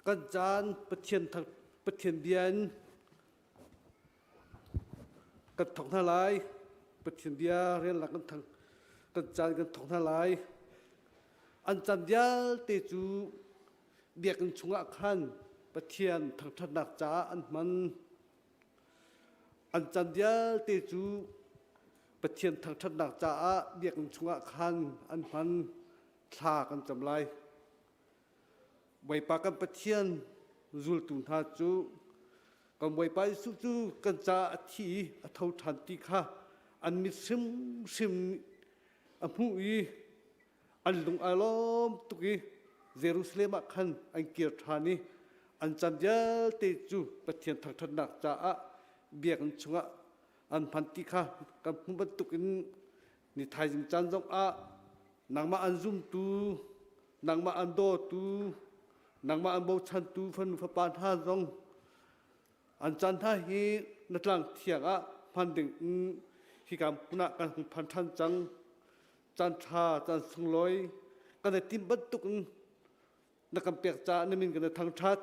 Kan caan Pathian thang Pathian bia in kan thawk hna lai. Pathian bia relnak kan thang kan caan kan thawk hna lai. An caan vialte cu biakinn chungah khan Pathian thangṭhatnak caah an hman. An caan vialte cu Pathian thangṭhatnak caah biakinn chungah khan an hman. Thla kan cam lai. Bawipa kan Pathian zultu hna cu kan Bawipa Jesuh cu kan caah a thi i a tho ṭhan ti kha an mit hrimhrim a hmuh i an lung aa lawm tuk i Jerusalem ah khan an kir ṭhan i an caan vialte cu Pathian thangṭhatnak caah biakinn chungah an hman ti kha kan hmuh bantukin ni thaizing caan zongah nangmah an zumtu, nangmah an dawtu, nangmah an bochantu fanu fapa hna zong an caan hna hi na tlang thiang ah hman ding in hika hmun ah kan hung phan ṭhan cang. Caan ṭha, caan sunglawi kan i timh bantuk in na kan pek caah na min kan i thangṭhat.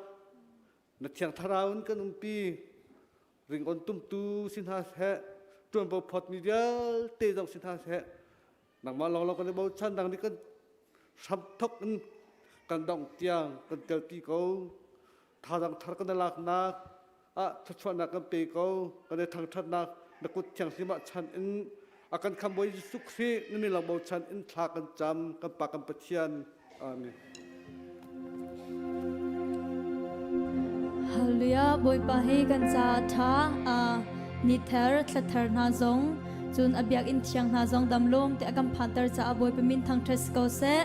Na thiang thlarau in kan umpi. Ringawn tumtu si hna seh, ṭuanvo phawtmi vialte zong si hna seh, nangmah lawnglawng kan i bochan, nang nih kan hramthok in kan dongh tiang kan telpi ko. Thazaang thar kan i laknak ah thluachuahnak kan pe ko. Kan i thangṭhatnak na kut thianghlim ah chan in a kan khambawi Jesuh Khrih na min lang bochan in thla kan cam, kan Pa kan Pathian. Amen. Hallelujah Bawipa hi kan caah ṭha ni thar thla thar hna zong cun a biakinn thiang hna zong damlawm te a kan phanter caah Bawipa min thangṭhat si ko seh.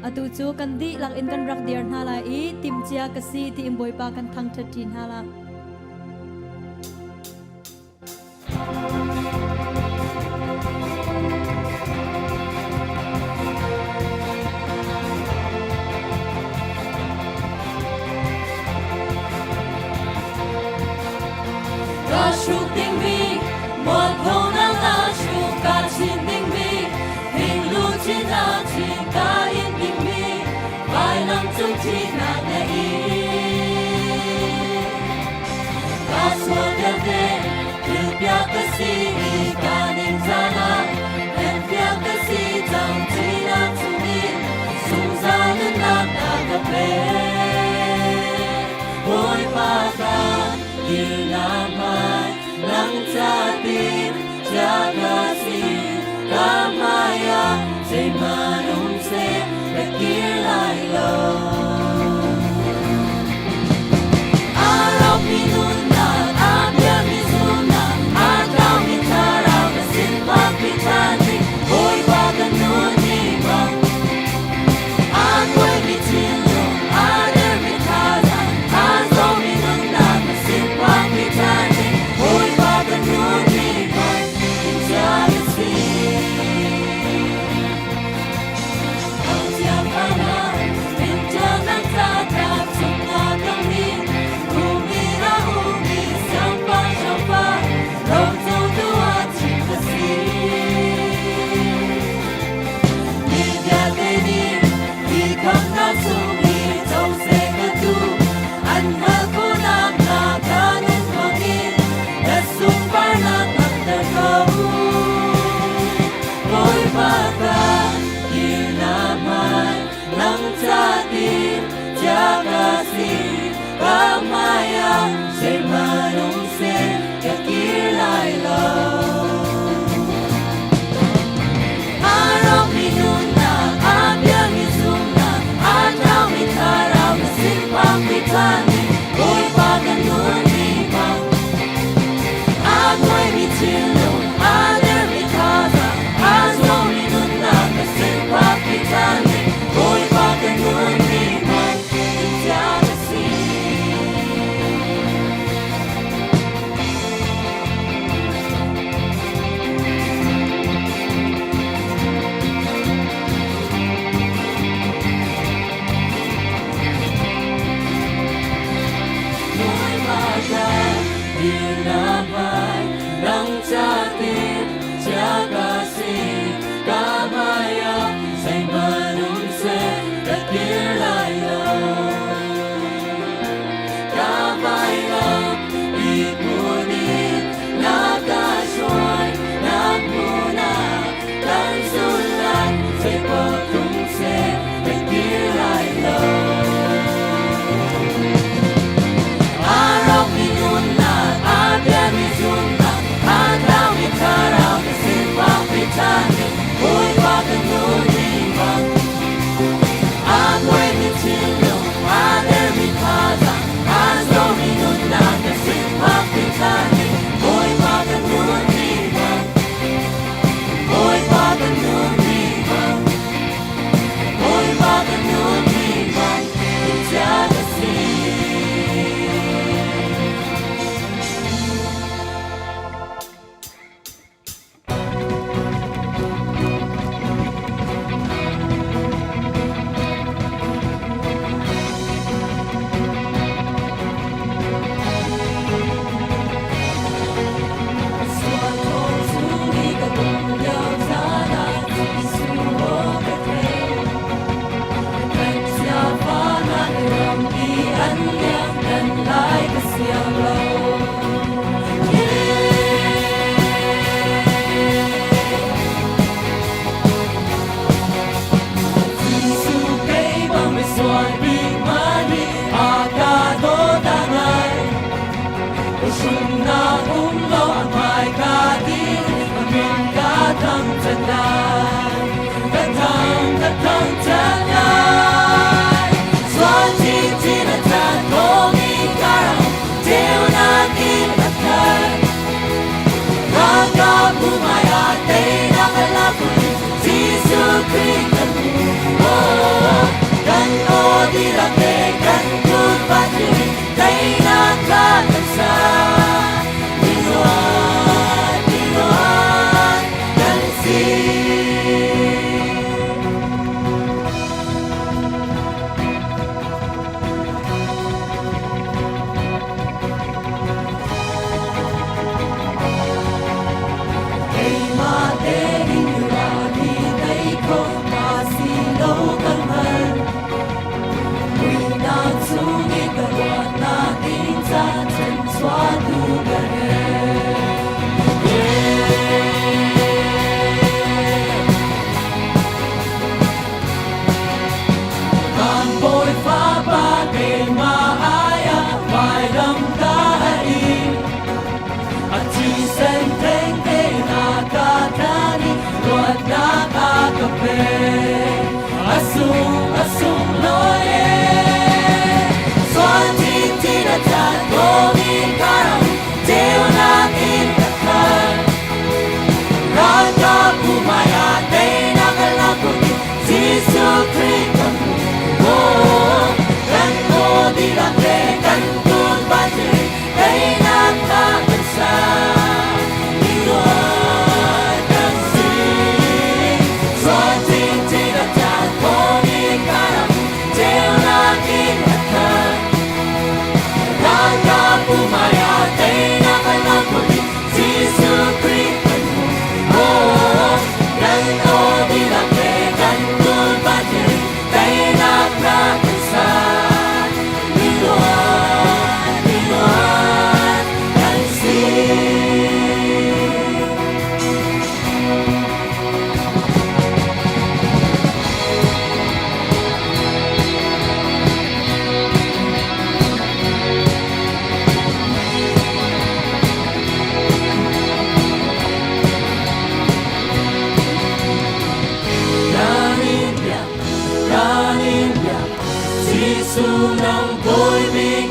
Atu cu kan dihlak in kan rak dir hna lai i timhcia ka si tiin Bawipa kan thangṭhat ṭi hna lai. Ka hruk dingmi mualphonak na hruk ka chin dingmi hinglu chin a chin ka in dingmi vailam cung thihnak na in. Ka sual vialte thilpiak ka si i ka ningzah ah enpiak ka si cang thihnak chungin zungzal nunnak na ka pek. Bawipa ka dirnak hmai nang ca tin chia ka si ka hmai ah zeihmanh um seh ka kir lai lo.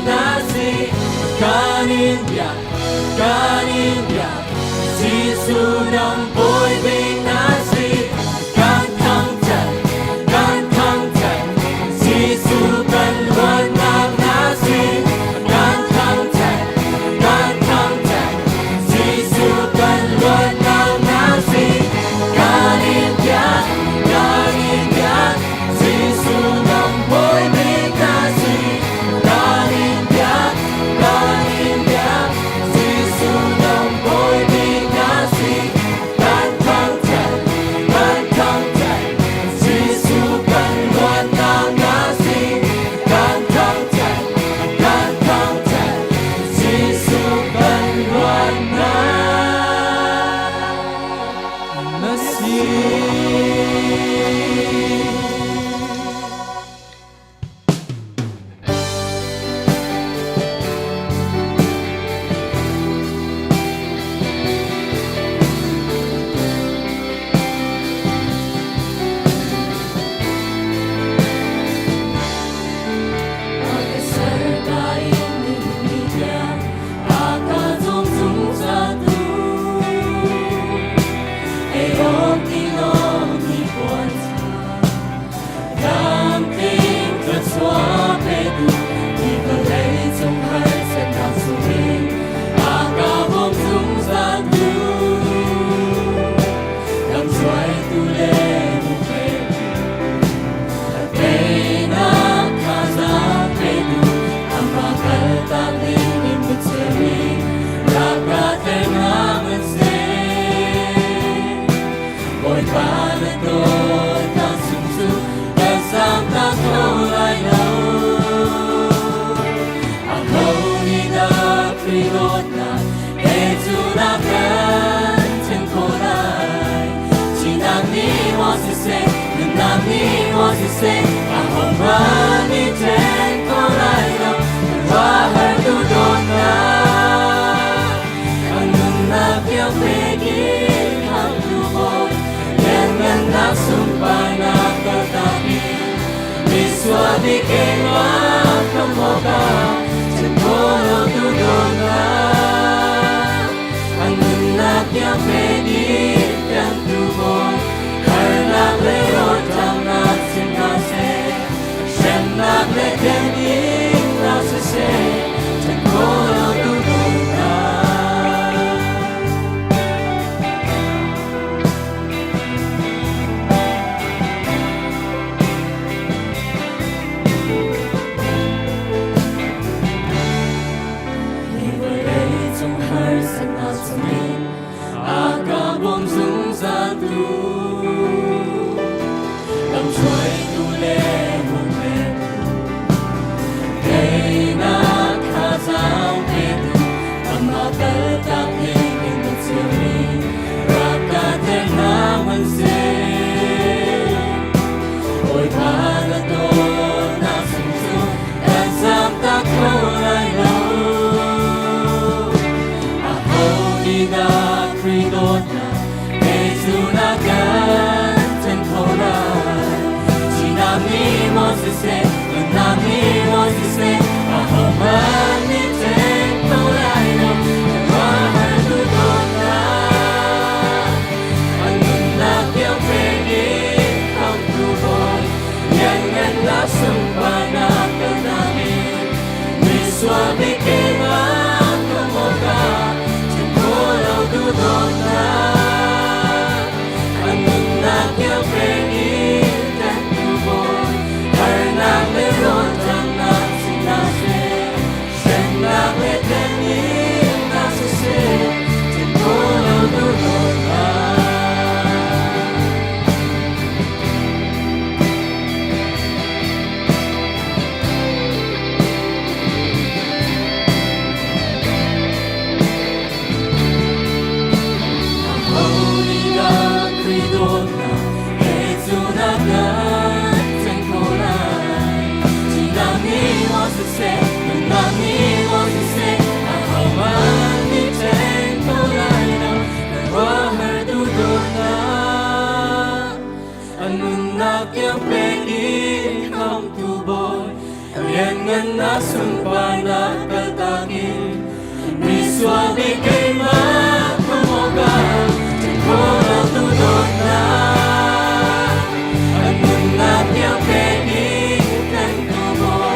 na si. Kan in biak, kan in biak, Jesuh nang bawi bik na si. Kan thangṭhat, kan thangṭhat, Jesuh kan luatnak na si. Kan thangṭhat, kan thangṭhat, Jesuh kan luatnak na si. Kan in biak, kan in biak, Jesuh nang bawi bik na si. Kan in biak, kan in biak, Jesuh nang bawi bik na si. Kan thangṭhat, kan thangṭhat, Jesuh kan luatnak na si. Kan thangṭhat, kan thangṭhat, Jesuh kan luatnak na si. Lianngannak sunparnak kaltak in misual mi keimah khamh awkah ṭhen tu dawtnak a nunnak tiang pek in kan tu maw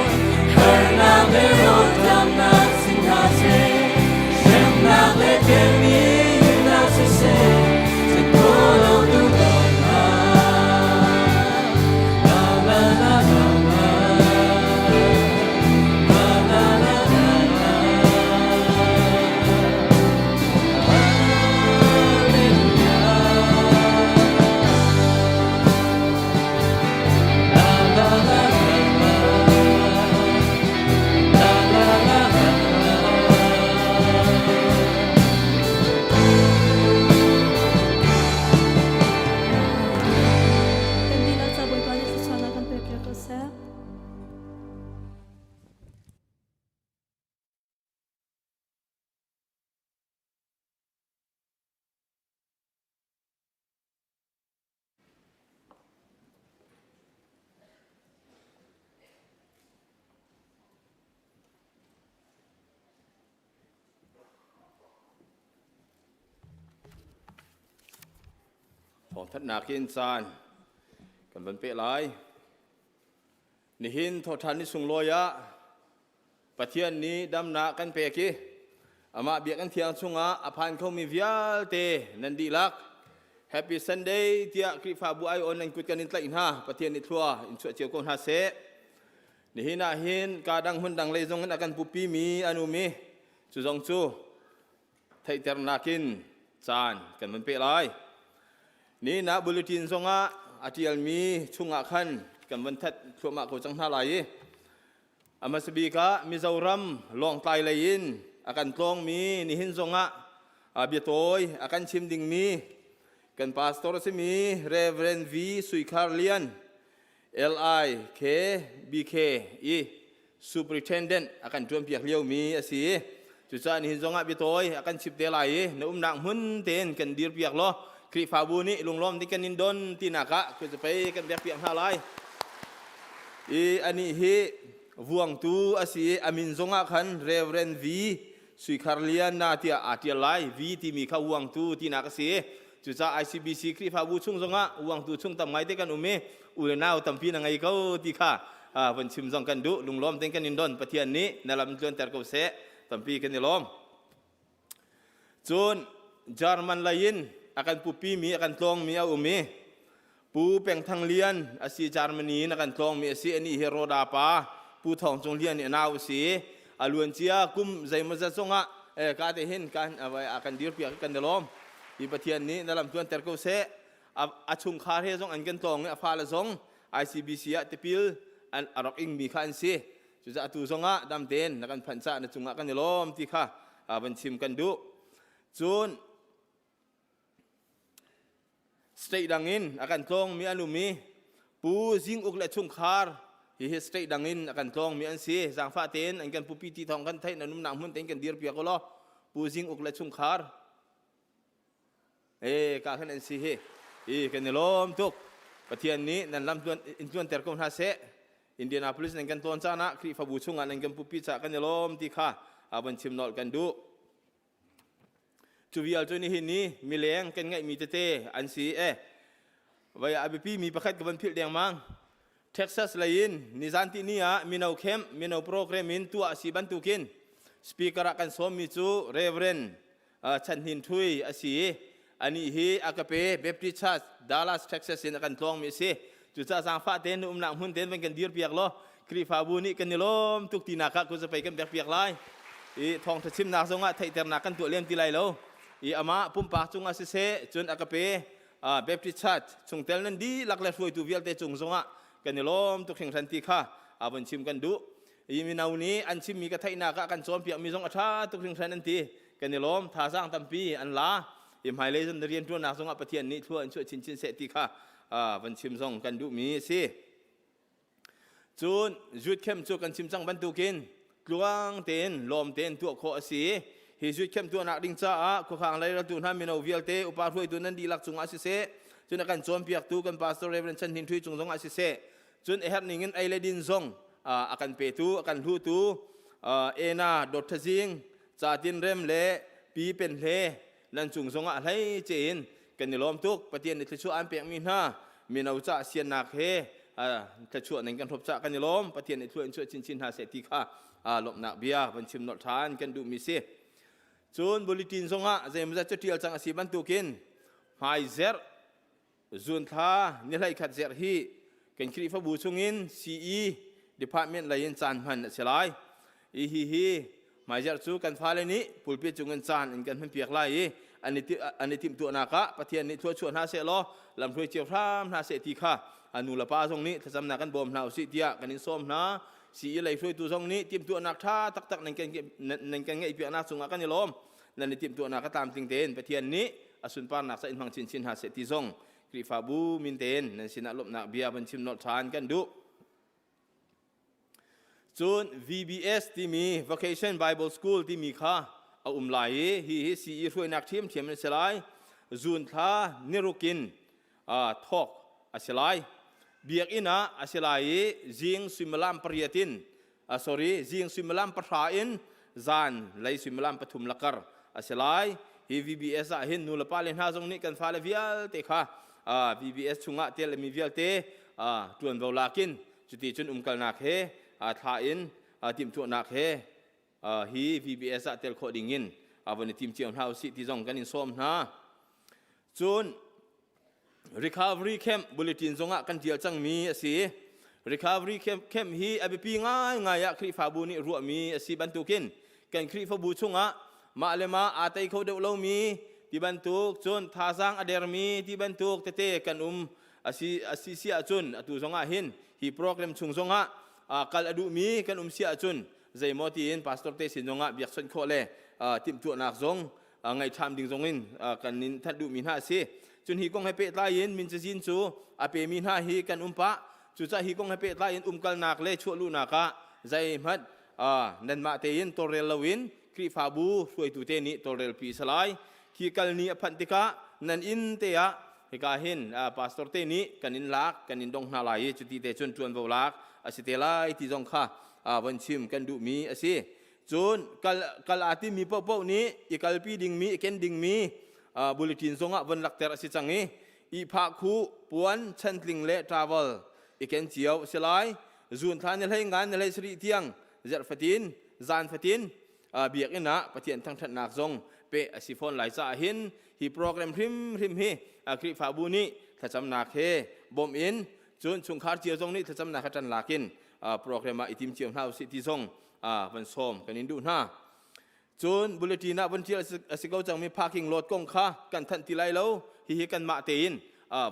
harnak le rawlṭamnak si hna seh hremnak le temhinnak siseh ṭhen tu dawtnak la la la la la la la la la la Hallelujah La la la la la La la la la la Kan dihlak ca Bawipa nih thluachuahnak kan pek ko seh. Thawngthanhnak in caan kan van peh lai. Nihin thawṭhan ni sunglawi ah Pathian nih damnak kan pek i amah biakinn thiang chungah a phan khomi vialte nan dihlak Happy Sunday tiah Khrihfabu aiawn nan kut kan in tlaih hna. Pathian nih thlua in chuah cio ko hna seh. Nihin ah hin ka dang hmun dang lei zong in a kan pupi mi an um i cu zong cu theihternak in caan kan van peh lai. Ni na bulletin zongah a ṭialmi chungah khan kan van that thluahmah ko cang hna lai i a hmasa bik ah Mizoram Lawngtlai lei in a kan tlawngmi nihin zongah biatawi a kan chim dingmi kan pastor a simi Reverend V. Suikhar Lian L I K B K i superintendent a kan ṭuanpiak liomi a si. Cucaah nihin zongah biatawi a kan chip te lai i na umnak hmun tein kan dirpiak law Khrihfabu nih lunglawm ding kan in don tinak ah khuazapei kan biakpiak hna lai. I anih hi vuangtu a si i a min zongah khan Reverend V Suikhar Lian na tiah aa ṭial lai. V timi kha vuangtu tinak a si. Cucaah ICBC Khrihfabu chung zongah uangtu chung tam ngaite kan um i u le nau tampi na ngei ko ti kha von chim zong kan duh. Lunglawm tein kan in don. Pathian nih na lam tluanter ko seh. Tampi kan i lawm. Cun German lei in a kan pupimi a kan tlawngmi a um i Pu Peng Thang Lian a si Germany in a kan tlawngmi a si. Anih hi Roda pa Pu Thawng Cung Lian nih a nau a si. A luancia kum zeimawzat zongah ka te hin kan a kan dirpiak kan i lawm. Hi Pathian nih na lam tluanter ko seh. A chungkhar he zong an kan tlawng i a fale zong ICBC ah tipil an a rak ingmi kha an si. Cucaah atu zongah dam tein na kan phanh caah na cungah kan i lawm ti kha van chim kan duh. Cun State dang in a kan tlawngmi an um i Pu Zing Uk le chungkhar hihi state dang in a kan tlawngmi an si. Zaangfah tein an kan pupi ti thawng kan theih nan umnak hmun tein kan dirpiak u law Pu Zing Uk le chungkhar e ka khan an si hi i kan i lawm tuk. Pathian nih nan lam in tluanter ko hna seh. Indianapolis nan kan tlawn caan ah Khrihfabu chungah nan kan pupi caah kan i lawm ti kha van chim nolh kan duh. Cu vial cu nihin ni mileng kan ngeihmi tete an si e. Vai a biapi mi pakhat ka van philh dengmang. Texas lei in nizan ti ni ah mino camp mino program in tuah a si bantukin speaker ah kan sawmmi cu Reverend Chan Hnin Thui a si i anih hi Agape Baptist Church Dallas Texas in a kan tlawngmi a si. Cucaah zaangfah tein na umnak hmun tein van kan dirpiak law Khrihfabu nih kan i lawm tuk tinak ah kuzapei kan pekpiak lai. I thawngṭha chimnak zongah theihternak kan tuah lem ti lai lo. I amah pumpak cungah siseh, cun a ka pe Baptist Church chungtel nan dihlak le hruaitu vialte cung zongah kan i lawm tuk hringhran ti kha a vun chim kan duh. I mino nih an chimmi ka theihnak ah kan cawnpiakmi zong a ṭha tuk hringhran an ti. Kan i lawm, thazaang tampi an la. I hmailei zan rianṭuannak zongah Pathian nih thlua in chuah chinchin seh ti kha van chim zong kan duhmi a si. Cun youth camp cu kan chim cang bantukin tluang tein lawm tein tuah khawh a si. Hi youth camp tuahnak ding caah khuakhang leiratu hna mino vialte upa hruaitu nan dihlak cungah siseh, cun a kan cawnpiaktu kan pastor Reverend Chan Hnin Htui cung zongah siseh, cun a herh ning in ei le din zong a kan petu a kan hlutu Ena Dawt Tha Zing Ca Tin Rem le Pi Pen Hle nan cung zongah hlei cein kan i lawm tuk. Pathian nih thluachuah an pekmi hna mino ca siannak he thluachuah nan kan hrawp cah kan i lawm. Pathian nih thlua in chuah chinchin hna seh ti kha lawmhnak bia van chim nolh ṭhan kan duhmi si. Cun bulletin zongah zeimawzat catial cang a si bantukin hmaizerh Zunthla ni 11 zerh hi kan Khrihfabu chungin CE department lei in caan hman a si lai. I hi hi hmaizerh cu kan fale nih pulpit cungin caan in kan hmanpiak lai i an i timhtuahnak ah Pathian nih thluachuah hna seh law lamhruai cio hram hna seh ti kha a nu le pa zong nih thlacamnak kan bawm hna usih tiah kan in sawm hna. CE lei hruaitu zong nih timhtuahnak ṭha taktak nan kan ngeihpiaknak cungah kan i lawm. Nan i timhtuahnak a tlamtling tein Pathian nih a sunparnak ca in hmang chinchin hna seh ti zong Khrihfabu min tein nan sinah lawmhnak bia van chim nolh ṭhan kan duh. Cun VBS timi Vacation Bible School timi kha a um lai i hi hi CE hruainak ṭhiamṭhiam an si lai. Zun thla niruk in thawk a si lai. Biakinn ah a si lai i zing suimilam 8 in sorry zing suimilam 9 in zan lei suimilam 3 lakar a si lai. Hi VBS ah hin nu le pa le hna zong nih kan fale vialte kha VBS chungah tel mi vialte ṭuanvo lakin cuti cun umkalnak he thla in timhtuahnak he hi VBS ah tel khawh ding in von i tim cio hna usih ti zong kan in sawm hna. Cun Recovery Camp bulletin zongah kan tial cangmi a si. Recovery Camp hi a biapi ngaingai ah Khrihfabu nih ruahmi a si bantukin kan Khrihfabu chungah mah le mah aa tei kho deuh lomi ti bantuk cun thazaang a dermi ti bantuk tete kan um a si a si si ahcun atu zongah hin hi program chung zongah kal a duhmi kan um si ahcun zeimaw tiin pastor te sin zongah biakchawnh khawh le timhtuahnak zong ngaihṭham ding zong in kan in thanh duhmi hna a si. Cun hi kong he pehtlai in min cazin cu a pemi hna hi kan um pah. Cucaah hi kong he pehtlai in umkalnak le chuahluhnak ah zeihmanh nanmah tein tawlrel loin Khrihfabu hruaitu te nih tawlrelpi a si lai. Khi kal ni a phanh tikah nan inn te ah hika hin pastor te nih kan in lak kan in dong hna lai i cuti te cun ṭuanvo lak a si te lai ti zong kha von chim kan duhmi a si. Cun kal, kal aa timi paohpaoh nih i kalpi dingmi, i ken dingmi bulletin zongah von lakter a si cang i ihphah khuh, puan, chantling le travel i ken cio a si lai. Zun thla ni hlei ngan ni hlei sarih tiang zarh fatin, zan fatin biakinn ah Pathian thangṭhatnak zong peh a si fawn lai caah hin hi program hrimhrim hi Khrihfabu nih thlacamnak he bawmh in cun chungkhar cio zong nih thlacamnak he ṭan lak in program ah i tim cio hna usih ti zong van sawm kan in duh hna. Cun bulletin ah von ṭial a si ko cangmi parking lot kong kha kan thanh ti lai lo. Hihi kanmah tein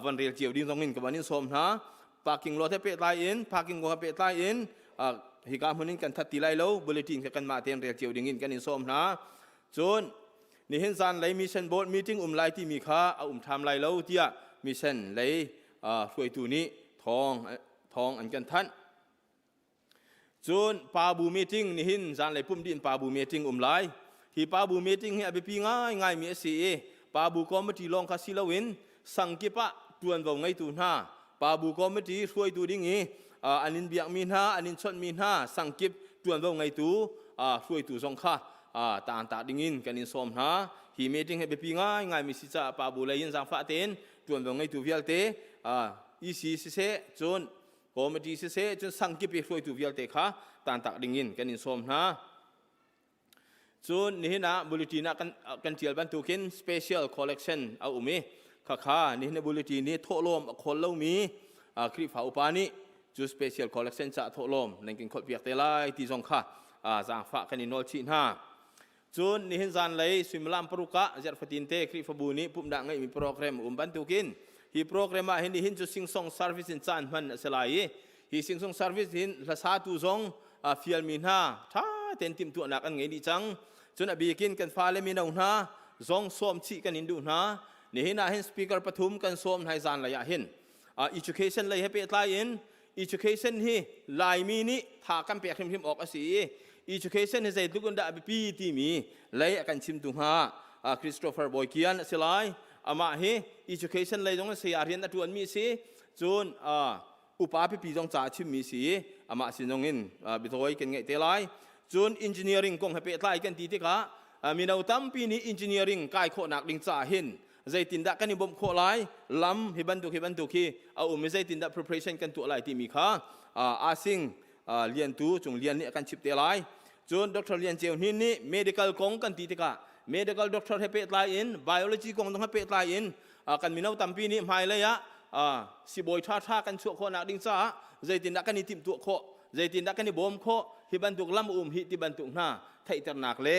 von rel cio ding zong in ka van in sawm hna. Parking lot he pehtlai in parking kong he pehtlai in hika hmun in kan that ti lai lo. Bulletin kha kanmah tein rel cio ding in kan in sawm hna. Cun nihin zan lei mission board meeting um lai timi kha a um ṭham lai lo tiah mission lei hruaitu nih thawng thawng an kan thanh. Cun pa bu meeting nihin zanlei pumh dih in pa bu meeting um lai. Hi pa bu meeting hi a biapi ngaingaimi a si i pa bu committee lawng kha si loin sang kip ah ṭuanvo ngeitu hna pa bu committee hruaitu ding i an in biakmi hna an in chawnhmi hna sang kip ṭuanvo ngeitu hruaitu zong kha taantak dingin kan in sawm hna. Hi meeting hi biapi ngaingaimi si caah pa bu lei in zaangfah tein ṭuanvo ngeitu vialte EC siseh cun Committee siseh cun sangkip i hruaitu vialte kha tantak dingin kan in sawm hna. Cun nihin ah bulletin ah kan, kan tial bantukin special collection a um i khakha nihin bulletin nih thawhlawm a khawl lomi Khrihfa upa nih cu special collection ca thawhlawm nan kin kholhpiak te lai ti zong kha zaangfah kan i nawl chih hna. Cun nihin zanlei suimilam 6 ah zarhfatin te Khrihfabu nih pumhnak ngeihmi program um bantukin hi program ah hin nihin cu singsong service in caan hman a si lai i hi singsong service hin hlasatu zong fialmi hna ṭha tein timhtuahnak an ngei dih cang. Cun a bikin kan fale mino hna zong sawm chih kan in duh hna. Nihin ah hin speaker pathum kan sawm hna zanlei ah hin education lei he pehtlai in education hi Laimi nih tha kan pek hrimhrim awk a si i education hi zeitluk in dah a biapi timi lei a kan chimtu hnga Christopher Boykian a si lai. Amah hi education lei zong saya rian a ṭuanmi a si. Cun. upa pipi zong ca a chimmi si i amah sin zong in biatawi kan ngeih te lai. Cun engineering kong he pehtlai kan ti tikah mino tampi nih engineering kai khawhnak ding caah hin zeitindah kan i bawmh khawh lai lam hi bantuk hi bantuk hi a um i zeitindah preparation kan tuah lai timi kha asing liantu cung lian nih a kan chip te lai cun Dr. Lian Ceu Hnin nih medical kong kan ti tikah medical doctor he pehtlai in biology kong zong he pehtlai in kan mino tampi nih hmailei ah sibawi ṭhaṭha kan chuah khawhnak ding caah zeitindah kan i timhtuah khawh zeitindah kan i bawm khawh hi bantuk lam um hi ti bantuk hna theihternak le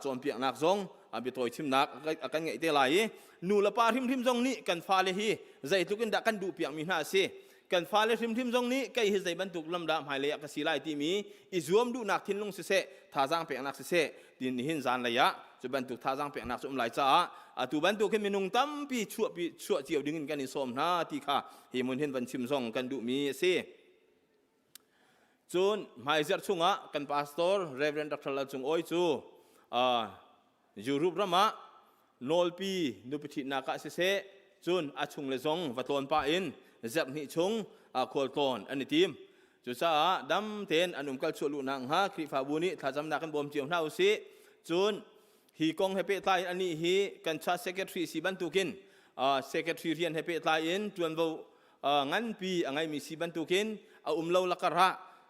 cawnpiaknak zong biatawi chimnak a kan ngeih te lai i nu le pa hrimhrim zong nih kan fale hi zeitluk in dah kan duhpiakmi hna a si kan fale hrimhrim zong nih kei hi zei bantuk lam dah hmailei ah ka si lai timi i zuam duhnak thinlung siseh thazaang peknak siseh tin nihin zan lei ah cu bantuk thazaang peknak cu um lai caah atu bantuk hin minung tampi chuahpi chuah cio ding in kan in sawm hna ti kha hi mun hin van chim zong kan duhmi a si. Cun hmaizarh chungah kan pastor Reverend Dr. Lal Cung Awi cu Europe ram ah nawlpi nupi ṭhitnak ah siseh cun a chung le zong va tlawn pah in zarh hnih chung khualtlawn an i tim. Cucaah dam tein an umkal chuah luhnak hnga Khrihfabu nih thlacamnak kan bawm cio hna usih. Cun hi kong he pehtlai in anih hi kan church secretary si bantukin secretary rian he pehtlai in ṭuanvo nganpi a ngeimi si bantukin a um lo lakar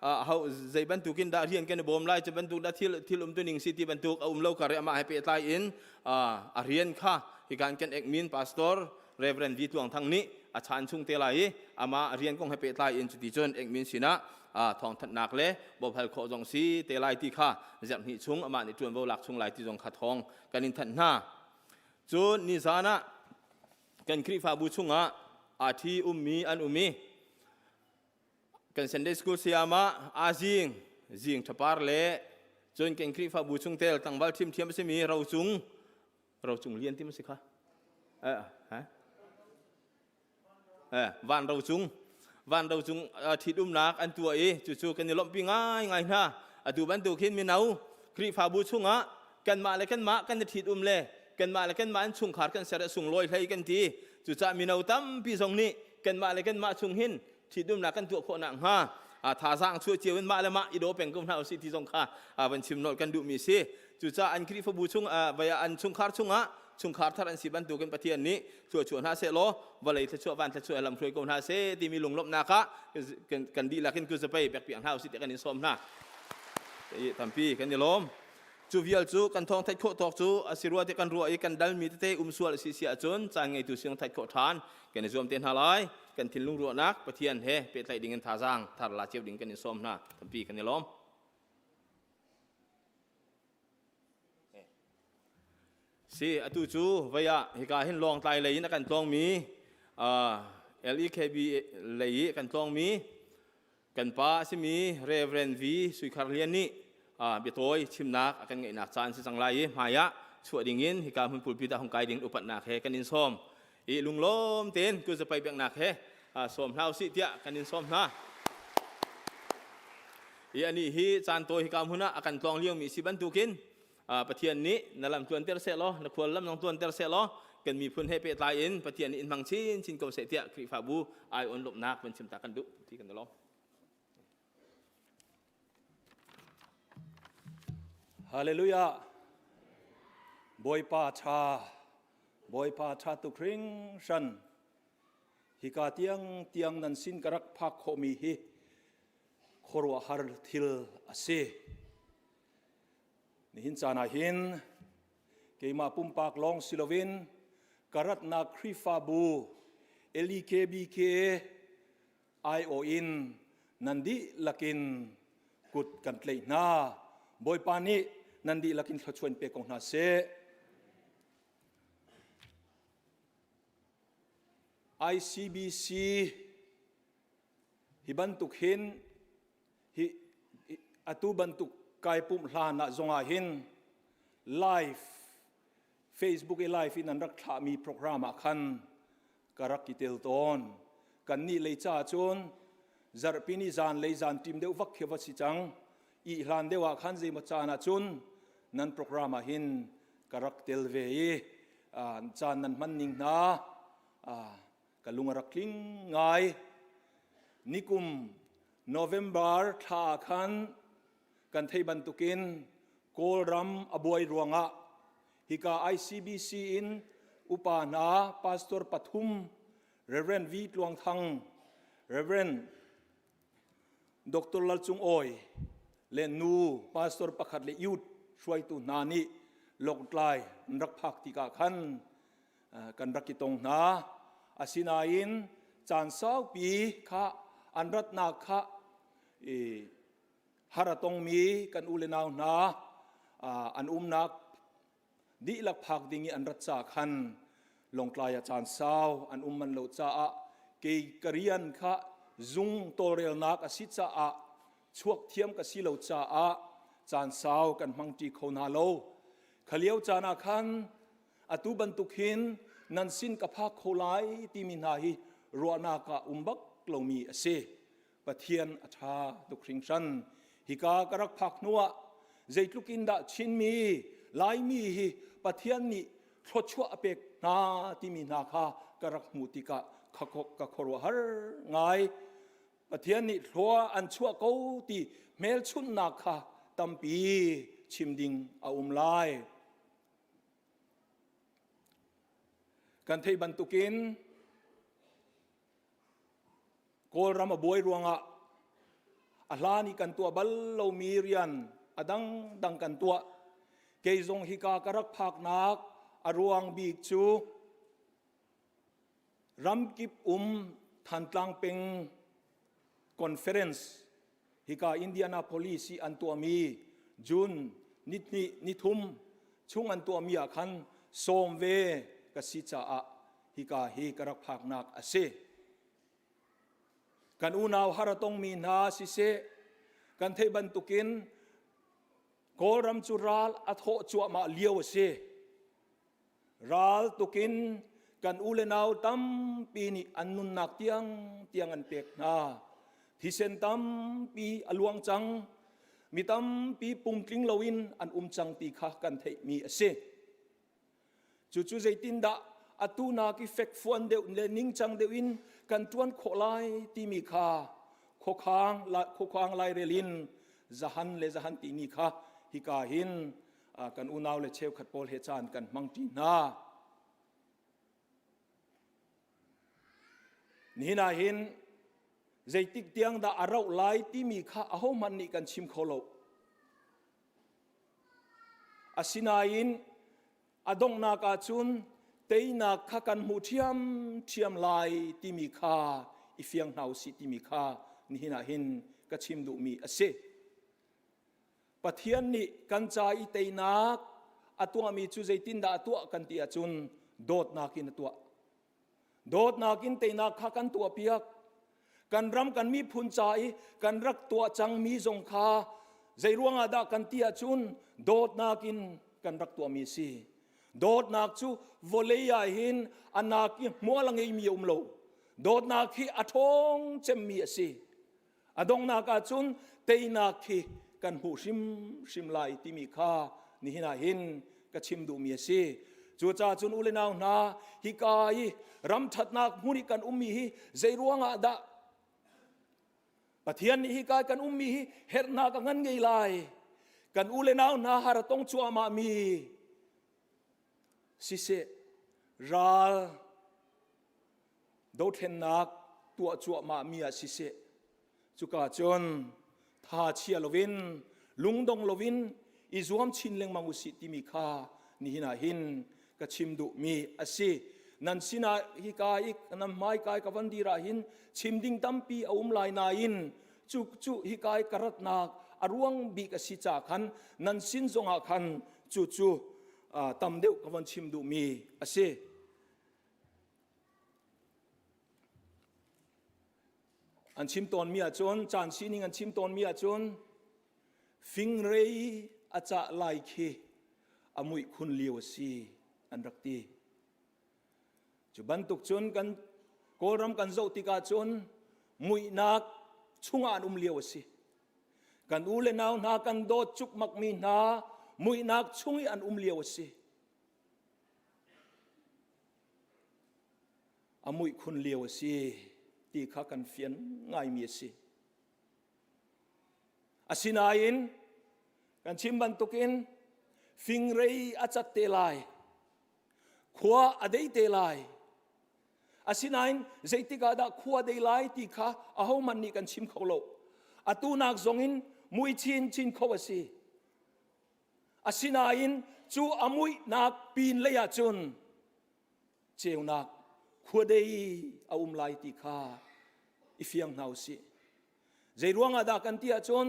ah ho zei bantukin dah rian kan i bawm lai cu bantuk dah thil thil um tuning si ti bantuk a um lo kar i amah he pehtlai in a rian kha hikan kan ekmin pastor Reverend V Tluang Thang nih a chan chung te lai i amah rian kong he pehtlai in cuti cun ekmin sinah thawngthanhnak le bawmhal khawh zong si te lai ti kha zarhhnih chung amah nih ṭuanvo lak chung lai ti zong kha thawng kan in thanh hna. Cun nizan ah kan Khrihfabu chungah aa ṭhi ummi an um i kan Sunday School sayama Azing Zing Ṭhapar le cun kan Khrihfabu chungtel tlangval ṭhimṭhiam a simi Rocung Rocung Lian ti ma si kha? Eh, ha? Eh, van Rocung van Rocung ṭhitumnak an tuah i cucu kan i lawmhpi ngaingai hna. Atu bantuk hin mino Khrihfabu chungah kanmah le kanmah kan i ṭhitum le kanmah le kanmah in chungkhar kan ser a sunglawi hlei kan ti. Cucaah mino tampi zong nih kanmah le kanmah chung hin ṭhitumnak kan tuah khawh nakhnga thazaang chuah cio in mah le mah i daw peng ko hna usih ti zong kha van chim nolh kan duhmi si. Cucaah an Khrihfabu chung an chungkhar chungah chungkhar thar an si bantukin Pathian nih thluachuah hna seh law vawlei thluachuah van thluachuah lam hruai ko hna seh timi lunglawmhnak ah kan dihlak in kuzapei pekpiak hna usih ti kan in sawm hna. Tampi kan i lawm. Cu vial cu kan thawng theih khawh tawk cu a si rua ti kan ruah i kan dalmi tete um sual a si si ahcun caan ngeitu siang theih khawh ṭhan kan i zuam te hna lai. Kan thinlung ruahnak Pathian he pehtlaih ding in thazaang thar la cio ding kan in sawm hna. Tampi kan i lawm. Si atu cu vei ah hika hin Lawngtlai lei in a kan tlawngmi LEKB lei i a kan tlawngmi kan pa a simi Reverend V Suikhar Lian nih biatawi chimnak a kan ngeihnak caan si cang lai i hmai ah chuah ding in hika hmun pulpit ah hung kai ding upatnak he kan in sawm i lunglawm tein kuzapai biaknak he sawm hna usih tiah kan in sawm hna. I anih hi caan tawi hika hmun ah a kan tlawng liomi si bantukin Pathian nih na lam tluanter seh law na khual lam zong tluanter seh law kan miphun he pehtlai in Pathian nih in hmang chinchin ko seh tiah Khrihfabu ai on lawmhnak van chim ta kan duh ti kan lawm. Hallelujah. Bawipa tha Bawipa tha tuk hringhran. Hika tiang tiang nan sin ka rak phak khawhmi hi khuaruahhar thil a si. Nihin caan ah hin keimah pumpak lawng si loin ka ratnak Khrihfabu LEKBK aiawh in nan dihlak in kut kan tlaih hna. Bawipa nih nan dihlak in thluachuah in pe ko hna seh. ICBC hi bantuk hin hi atu bantuk kai pumh hlan ah zongah hin live Facebook i live in an rak thlahmi program ah khan ka rak i tel tawn. Kan nih lei ca cun zarhpi ni zan lei zan ṭim deuh vak khi va si cang. I hlan deuh ah khan zeimaw caan ah cun nan program ah hin ka rak tel ve i caan nan hman ning hna ka lung a rak tling ngai. Nikum November thla khan kan thei bantukin Kawlram a buai ruangah hika ICBC in upa hna pastor pathum Reverend V Tluang Thang, Reverend Dr. Lal Cung Awi le nu pastor pakhat le youth hruaitu hna nih Lawngtlai an rak phak tikah khan kan rak i tong hna. Asinain caan saupi kha an ratnak kha i har a tongmi kan u le nau hna an umnak dihlak phak ding i an rat ca khan Lawngtlai ah caan sau an um man lo caah kei ka rian kha zung tawlrelnak a si caah chuak thiam ka si lo caah caan sau kan hmangṭi kho hna lo. Kha lio caan ah khan atu bantuk hin nan sin ka phak kho lai timi hna hi ruahnak ah um bak lomi a si. Pathian a ṭha tuk hringhran. Hika ka rak phak hnuah zeitluk in dah Chinmi, Laimi hi Pathian nih thluachuah a pek hna timi hna kha ka rak hmuh tikah ka khuaruahhar ngai. Pathian nih thlua an chuah ko ti hmelchunhnak kha tampi chim ding a um lai. Kan theih bantukin Kawlram a buai ruangah a hlan i kan tuah bal lomi rian a dangdang kan tuah. Kei zong hika ka rak phaknak a ruang bik cu ramkip um Thantlang peng conference hika Indianapolis i an tuahmi June nihnih nithum chung an tuahmi ah khan sawm ve ka si caah hika hi ka rak phaknak a si. Kan unau har a tongmi hna siseh, kan theih bantukin Kawlram cu ral a thawh cuahmah lio a si. Ral tukin kan u le nau tampi nih an nunnak tiang tiang an pek hna. Thisen tampi a luang cang. Mi tampi pumtling loin an um cang ti kha kan theihmi a si. Cucu zeitindah atu nak i fekfuan deuh le ningcang deuh in kan ṭuan khawh lai timi kha khuakhang khuakhang lairel in zahan le zahan timi kha hika hin kan unau le cheukhat pawl he caan kan hmangṭi hna. Nihin ah hin zeitik tiang dah a rauh lai timi kha ahohmanh nih kan chim kho lo. Asinain a donghnak ah cun teinak kha kan hmu ṭhiamṭhiam lai timi kha i fiang hna usih timi kha nihin ah hin ka chim duhmi a si. Pathian nih kan ca i teinak a tuahmi cu zeitindah a tuah kan ti ahcun dawtnak in a tuah. Dawtnak in teinak kha kan tuahpiak. Kan ram kan miphun ca i kan rak tuah cangmi zong kha zei ruangah dah kan ti ahcun dawtnak in kan rak tuahmi a si. Dawtnak cu vawlei ah hin a nak i hmual a ngeimi a um lo. Dawtnak hi a ṭhawng cemmi a si. A donghnak ah cun teinak khi kan hmuh hrimhrim lai timi kha nihin ah hin ka chim duhmi a si. Cucaah cun u le nau hna, hika i ram ṭhatnak hmun i kan ummi hi zei ruangah dah Pathian nih hika kan ummi hi herhnak a ngan ngei lai. Kan u le nau hna har a tong cuahmah mi siseh ral dothlennak tuah cuahmah mi ah siseh cuka cun tha chia loin lungdong loin i zuam chin lengmang usih timi kha nihin ah hin ka chim duhmi a si nan sinah hika i nan hmaikai ka van dir ah hin chim ding tampi a um lai nain cu cu hika i ka ratnak a ruang bik a si ca khan nan sin zongah khan cu cu tam deuh ka van chim duhmi a si An chim tawnmi ahcun, caan sining an chim tawnmi ahcun, fingrei a cah lai khi a muih khun lio a si an rak ti. Cu bantuk cun kan Kawlram kan zoh tikah cun muihnak chungah an um lio a si. Kan u le nau hna kan dawt cukmakmi hna muihnak chung i an um lio a si. A muih khun lio a si. ti kha kan fian ngaimi a si. Asinain kan chim bantukin fingrei a cat te lai, khua a dei te lai. Asinain zeitik ah dah khua dei lai ti kha ahohmanh nih kan chim kho lo. Atu nak zongin mui chin chin kho a si. Asinain cu a muihnak pin lei ah cun ceunak khuadei a um lai ti kha i fiang hna usih. Zei ruangah dah kan ti ahcun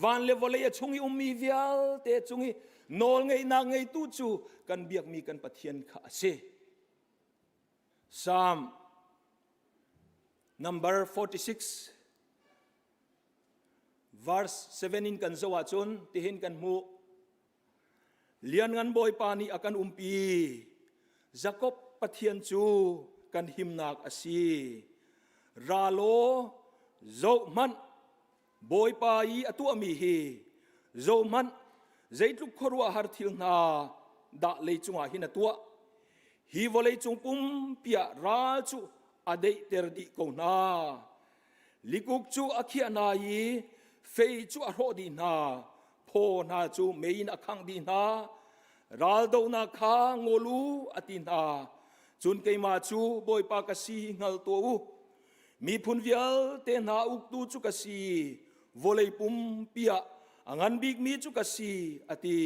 van le vawlei a chung i ummi vialte cung i nawlngeihnak ngeitu cu kan biakmi kan Pathian kha a si. Psalm number 46 verse 7 in kan zoh ahcun tihin kan hmuh. Lianngan Bawipa nih a kan umpi. Jakob Pathian cu kan himnak a si. Ra law zohhmanh, Bawipa i a tuahmi hi zohhmanh, zeitluk khuaruahhar thil hna dah leicung ah hin a tuah. Hi vawleicung pumpi ah ral cu a deihter dih ko hna. Likuk cu a khiah hna i fei cu a hrawh dih hna. Phaw hna cu mei in a khangh dih hna. Raldohnak kha ngol u a ti hna. Cun keimah cu Bawipa ka si hngal tuah u. Miphun vialte hna uktu cu ka si. Vawlei pumpi ah a ngan bikmi cu ka si a ti.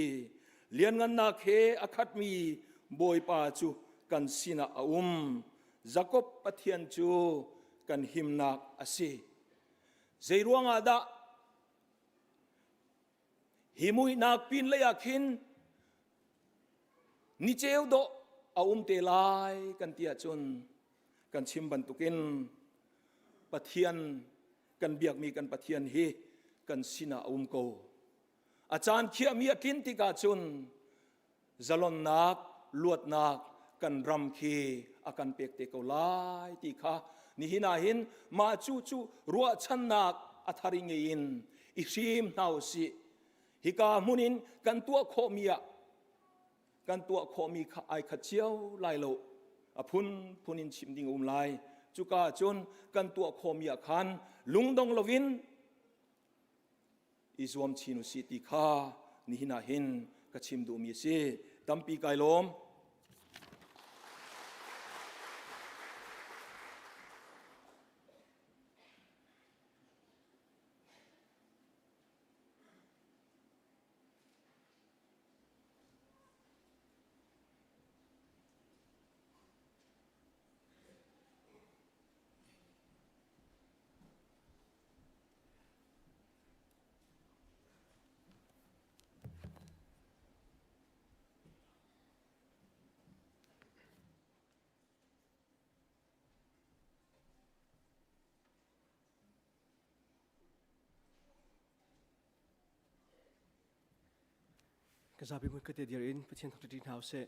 Lianngannak he a khatmi Bawipa cu kan sinah a um. Jakob Pathian cu kan himnak a si. Zei ruangah dah hi muihnak pin lei ah khin ni ceu dawh a um te lai kan ti ahcun kan chim bantukin Pathian kan biakmi kan Pathian hi kan sinah a um ko. A caan khiahmi a tlin tikah cun zalonnak luatnak kan ram khi a kan pek te ko lai ti kha nihin ah hin mah cu cu ruahchannak a thar i ngei in i hrim hna usih. Hika hmun in kan tuah khawhmi ah kan tuah khawhmi kha ai khat cio lai lo, a phunphun in chim ding um lai. Cuka cun kan tuah khawhmi ah khan lungdong loin i zuam chin usih ti kha nihin ah hin ka chim duhmi a si. Tampi kai lawm. Ka zapi hmun ka te dir in Pathian thangṭhat hna usih.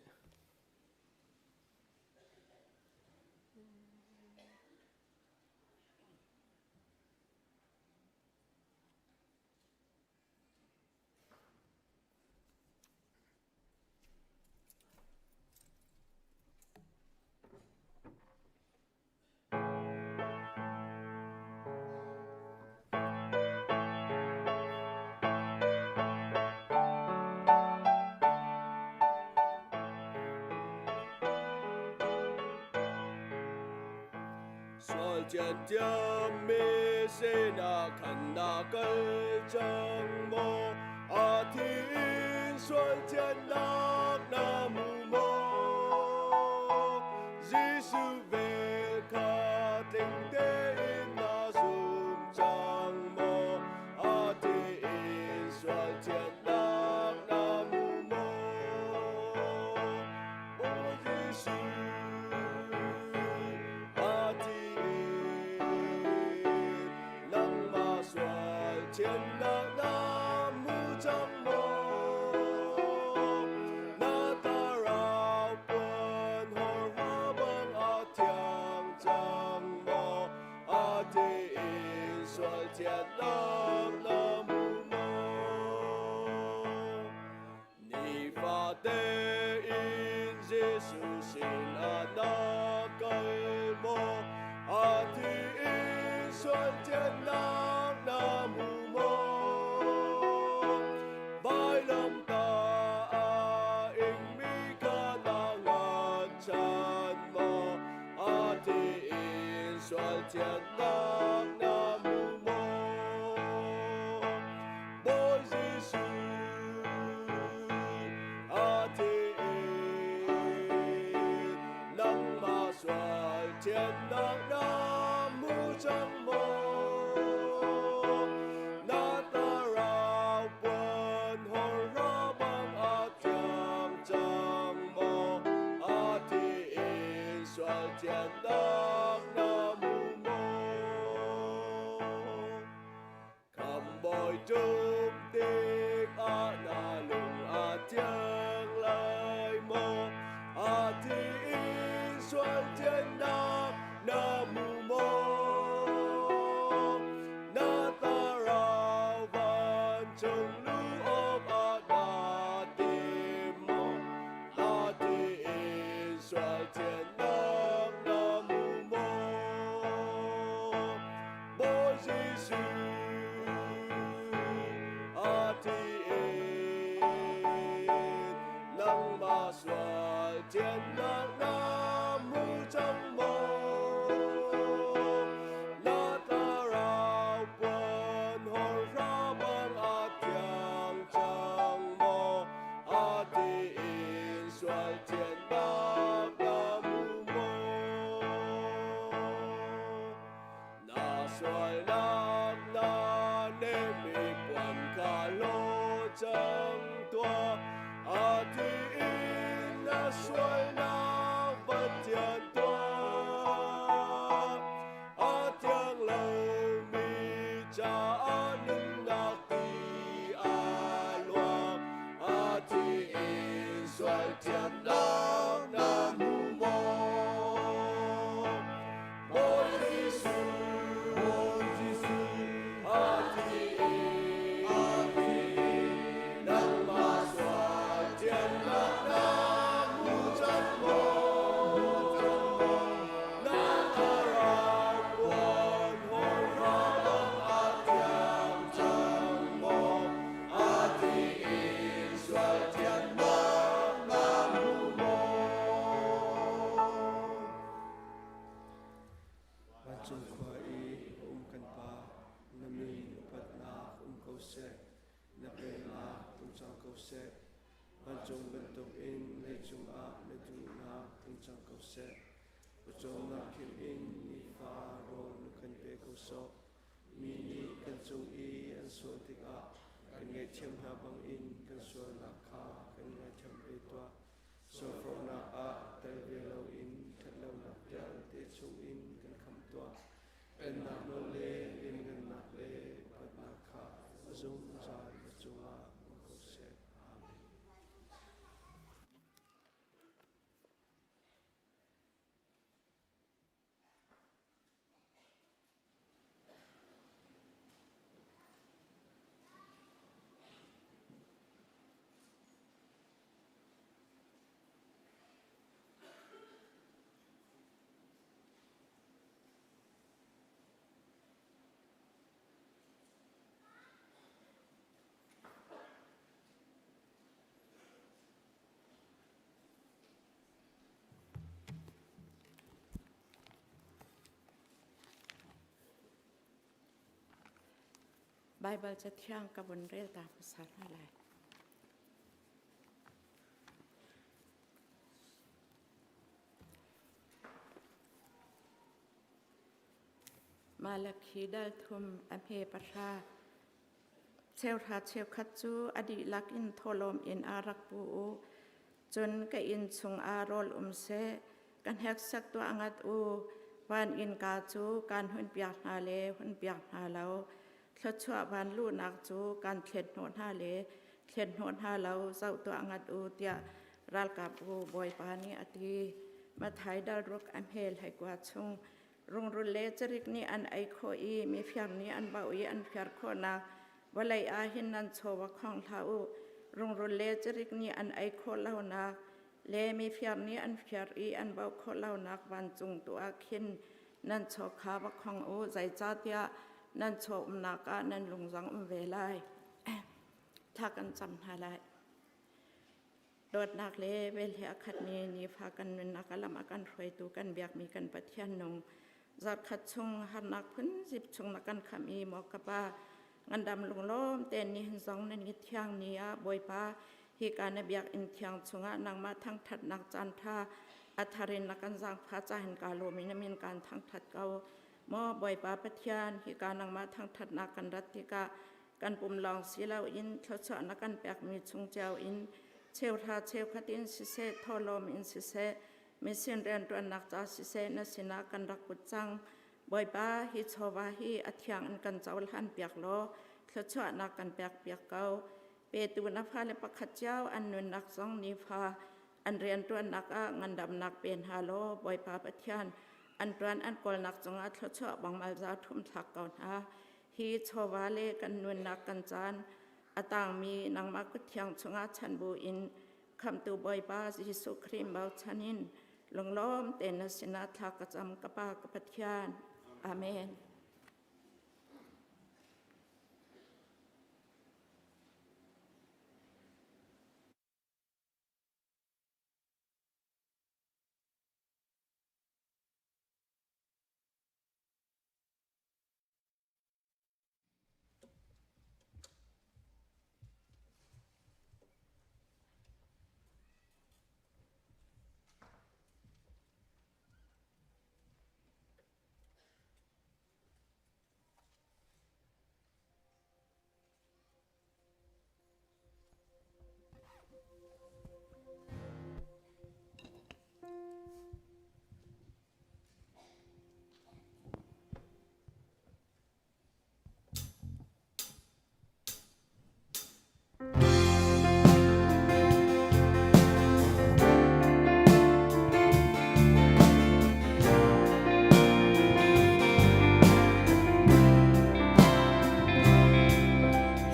Sual ciamciam mi sinah khan na kal cang maw? A thi in sual thiannak na hmu maw? Jesuh vel kha tling tein na zum cang maw? A thi in sual thiannak na hmu maw? Maw Jesuh, a thi in nangmah sual thiannak na hmu cang maw? Na thlarau puan hawrha bang a thiang cang maw? A thi in sual thiannak na hmu maw? Nifate in Jesuh sinah na kal maw? A thi in sual thiannak na hmu maw? Vailamtah a ingmi kha na ngan chan maw? A thi in sual thiannak na hmu maw? Bawi Jesuh a thi in nangmah sual thiannak na hmu cang maw? Na thlarau puan hawrha bang a thiang cang maw? A thi in sual thiannak na hmu maw? Khamhbawi tum tikah na lung a thiang lai maw? A thi in sual thiannak na hmu maw? Na thlarau vancung luh awkah naa tim maw? A thi in sual thiannak na hmu maw? Bawi Jesuh a thi in nangmah sual thiannak na hmu cang maw? Na thlarau puan hawrha bang a thiang cang maw? A thi in sual thiannak na hmu maw? Na sualnak na nehmi puan kha hlaw cang tuah. A thi in na sualnak va thian tuah. A thiang lomi caah nunnak ti a luang. A thi in sual thiannak na hmu maw? Bawi Jesuh, Bawi Jesuh, a thi a thi nangmah sual thiannak na hmu cang maw? Na thlarau puan hawrha bang a thiang cang maw? A thi in sual thiannak na hmu maw? Vancung khua i a um kan Pa, na min upatnak um ko seh, na pennak tlung cang ko seh. Vancung bantukin leicung ah na duhnak tlung cang ko seh. Pawcawmnak khim in nifa rawl na kan pe ko sawh. Mi nih kan cung i an sual tikah kan ngaihthiam hna bangin kan sualnak kha kan ngaithiam ve tuah. Sualforhnak ah tel ve loin ṭhatlonak vialte chungin kan khamh tuah. Pennak nawl le lianngannak le upatnak kha a zungzal na cungah um ko seh. Amen. Baibal cathiang ka vun rel ta hmasa hna lai. Malakhi dal thum a hme pahra Cheuhra cheukhat cu a dihlak in thawhlawm in aa rak pu u. Cun ka inn chungah rawl um seh, ka hneksak tuah ngat u. Van innka cu kaan hunpiak hna le hunpiak hna lo. Thluachuah van luhnak cu kaan thlet hnawh hna le thlet hnawh hna lo, zoh tuah ngat u, tiah ralkapbu Bawipa nih a ti. Matthai dal ruk a hmel haikua chung Rungrul le carik nih an ei khawh i mifir nih an bauh i an fir khawhnak vawlei ah hin nan chaw va khong hlah u. Rungrul le carik nih an ei khawh lonak le mifir nih an fir i an bauh khawh lonak vancung tu ah khin Nan chaw kha va khong u, zeicahtiah nan chaw umnak ah nan lung zong um ve lai. Thla kan cam hna lai. Dawtnak le vel he a khatmi nifa kan nunnak a lam a kan hruaitu kan biakmi kan Pathian nung zarhkhat chung harnak phunzip chung na kan khamh i maw ka Pa ngandam lunglawm tein nihin zong nan i thiang ni ah Bawipa hika na biakinn thiang chungah nangmah thangṭhatnak caan ṭha a thar in na kan zaangfah cahin kaa lawm i na min kaan thangṭhat ko. Maw Bawipa Pathian, hika nangmah thangṭhatnak kan rat tikah kan pum lawng si loin thluachuah na kan pekmi chung cio in cheuhra cheukhat in siseh thawhlawm in siseh mission rianṭuannak ca siseh na sinah kan rak put cang. Bawipa, hi chawva hi a thiang in kan cohlan piak law thluachuahnak kan pek piak ko. Petu na fale pakhat cio an nunnak zong nifa an rianṭuannak ah ngandamnak pe hna law Bawipa Pathian an ṭuan an kawlnak cungah thluachuah bang malza ṭhum thlak ko hna. Hi chawva le kan nunnak kan caan a tangmi nangmah kut thiang chungah chan bu in Khamhtu Bawipa Jesuh Khrih bochan in lunglawm tein na sinah thla ka cam ka Pa ka Pathian. Amen.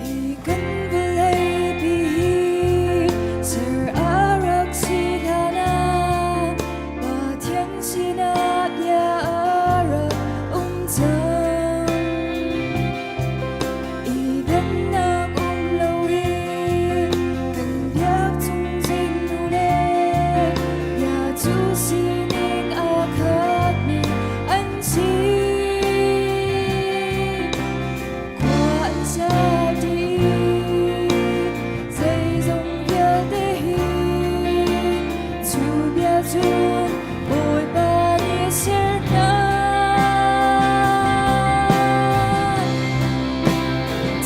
Hi kan vawlei pi hi ser a rak si hlan ah Pathian sinah bia a rak um cang. I dannak um loin kan biak chung zingnu le bia cu sining aa khatmi an si. Khua an ser dih, zeizong vialte hi cu bia cun Bawipa nih a ser hna.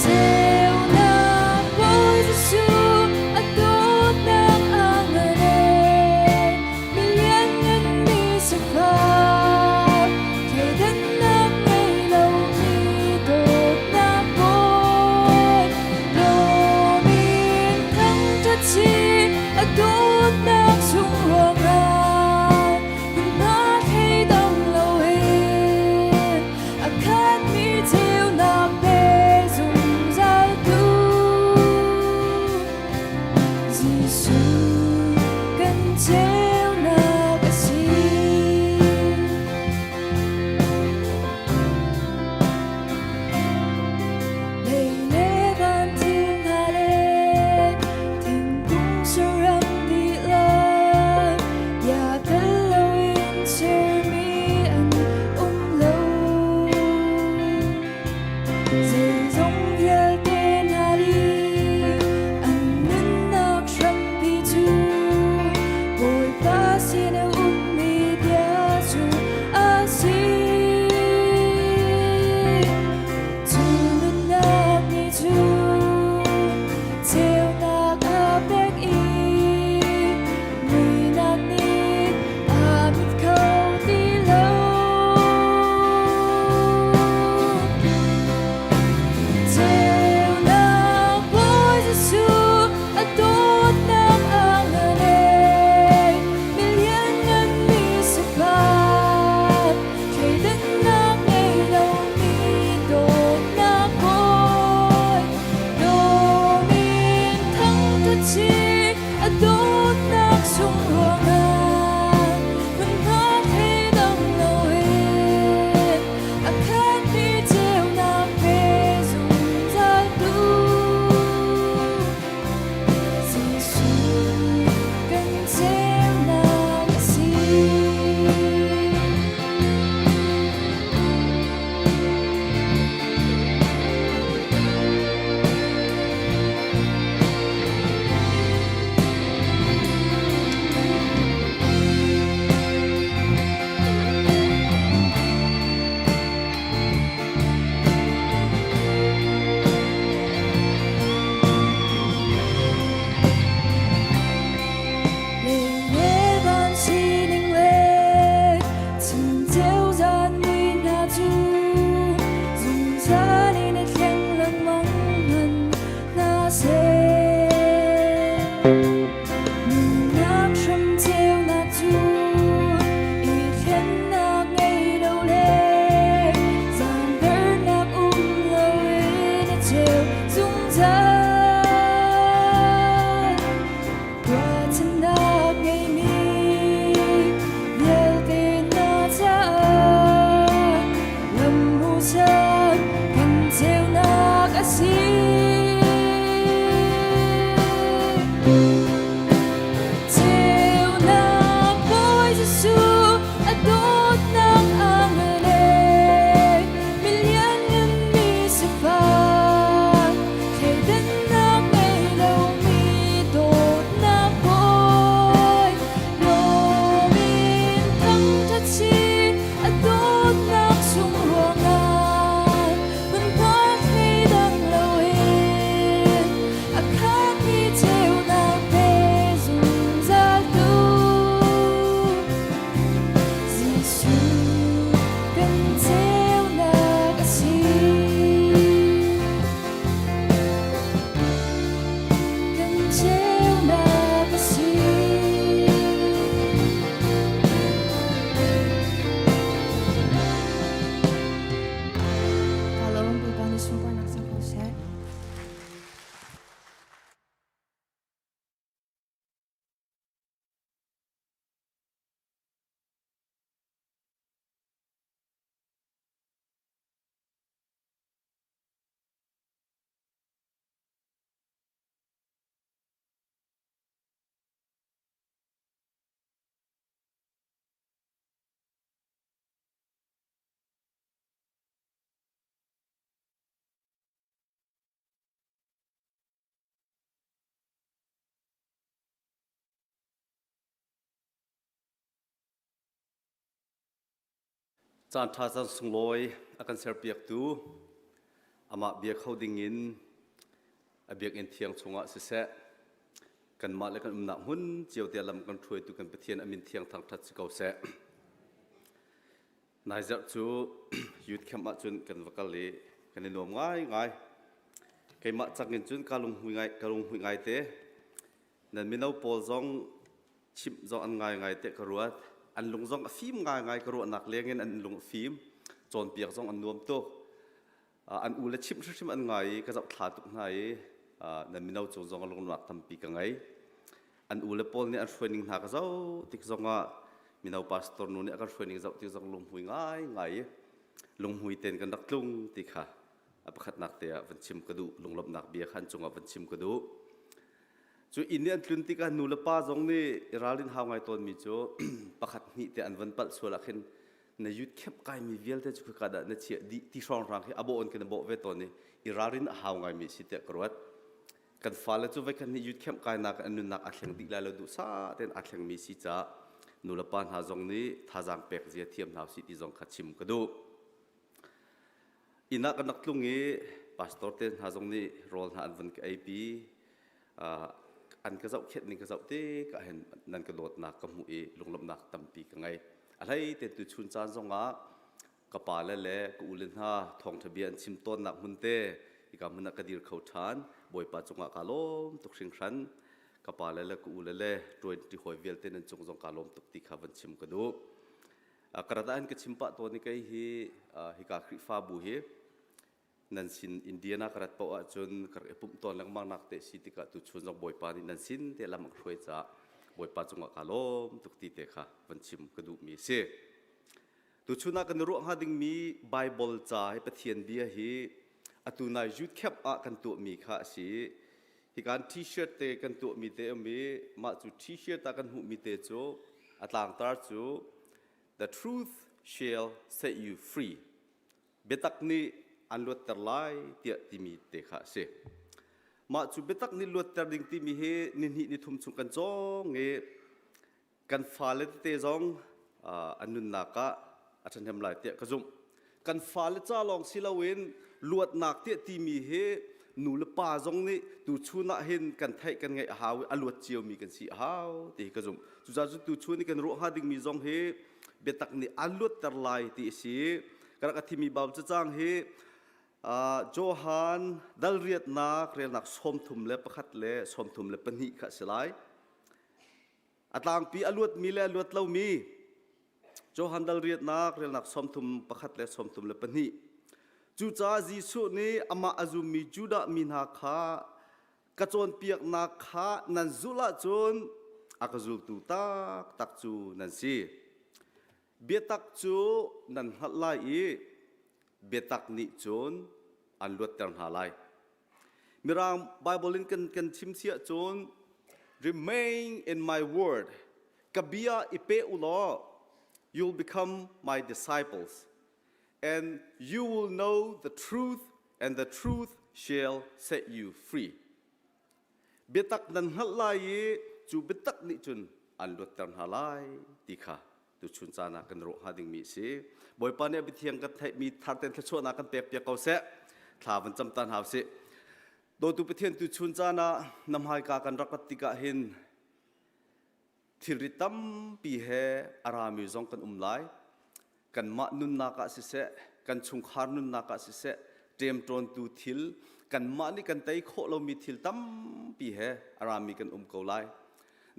Ceunak Bawi Jesuh a dawtnak a ngan ee, miliannganmi sifak thleidannak ngei lomi dawtnak Bawi lawm in thangṭhat si a dawtnak chung ruangah hmunhma thleidang loin a khatmi ceunak pe zungzal tu Jesuh kan ceunak a si. Lei le van thil hna le thingkung saram dihlak bia tel loin sermi an um lo. Zeizong vialte hna nih an nunnak hrampi cu Bawipa sin a ummi bia cu a si. Cu nunnak nih cun ceunak a pek i muihnak nih a mit kho ti lo. Ceunak Bawi Jesuh a dawtnak a ngan ee, miliannganmi sifak thleidannak ngei lomi dawtnak Bawi lawm in thangṭhat si a dawtnak sung ruangah hmunhma thleidang loin. Caan ṭha caan sunglawi a kan serpiaktu amah bia kho dingin a biakinn thiang chungah siseh kanmah le kan umnak hmun cio te lam kan hruaitu kan Pathian a min thiang thangṭhat si ko seh. Nai zarh cu youth camp ahcun kan va kal i kan i nuam ngaingai. Keimah cang in cun ka lunghmui ngai ka lunghmui ngai te. Nan mino pawl zong chimh zong an ngaingai te ka ruat. An lung zong a fim ngaingai ka ruahnak leng in an lung a fim. Cawnpiak zong an nuam tuk. An u le chimh hrimhrim an ngai i ka zohthla tuk hna i nan mino cung zong lungnak tampi ka ngei. An u le pawl nih an hruaining hna ka zoh tik zongah mino pastor nu nih a kan hruaining zoh tik zong lunghmui ngaingai i lunghmui tein kan rak tlung ti kha a pakhatnak te ah van chim ka duh lunglawmhnak bia kha an cungah van chim ka duh. Cu inn i an tlun tikah nu le pa zong nih i ralrin hau ngai tawnmi cu pakhat hnih te an van palh sual ah khin na youth camp kaimi vialte cu khika dah na chiah dih ti hrawnghrang khi a bawh in kan i bawh ve tawn i i ralrin a hau ngaimi si tiah ka ruat. Kan fale cu voikhat nih youth camp kainak an nunnak aa thleng dih lai lo duhsah tein aa thlengmi si caah nulepa hna zong nih thazaang pek zia thiam hna usih ti zong kha chim ka duh. Inn ah kan rak tlung i pastor te hna zong nih rawl hna an vun ka eipi. An ka zohkhenh ning ka zoh tikah hin nan ka dawtnak ka hmuh i lunglawmhnak tampi ka ngei. A hlei te tu chun caan zongah ka pale le ka ule hna thawngṭha bia an chim tawnnak hmun te hika hmun ah ka dir kho ṭhan. Bawipa cungah kaa lawm tuk hringhran. Ka pale le ka ule le ṭuanṭi hawi vialte nan cung zong kaa lawm tuk ti kha van chim ka duh. Ka rat ah hin ka chim pah tawn i kei hi hika Khrihfabu hi nan sin Indiana ka rat paoh ahcun ka rak i pumh tawn lengmang nak te si tikah tuchun zong Bawipa nih nan sin te lam a ka hruai caah Bawipa cungah kaa lawm tuk ti te kha van chim ka duhmi a si. Tuchun ah kan i ruah hnga dingmi Bible ca hi Pathian bia hi atu nai youth camp ah kan tuahmi kha a si i hikan t-shirt te kan tuahmi te um i mah cu t-shirt ah kan hmuhmi te cu a tlangtar cu the truth shall set you free biatak nih an luatter lai tiah timi te kha a si mah cu biatak nih luatter ding timi hi nihnih nithum chung kan cawng i kan fale tete zong an nunnak ah a ṭhahnem lai tiah ka zumh. Kan fale ca lawng si loin luatnak tiah timi hi nu le pa zong nih tuchun ah hin kan theih kan ngeih a hau i a luat ciomi kan si a hau ti hi ka zumh. Cucaah cu tuchun i kan ruah hnga dingmi zong hi biatak nih aan luatter lai ti a si. Ka rak a thimi Bible cacang hi Johan dal riatnak relnak 31 le 32 kha a si lai. A tlangpi a luatmi le a luat lomi Johan dal riatnak relnak 31 le 32. Cucaah Jesuh nih amah a zummi Judah mi hna kha ka cawnpiaknak kha nan zulh ahcun a ka zultu taktak cu nan si. Biatak cu nan hngalh lai i biatak nih cun an luatter hna lai. Mirang Bible in kan, kan chim si ahcun remain in my word ka bia i pe u law you'll become my disciples and you will know the truth and the truth shall set you free. Biatak nan hngalh lai i cu biatak nih cun an luatter hna lai ti kha tuchun caan ah kan ruah hnga dingmi a si. Bawipa nih a biathiang kan theihmi tharten thluachuahnak kan pek piak ko seh. Thla van cam ta hna usih. Dawtu Pathian tuchun caan ah na hmaika kan rak rat tikah hin thilri tampi he a rami zong kan um lai. Kanmah nunnak ah siseh, kan chungkhar nunnak ah siseh, ṭemṭawntu thil, kanmah nih kan tei khawh lomi thil tampi he a rami kan um ko lai.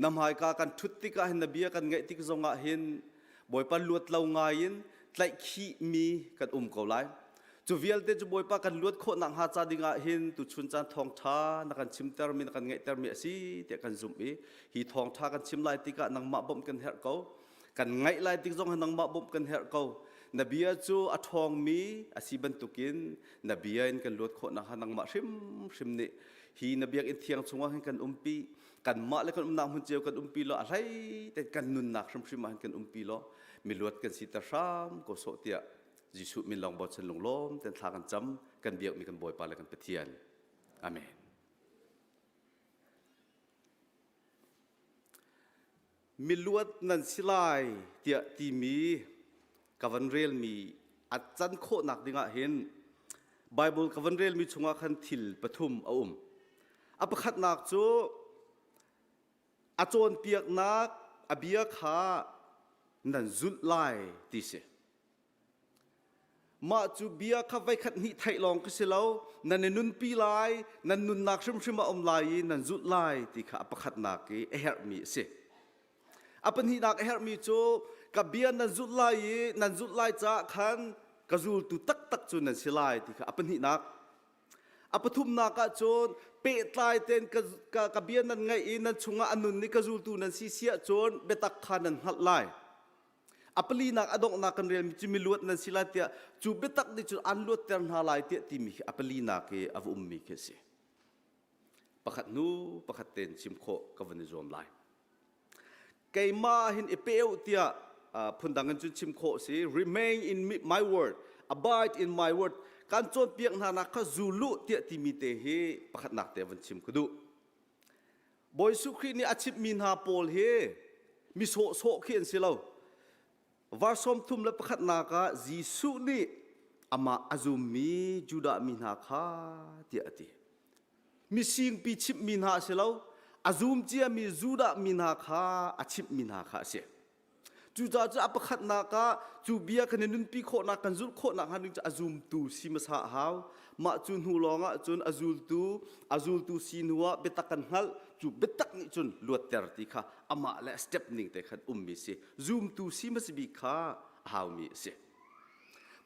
Na hmaika kan ṭhut tikah hin na bia kan ngaih tik zongah hin Bawipa luat lo ngai in tlaihkhihmi kan um ko lai. Cu vialte cu Bawipa kan luat khawh nakhnga ca dingah hin tuchun caan thawngṭha na kan chimtermi na kan ngaihtermi a si tiah kan zumh i hi thawngṭha kan chim lai tikah nangmah bawmh kan herh ko. Kan ngaih lai tik zong hi nangmah bawmh kan herh ko. Na bia cu a ṭhawngmi a si bantukin na bia in kan luat khawh nakhnga nangmah hrimhrim nih hi na biakinn thiang chungah hin kan umpi kanmah le kan umnak hmun cio kan umpi law a hlei te kan nunnak hrimhrim ah hin kan umpi law miluat kan si ter hram ko sawh tiah Jesuh min lawng bochan lunglawm ten thla kan cam kan biakmi kan Bawipa le kan Pathian amen miluat nan si lai tiah timi. Ka van relmi a can khawhnak dingah hin Bible ka van relmi chungah khan thil pathum a um. A pakhatnak cu a cawnpiaknak a bia kha nan zulh lai ti si. Mah cu bia kha voikhat hnih theih lawng khi si lo, nan i nunpi lai, nan nunnak hrimhrim a um lai i nan zulh lai ti kha a pakhatnak i a herhmi a si. A pahnihnak a herhmi cu ka bia nan zulh lai i nan zulh lai caah khan ka zultu taktak cu nan si lai ti kha a pahnihnak. A pathumnak ah cun pehtlai tein ka, ka, ka bia nan ngaih i nan chungah a nun i ka zultu nan si si ahcun biatak kha nan hngalh lai. A palinak a donghnak kan relmi cu miluat nan si lai tiah cu biatak nih cun an luatter hna lai tiah timi khi a palinak i a va ummi khi a si. Pakhat hnu pakhat tein chim khawh ka van i zuam lai. Keimah hin i pe u tiah phundang in cun chim khawh si remain in my word abide in my word kan cawnpiak hna nak kha zulu tiah timi te hi pakhatnak te van chim ka duh. Bawi Jesuh Khrih nih a chimhmi hna pawl hi mi sawhsawh khi an si lo. Verse 31 ah Jesuh nih amah a zummi Judah mi hna kha tiah a ti. Misingpi chimhmi hna a si lo, a zum ciami Judah mi hna kha a chimhmi hna kha a si. Cucaah cu a pakhatnak ah cu bia kan i nunpi khawhnak kan zulh khawhnak hnga ding cu a zumtu si hmasa a hau. Mah cu hnu lawng ah cun a zultu a zultu si hnu ah biatak kan hngalh cu biatak nih cun luatter ti kha amah le step ning te khan ummi si. Zumtu si hmasa bik kha a haumi a si.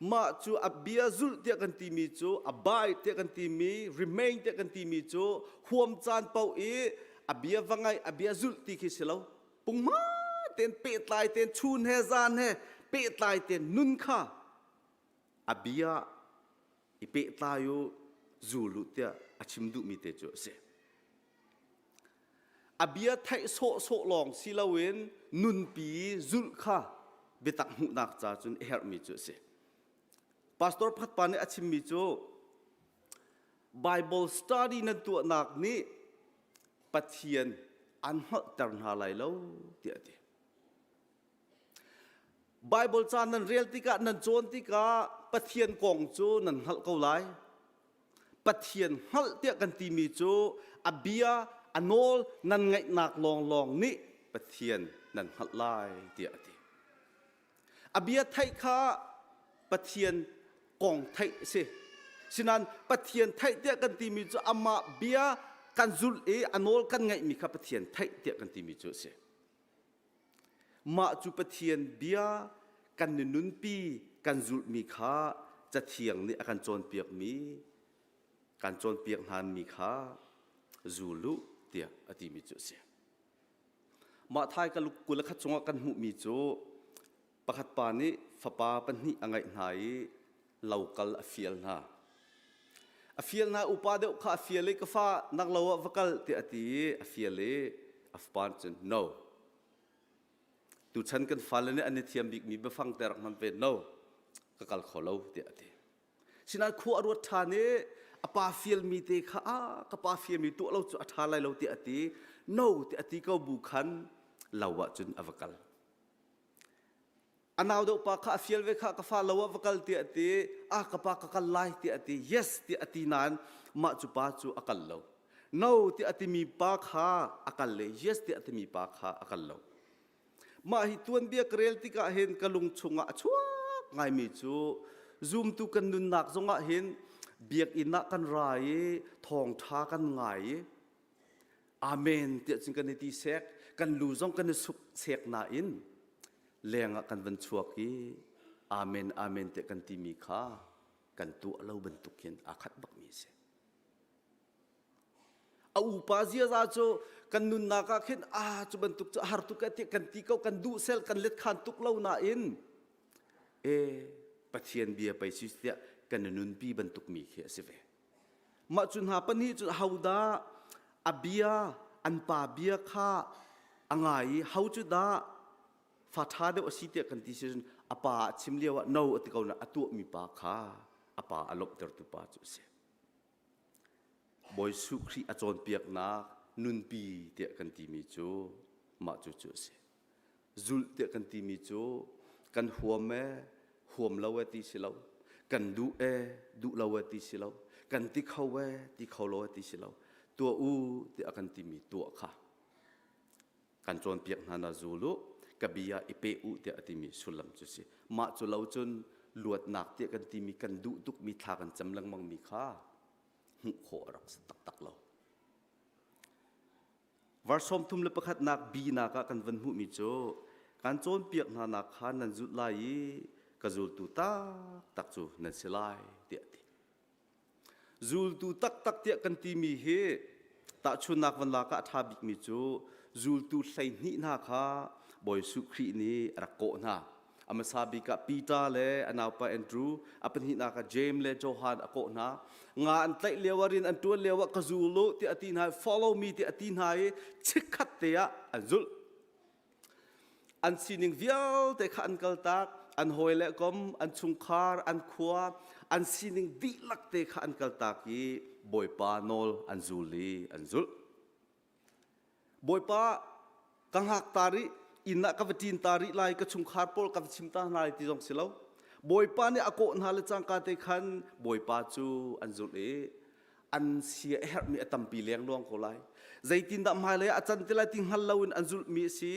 Mah cu a bia zulh tiah kan timi cu abide tiah kan timi remain tiah kan timi cu huam caan paoh i a bia va ngaih a bia zulh ti khi si lo pungma tein pehtlai tein chun he zan he pehtlai tein nun kha a bia i pehtlai u zul u tiah a chim duhmi te cu a si. A bia theih sawhsawh lawng si loin nunpi zulh kha biatak hmuhnak ca cun a herhmi cu a si. Pastor pakhat pa nih a chimmi cu Bible study nan tuahnak nih Pathian an hngalhter hna lai lo tiah a ti. Bible ca nan rel tikah nan cawn tikah Pathian kong cu nan hngalh ko lai. Pathian hngalh tiah kan timi cu a bia a nawl nan ngaihnak lawnglawng nih Pathian nan hngalh lai tiah a ti. A bia theih kha Pathian kong theih a si. Sinain Pathian theih tiah kan timi cu amah bia kan zulh i a nawl kan ngaihmi kha Pathian theih tiah kan timi cu a si. Mah cu Pathian bia kan nunpi kan zulhmi kha Cathiang nih a kan cawnpiakmi kan cawnpiak hnami kha zul u tiah a timi cu a si. Mah thai ka 21 chungah kan hmuhmi cu pakhat pa nih fapa pahnih a ngeih hna i lo kal a fial hna. A fial hna upa deuh kha a fial i ka fa nak lo ah va kal tiah a ti i a fial i a fapa nih cun no. Tuchan kan fale nih an i thiam bikmi biafang te rak hman ve no ka kal kho lo tiah a ti. Sinain khua a ruat ṭhan i a pa fialmi te kha a ka pa fialmi tuah lo cu a ṭha lai lo tiah a ti. No tiah a ti ko bu khan lo ah cun a va kal. A nau deuh pa kha a fial ve kha ka fa lo ah va kal tiah a ti. A ka pa ka kal lai tiah a ti. Yes tiah a ti nain mah cu pa cu a kal lo. No tiah a timi pa kha a kal le yes tiah a timi pa kha a kal lo. Mah hi tuanbia ka rel tikah hin ka lung chungah a chuak ngaimi cu zumtu kan nunnak zongah hin biakinn ah kan ra i thawngṭha kan ngai i amen tiah cun kan i ti sek kan lu zong kan i suk sek nain lengah kan van chuak i amen amen tiah kan timi kha kan tuah lo bantuk hin aa khat bakmi a si. A upa ziaza cu kan nunnak ah khin ah cu bantuk cu a har tuk eh tiah kan ti ko kan duh sel kan let khan tuk lo nain e Pathian bia pei si tiah kan i nunpi bantuk mi khi a si ve. Mah cu hna pahnih cu hodah a bia an pa bia kha a ngai i ho cu dah fa ṭha deuh a si tiah kan ti si cun a pa a chim lio ah no a ti ko na a tuahmi pa kha a pa a lawmhtertu pa cu a si. Bawi Jesuh Khrih a cawnpiaknak nunpi tiah kan timi cu mah cu cu a si. Zulh tiah kan timi cu kan huam ee, Huam lo e ti si lo. Kan duh e duh lo e ti si lo. Kan ti kho e ti kho lo e ti si lo. Tuah u ti a kan timi tuah kha kan cawnpiak hna na zul u ka bia i pe u tiah a timi sullam cu si. Mah cu lo cun luatnak tiah kan timi kan duh tukmi thla kan cam lengmang mi kha hmuh khawh a rak si taktak lo. Verse 31nak B nak ah kan van hmuhmi cu kan cawnpiak hna nak kha nan zulh lai i ka zultu taktak cu nan si lai tiah a ti. Zultu taktak tiah kan timi hi tahchunnak van lak ah a ṭha bikmi cu zultu 12 hna kha Bawi Jesuh Khrih nih a rak kawh hna. A hmasa bik ah Peter le a naupa Andrew, a pahnihnak ah James le Johan a kawh hna. Nga an tlaih lio ah rian an ṭuan lio ah ka zul u tiah a ti hna i follow me tiah a ti hna i chikkhat te ah an zulh. An sining vialte kha an kaltak, an hawi le kom, an chungkhar, an khua, an sining dihlak te kha an kaltak i Bawipa nawl an zul i an zulh. Bawipa ka hngak ta rih, inn ah ka va ṭin ta rih lai, ka chungkhar pawl ka va chim ta hna lai ti zong si lo. Bawipa nih a kawh hna le cangka te khan Bawipa cu an zulh i an sia a herhmi a tampi lengluang ko lai. Zeitindah hmailei ah a can ti lai ti hngal loin an zulhmi a si.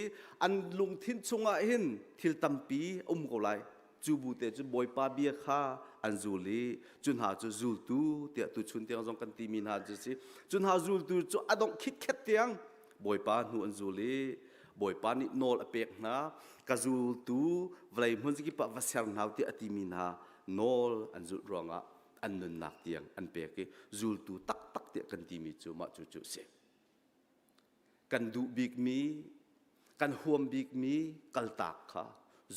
An lungthin chungah hin thil tampi a um ko lai. Cu bu te cu Bawipa bia kha an zul i cu hna cu zultu tiah tuchun tiang zong kan timi hna cu si. Cu hna zultu cu a dongh khitkhet tiang Bawipa hnu an zul i Bawipa nih nawl a pek hna. Ka zultu vawlei hmun kip ah va ser hna u tiah a timi hna nawl an zulh ruangah an nunnak tiang an pek i zultu taktak tiah kan timi cu mah cu cu a si. Kan duh bikmi, kan huam bikmi kaltak kha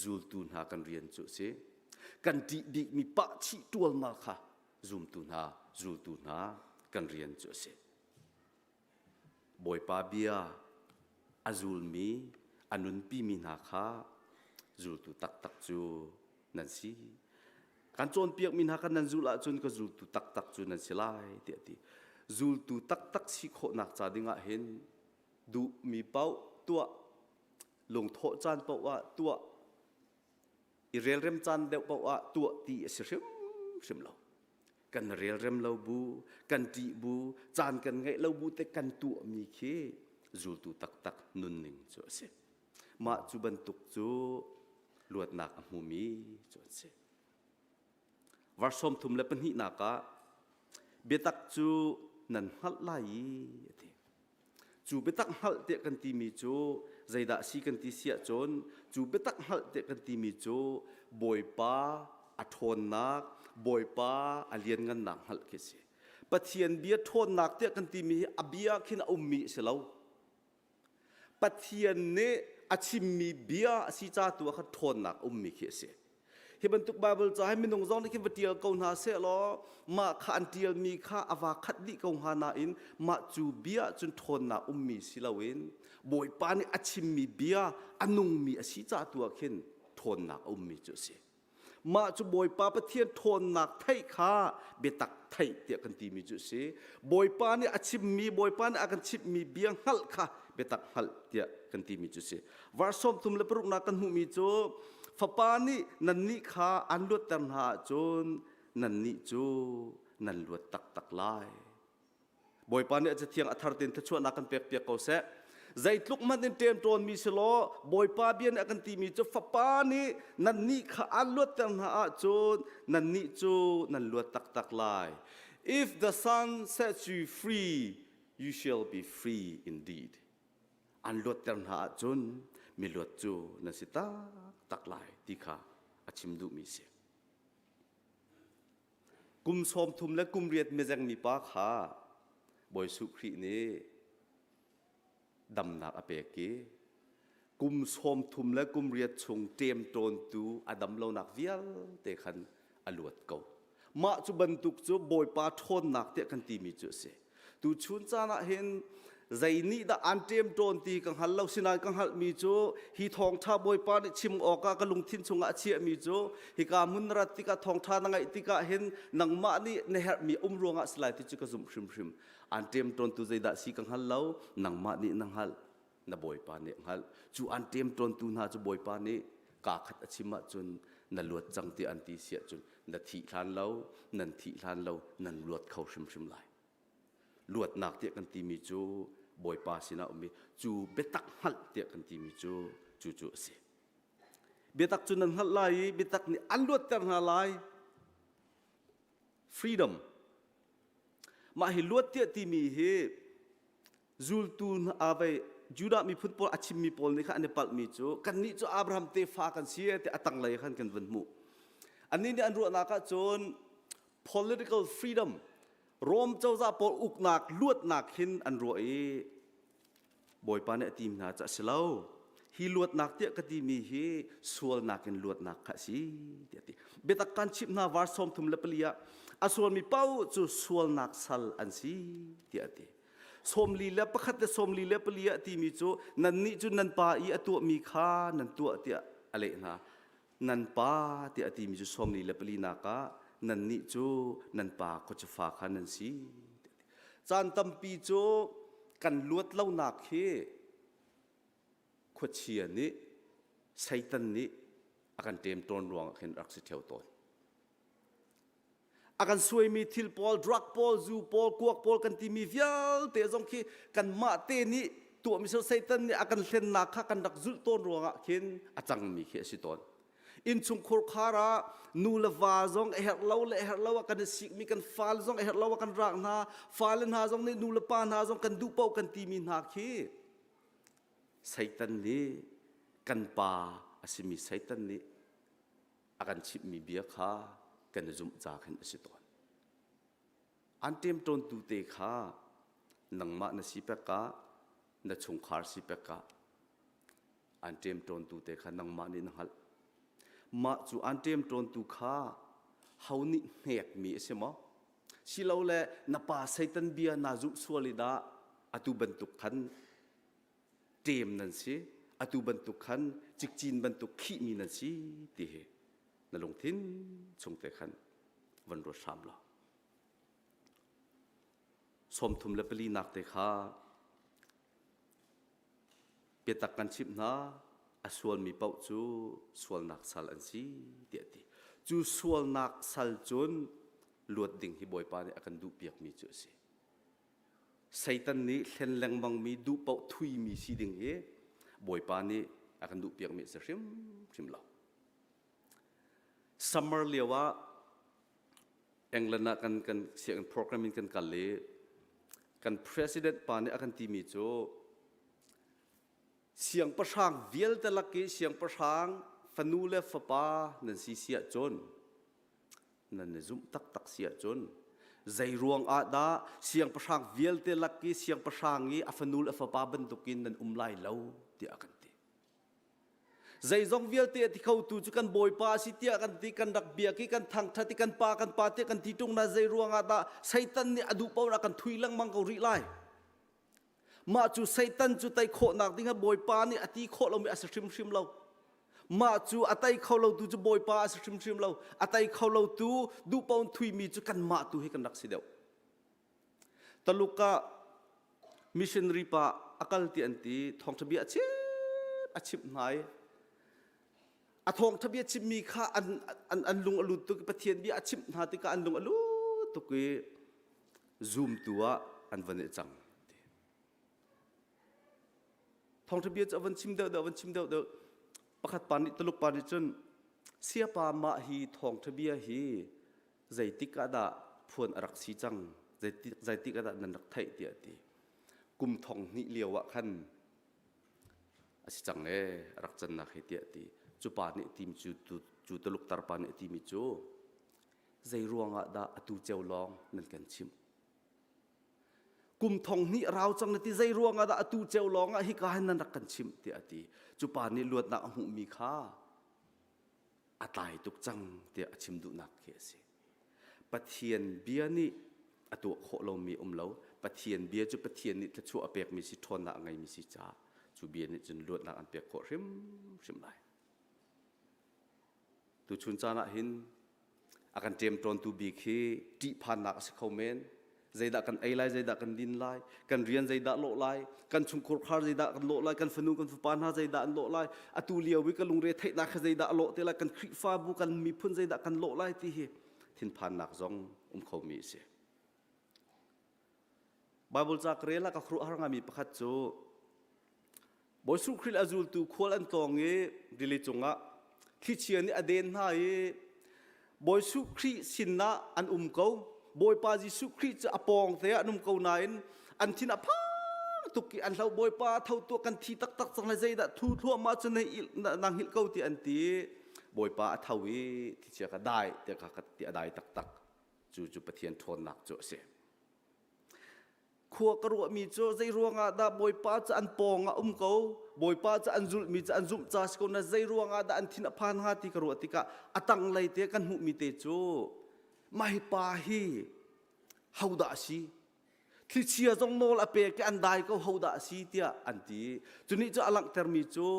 zultu hna kan rian cu a si. Kan ṭih bikmi pah chih ṭualmal kha zumtu hna, zultu hna kan rian cu a si. Bawipa bia a zulmi, a nunpimi hna kha zultu taktak cu nan si. Kan cawnpiakmi hna kha nan zulh ahcun ka zultu taktak cu nan si lai tiah a ti. Zultu taktak si khawhnak ca dingah hin duhmi paoh tuah, lungthawh caan paoh ah tuah, i relrem caan deuh paoh ah tuah ti a si hrimhrim lo. Kan relrem lo bu, kan ṭih bu, caan kan ngeih lo bu te kan tuahmi khi zultu taktak nunning cu a si. Mah cu bantuk cu luatnak a hmumi cu an si. Verse 32nak ah biatak cu nan hngalh lai i a ti. Cu biatak hngalh tiah kan timi cu zeidah si kan ti si ahcun cu biatak hngalh tiah kan timi cu Bawipa a ṭhawnnak, Bawipa a lianngannak hngalh khi a si. Pathian bia ṭhawnnak tiah kan timi hi a bia khin a ummi a si lo. Pathian nih a chimmi bia a si ca tu ah khan ṭhawnnak a ummi khi a si. Hi bantuk Baibal ca hi minung zong nih khin va ṭial ko hna sehlaw mah kha an ṭialmi kha a vaa khat dih ko hnga nain mah cu bia cun ṭhawnnak ummi si loin Bawipa nih a chimmi bia a nungmi a si ca tu ah khin ṭhawnnak a ummi cu a si. Mah cu Bawipa Pathian ṭhawnnak theih kha biatak theih tiah kan timi cu a si. Bawipa nih a chimmi, Bawipa nih a kan chimhmi bia hngalh kha biatak hngalh tiah kan timi cu a si. Verse 36nak kan hmuhmi cu Fapa nih nannih kha aan luatter hna ahcun nannih cu nan luat taktak lai. Bawipa nih a cathiang a thar tein thluachuahnak kan pekpiak ko seh. Zeitluk hmanh in ṭemṭawnmi si law Bawipa bia nih a kan timi cu Fapa nih nannih kha aan luatter hna ahcun nannih cu nan luat taktak lai. If the Son sets you free, you shall be free indeed. An luatter hna ahcun miluat cu nan si taktak lai ti kha a chim duhmi si. Kum 30 le kum riat mizengmi pa kha Bawi Jesuh Khrih nih damnak a pek i kum 30 le kum riat chung ṭemṭawntu a dam lonak vialte khan a luat ko. Mah cu bantuk cu Bawipa ṭhawnnak tiah kan timi cu a si. Tuchun caan ah hin zei nih dah aan ṭemṭawn ti ka hngal lo sinain ka hngalhmi cu hi thawngṭha Bawipa nih chim awkah ka lungthin chungah a chiahmi cu hika hmun na rat tikah thawngṭha na ngaih tikah hin nangmah nih na herhmi um ruangah si lai ti cu ka zumh hrimhrim. Aan ṭemṭawntu zeidah si ka hngal lo, nangmah nih na hngalh, na Bawipa nih a hngalh. Cu aan ṭemṭawntu hna cu Bawipa nih kaa khat a chim ahcun. Na luat cang tiah an ti si ahcun na thih hlan lo, nan thih hlan lo, nan luat kho hrimhrim lai. Luatnak tiah kan timi cu Bawipa sinah um i cu biatak hngalh tiah kan timi cu cu cu a si. Biatak cu nan hngalh lai i biatak nih an luatter hna lai. Freedom. Mah hi luat tiah timi hi zultu hna vei Judah miphun pawl a chimmi pawl nih khan an i palhmi cu kannih cu Abraham tefa kan si ti a tanglei khan kan vun hmuh. Annih nih an ruahnak ah cun political freedom Rom cozah pawl uknak luatnak hin an ruah i Bawipa nih a ti hna cu a si lo. Hi luatnak tiah ka timi hi sualnak in luatnak kha a si tiah a ti. Biatak kan chimh hna verse 34 ah a sualmi paoh cu sualnak sal an si tiah a ti. 41 le 44 ah timi cu nannih cu nan pa i a tuahmi kha nan tuah tiah a leh hna. Nan pa tiah a timi cu 44 nak ah nannih cu nan pa khuachafa kha nan si. Caan tampi cu kan luat lonak hi khuachia nih Satan nih a kan ṭemṭawn ruangah khin rak si ṭheo tawn. A kan suaimi thil pawl, drug pawl, zu pawl, kuak pawl kan timi vialte zong khi kanmah te nih tuahmi Satan nih a kan hlennak kha kan rak zulh tawn ruangah khin a cangmi khi a si tawn. Innchungkhur khar ah nu le va zong a herh lo le a herh lo ah kan i sikmi kan fale zong a herh lo ah kan raak hna. Fale hna zong nih nu le pa hna zong kan duh paoh kan timi hna khi Satan nih kan pa a simi Satan nih a kan chimhmi bia kha kan i zumh ca khin a si tawn. An ṭemṭawntu te kha nangmah na si pek ah na chungkhar si pek ah an ṭemṭawntu te kha nangmah nih na hngalh. Mah cu an ṭemṭawntu kha ho nih hnekmi a si maw? Silole na pa Satan bia naa zumh sual i dah atu bantuk khan ṭem nan si, atu bantuk khan cikcin bantuk khihmi nan si ti hi na lungthin chung te khan van ruat hram law. 34 nak te kha biatak kan chimh hna a sualmi paoh cu sualnak sal an si tiah a ti. Cu sualnak sal cun luat ding hi Bawipa nih a kan duhpiakmi cu a si. Satan nih hlen lengmangmi duh paoh thuimi si ding hi Bawipa nih a kan duhpiakmi a si hrimhrim lo. Summer lio ah England ah kan kan sianginn program in kan kal i kan president pa nih a kan timi cu siangpahrang vialte lak i siangpahrang fanu le fapa nan si si ahcun nan i zumh taktak si ahcun zei ruang ah dah siangpahrang vialte lak i siangpahrang i a fanu le a fapa bantukin nan um lai lo tiah a kan ti. Zeizong vialte a ti khotu cu kan Bawipa a si tiah kan ti, kan rak biak i kan thangṭhat i kan pa kan pa tiah kan ti ṭung na zei ruangah dah Satan nih a duh paoh a kan thui lengmang ko rih lai. Mah cu Satan cu tei khawhnak ding ah Bawipa nih a ti khawh lomi a si hrimhrim lo. Mah cu a tei kho lotu cu Bawipa a si hrimhrim lo. A tei kho lotu duh paoh in thuimi cu kanmah tu hi kan rak si deuh. Taluk ah missionary pa a kal ti an ti thawngṭha bia a chim a chimh hna i a thawngṭha bia chimmi kha an, an, an lung a lut tuk i Pathian bia a chimh hna tikah an lung a lut tuk i zumtu ah an van i cang thawngṭha bia cu a van chim deuh deuh a van chim deuh deuh pakhat pa nih Tuluk pa nih cun siapa mah hi thawngṭha bia hi zeitik ah dah phuan a rak si cang zeitik, zeitik ah dah nan rak theih tiah a ti kum thong hnih lio ah khan a si cang ee a rak cannak hi tiah a ti cu pa nih tim cu cu Tuluk tarpa nih a timi cu zei ruangah dah atu ceu lawng nan kan chimh kum thong hnih rau cang na ti zei ruangah dah atu ceu lawng ah hika hin nan rak kan chimh tiah a ti cu pa nih luatnak a hmuhmi kha a tlai tuk cang tiah a chim duhnak khi a si. Pathian bia nih a tuah khawh lomi um lo. Pathian bia cu Pathian nih thluachuah a pekmi si ṭhawnnak a ngeimi si caah cu bia nih cun luatnak an pek khawh hrimhrim lai. Tuchun caan ah hin a kan ṭemṭawntu bik hi ṭihphannak a si kho men. Zeidah kan ei lai, zeidah kan din lai, kan rian zeidah lawh lai, kan chungkhur khar zeidah kan lawh lai, kan fanu kan fapa hna zeidah an lawh lai, atu lio i ka lungre theihnak kha zeidah a lawh te lai, kan Khrihfabu kan miphun zeidah kan lawh lai ti hi thinphannak zong um khomi a si. Bible ca ka rel ah ka khuaruahhar ngaimi pakhat cu Bawi Jesuh Khrih a zultu khual an tlawng i rili cungah thlichia nih a den hna i Bawi Jesuh Khrih sinah an um ko. Bawipa Jesuh Khrih cu a pawng te ah an um ko nain an thin a phang tuk i an hlo Bawipa tho tuah kan thi taktak cang lai zeidah thu thluahmah cun nang hngilh ko ti an ti. Bawipa a tho i thlichia ka dai tiah ka ti a dai taktak. Cu cu Pathian ṭhawnnak cu a si. Khua ka ruahmi cu zei ruangah dah Bawipa cu an pawng ah um ko, Bawipa cu an zulhmi cu an zumh ca si ko na zei ruangah dah an thin a phan hnga ti ka ruah tikah a tanglei te kan hmuhmi te cu mah hi pa hi hodah a si? Thlichia zong nawl a pek i an dai ko hodah a si tiah an ti. Cu nih cu a langhtermi cu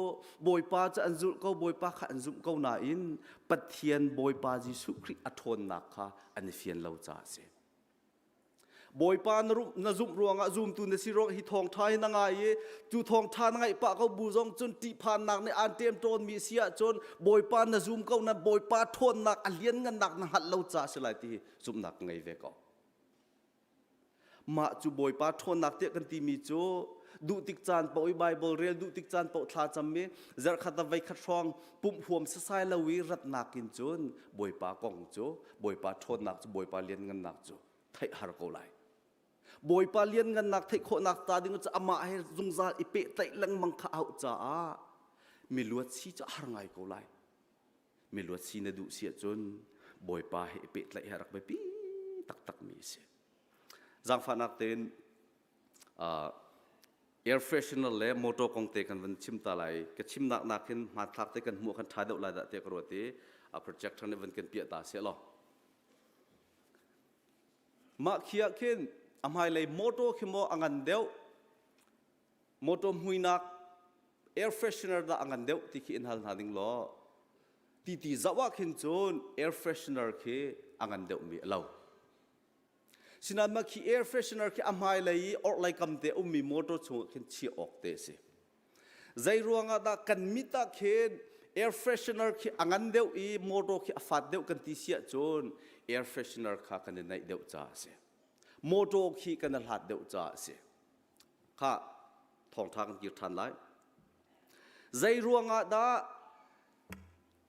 Bawipa cu an zulh ko, Bawipa kha an zumh ko nain Pathian Bawipa Jesuh Khrih a ṭhawnnak kha an i fian lo caah a si. Bawipa na, na zumh ruangah zumtu na si ruang hi thawngṭha hi na ngai i cu thawngṭha na ngaih pah ko bu zong cun ṭihphannak nih aan ṭemṭawnmi si ahcun Bawipa na zum ko na Bawipa ṭhawnnak a lianngannak na hngalh lo caah si lai ti hi zumhnak ka ngei ve ko. Mah cu Bawipa ṭhawnnak tiah kan timi cu duh tik caan paoh i Bible rel duh tik caan paoh thla cam i zarhkhat ah voikhat hrawng pumh huam sasai lo i ratnak in cun Bawipa kong cu Bawipa ṭhawnnak cu Bawipa lianngannak cu theih har ko lai. Bawipa lianngannak theih khawhnak ta ding cu amah he zungzal i pehtlaih lengmang kha a hauh caah miluat si cu a har ngai ko lai. Miluat si na duh si ahcun Bawipa he i pehtlaih hi a rak biapi taktakmi a si. Zaangfahnak tein uh, air freshener le motor kong te kan van chim ta lai. Ka chimnak nakin hmanthlak te kan hmuh kan ṭha deuh lai dah tiah ka ruat i a projector nih van kan piah ta seh law. Mah khi ah khin a hmailei motor khi maw a ngan deuh motor hmuinak air freshener dah a ngan deuh ti khi in hal hna ding law ti ti zoh ah khin cun air freshener khi a ngan deuhmi a lo. Sinain mah khi air freshener khi a hmailei i orhlei kam te ummi motor chungah khin chiah awk te a si. Zei ruangah dah kan mit ah khin air freshener khi a ngan deuh i motor khi a fat deuh kan ti si ahcun air freshener kha kan i naih deuh caah a si. Motor khi kan i hlat deuh caah a si. Kha thawngṭha kan kir ṭhan lai. Zei ruangah dah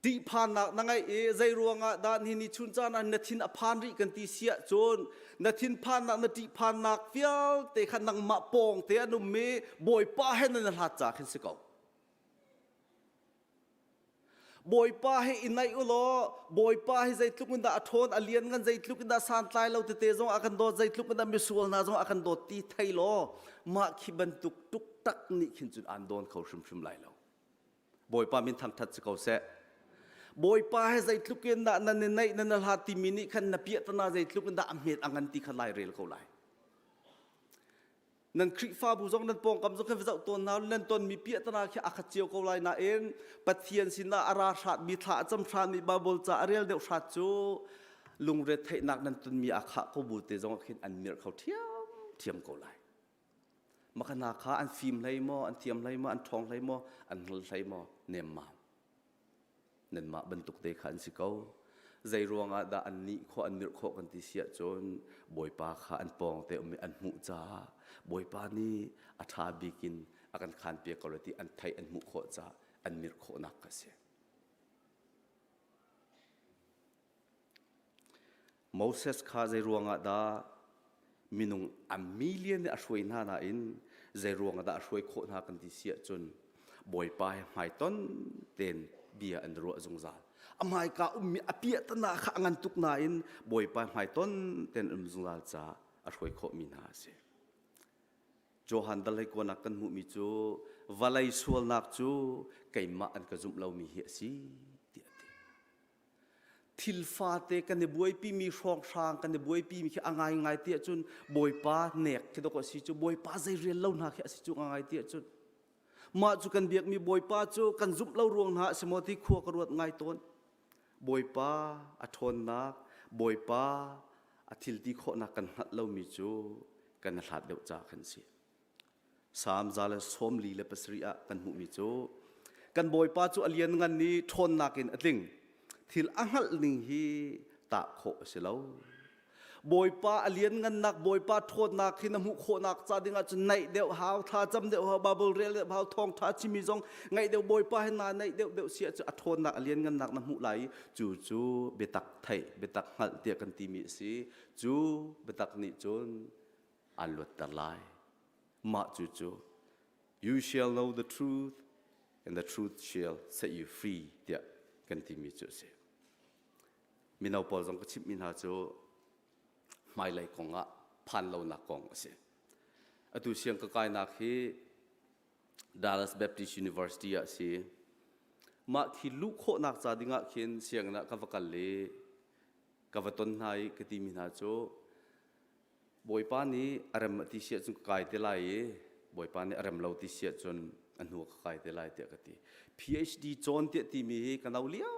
ṭihphannak na ngeih i zei ruangah dah ni ni chun caan ah na thin a phan rih kan ti si ahcun na thinphannak na ṭihphannak vialte kha nangmah pawng te an um i Bawipa he nan i hlat ca khin si ko. Bawipa he i naih u law Bawipa hi zeitluk in dah a ṭhawn a lian ngan zeitluk in dah santlai lo tete zong a kan dawt zeitluk in dah misual hna zong a kan dawt ti thei law mah khi bantuk tuktak nih khin cun aan dawn kho hrimhrim lai lo. Bawipa min thangṭhat si ko seh. Bawipa he zeitluk in dah nan i naih nan i hlat timi nih khan na piahtana zeitluk in dah a hmet a ngan ti kha lai rel ko lai. Nan Khrihfabu zong nan pawngkam zong khan va zoh tawn hna nan tonmi piahtana khi a khat cio ko lai nain Pathian sinah a ra hratmi thla a cam hratmi Bible ca a rel deuh hrat cu lungre theihnak nan tonmi aa khah ko bu te zong ah khin an mirh kho ṭhiamṭhiam ko lai. Maka hna kha an fim hlei maw, an thiam hlei maw, an ṭhawng hlei maw, an hngal hlei maw, nemmam. Nanmah bantuk te kha an si ko. Zei ruangah dah an nih khawh, an mirh khawh kan ti si ahcun Bawipa kha an pawng te um i an hmuh caah Bawipa nih a ṭha bik in a kan khanpiak ko lai ti an theih an hmuh khawh caah an mirh khawhnak kha a si. Moses kha zei ruangah dah minung a million nih a hruai hna nain zei ruangah dah a hruai khawh hna kan ti si ahcun Bawipa he hmaiton tein bia an ruah zungzal. A hmaika ummi a piahtana kha a ngan tuk nain Bawipa hmaiton tein um zungzal caah a hruai khawhmi hna a si. Johan dal hleikuanak kan hmuhmi cu vawlei sualnak cu keimah an ka zumh lomi hi a si tiah a ti. Thil fate kan i buaipimi hrawnghrang kan i buaipimi khi a ngaingai ti ahcun Bawipa nek khi dawk a si cu Bawipa zei rian lo hna khi a si cu ngaingai ti ahcun mah cu kan biakmi Bawipa cu kan zumh lo ruang hna a si maw ti khua ka ruat ngai tawn. Bawipa a ṭhawnnak, Bawipa. A thil ti khawhnak kan hngalh lomi cu kan i hlat deuh caah khan si. Salm 147 ah kan hmuhmi cu kan Bawipa cu a lianngan i ṭhawnnak in a tling. Thil a hngalh ning hi tah khawh a si lo. Bawipa a lianngannak, Bawipa ṭhawnnak hi na hmuh khawhnak ca ding ahcun naih deuh hau, thlacam deuh hau, Bible rel deuh hau, thawngṭha chimmi zong ngaih deuh Bawipa he naa naih deuh deuh si ahcun a ṭhawnnak, a lianngannak na hmuh lai i cu cu biatak theih, biatak hngalh tiah kan timi a si. Cu biatak nih cun aan luatter lai. Mah cu cu you shall know the truth and the truth shall set you free tiah kan timi cu a si. Mino pawl zong ka chimhmi hna cu hmailei kong ah phan lonak kong a si. Atu siang ka kainak hi Dallas Baptist University ah a si. Mah khi luh khawhnak ca ding ah khin sianginn ah ka va kal i ka va ton hna i ka timi hna cu Bawipa nih a rem a ti si ahcun ka kai te lai i Bawipa nih a rem lo ti si ahcun a hnu ah ka kai te lai tiah ka ti. PhD cawn tiah timi hi ka no lio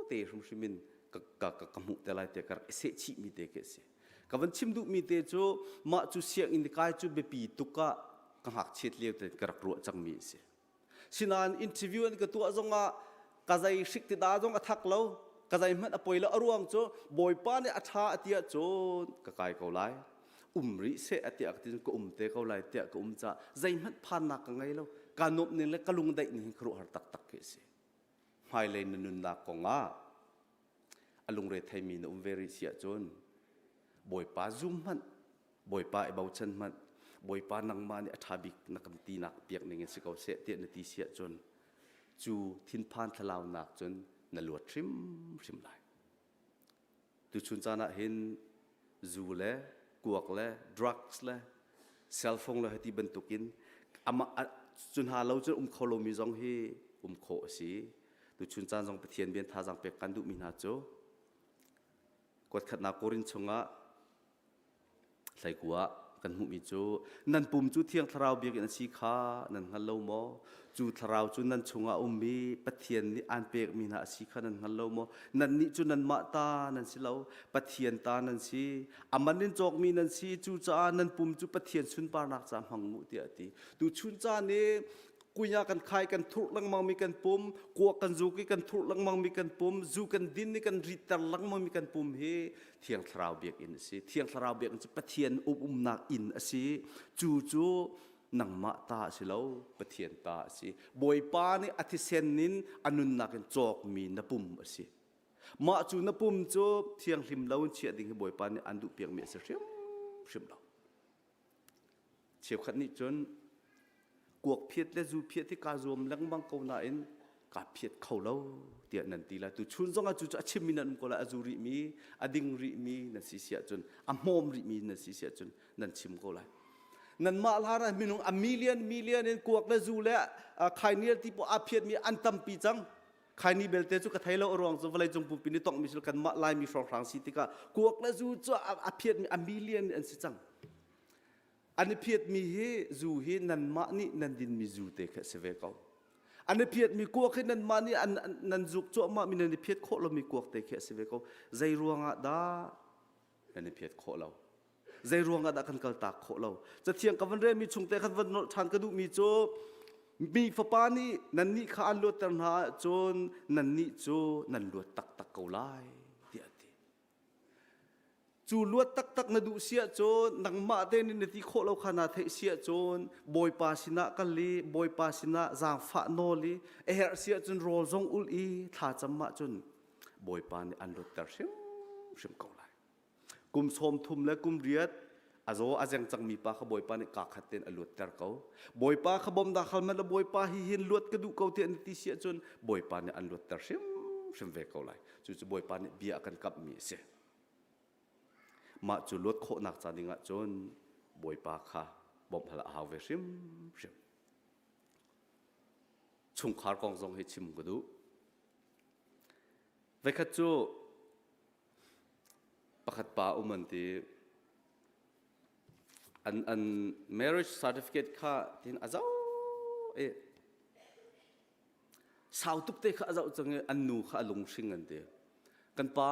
te hrimhrim in ka, ka, ka, ka hmuh te lai tiah ka rak i sehchihmi te khi a si. Ka van chim duhmi te cu mah cu sianginn kai cu biapi tuk ah ka ngakchiat lio te ka rak ruah cangmi a si. Sinain interview an ka tuah zongah ka zei hrik ti da zong a thak lo ka zei hmanh a poi lo a ruang cu Bawipa nih a ṭha a ti ahcun ka kai ko lai um rih seh a tiah ka ti ka um te ko lai tiah ka um caah zeihmanh phannak ka ngei lo ka nuamh ning le ka lungdaih ning hi khuaruahhar taktak khi a si hmailei na nunnak kongah a lungre theimi na um ve rih si ahcun Bawipa zum hmanh Bawipa i bochan hmanh Bawipa nangmah nih a ṭha bik na kan tinak piak ning in si ko seh tiah na ti si ahcun cu thinphan thlalaunak cun na luat hrimhrim lai. Tuchun caan ah hin zu le kuak le drugs le cell phone le hati bantukin ama cu hna lo cun um kho lomi zong hi um khawh a si. Tuchun caan zong Pathian bian thazaang pek kan duhmi hna cu kuatkhatnak Korin chungah Hleikua kan hmuhmi cu nan pum cu Thiang Thlarau biakinn a si kha nan hngal lo maw? Cu Thlarau cu nan chungah a ummi Pathian nih aan pekmi hna a si kha nan hngal lo maw? Nannih cu nanmah ta nan si lo, Pathian ta nan si. A man in cawkmi nan si, cucaah nan pum cu Pathian sunparnak caah hmang u tiah a ti. Tuchun caan i kunya kan khai kan thurh lengmangmi kan pum, kuak kan zuk i kan thurh lengmangmi kan pum, zu kan din i kan ritter lengmangmi kan pum hi Thiang Thlarau biakinn a si. Thiang Thlarau biakinn cu Pathian umnak inn a si. Cu cu nangmah ta a si lo, Pathian ta a si. Bawipa nih a thisen in a nunnak in cawkmi na pum a si. Mah cu na pum cu thianghlim lo in chiah ding hi Bawipa nih an duhpiakmi a si hrimhrim lo. Cheukhat nih cun kuak phiat le zu phiat hi kaa zuam lengmang ko nain kaa phiat kho lo tiah nan ti lai. Tuchun zong ah cu cu a chimmi nan um ko lai. A zu rihmi, a ding rihmi nan si si ahcun, a hmawm rihmi nan si si ahcun nan chim ko lai. Nanmah hlan ah minung a million million in kuak le zu le khainial ti poah aa phiatmi an tampi cang. Khaini belte cu ka thei lo a ruang cu vawleicung pumpi nih tonghmi cu kanmah Laimi hrawnghrang si tikah kuak le zu cu a phiatmi a million an si cang. An i phiatmi hi zu hi nanmah nih nan dinmi zu te khi a si ve ko. An i phiatmi kuak hi nanmah nih an, nan zuk cuahmahmi nan i phiat khawh lomi kuak te khi a si ve ko. Zei ruangah dah nan i phiat khawh lo? Zei ruangah dah kan kaltak khawh lo? Cathiang ka van relmi chung te khan van nolh ṭhan ka duhmi cu mi fapa nih nannih kha an luatter hna ahcun nannih cu nan luat taktak ko lai tiah a ti. Cu luat taktak na duh si ahcun nangmah te nih na ti khawh lo kha naa theih si ahcun Bawipa sinah kal i Bawipa sinah zaangfah nawl i a herh si ahcun rawl zong ulh i thlacam ahcun Bawipa nih an luatter hrimhrim ko lai. Kum sawm thum le kum riat a zaw a zeng cangmi pa kha Bawipa nih kaa khat tein a luatter ko. Bawipa kha bawm dah khal hmanh la Bawipa hi hin luat ka duh ko tiah na ti si ahcun Bawipa nih an luatter hrimhrim ve ko lai. Cucu Bawipa nih bia a kan kamhmi a si. Mah cu luat khawhnak ca ding ahcun Bawipa kha bawmh hal a hau ve hrimhrim. Chungkhar kong zong hi chim ka duh. Voikhat cu Pakhat pa um an ti. An, an marriage certificate kha tin a zoh i sau tuk te kha a zoh cang i an nu kha a lunghring an ti. Kan pa.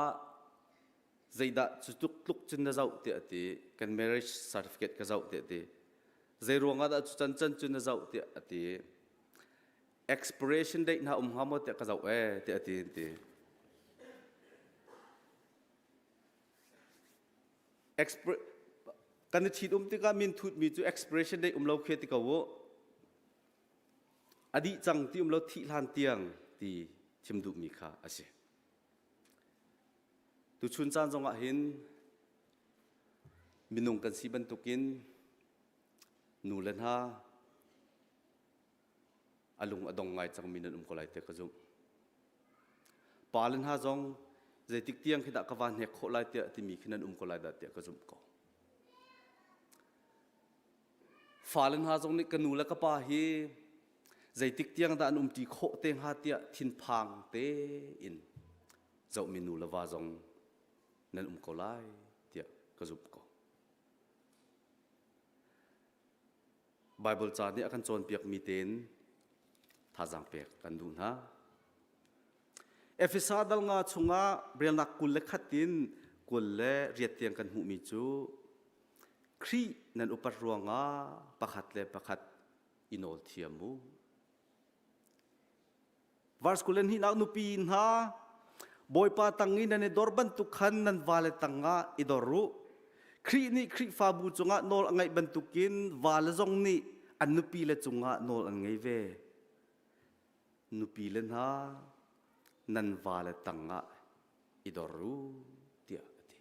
Zeidah cu tluk tluk cun na zoh tiah a ti. Kan marriage certificate ka zoh tiah a ti. Zei ruangah dah cu can can cu na zoh tiah a ti. Expiration date hna um hnga maw tiah ka zoh ee tiah a ti an ti. Kan i ṭhit um tikah min thutmi cu expiration date um lo khi ti ko u. A dih cang ti um lo thih hlan tiang ti chim duhmi kha a si. Tuchun caan zongah hin minung kan si bantukin nu le hna a lung a dong ngai cangmi nan um ko lai tiah ka zumh. Pa le hna zong zeitik tiang khi dah ka van hnek khawh lai tiah timi khi nan um ko lai dah tiah ka zumh ko. Fale hna zong nih ka nu le ka pa hi zeitik tiang dah an umṭi khawh te hnga tiah thinphang tein zohmi nu le va zong nan um ko lai tiah ka zumh ko. Baibal ca nih a kan cawnpiakmi tein thazaang pek kan duh hna. Efesa dal nga chungah relnak 21 in 28 tiang kan hmuhmi cu Khrih nan upat ruangah pakhat le pakhat i nawl thiam u. Verse 22 nupi hna Bawipa tang i nan i dor bantuk khan nan vale tangah i dor u. Khrih nih Khrihfabu cungah nawl a ngeih bantukin vale zong nih an nupile cungah nawl an ngei ve. Nupile hna nan vale tangah i dor u tiah a ti.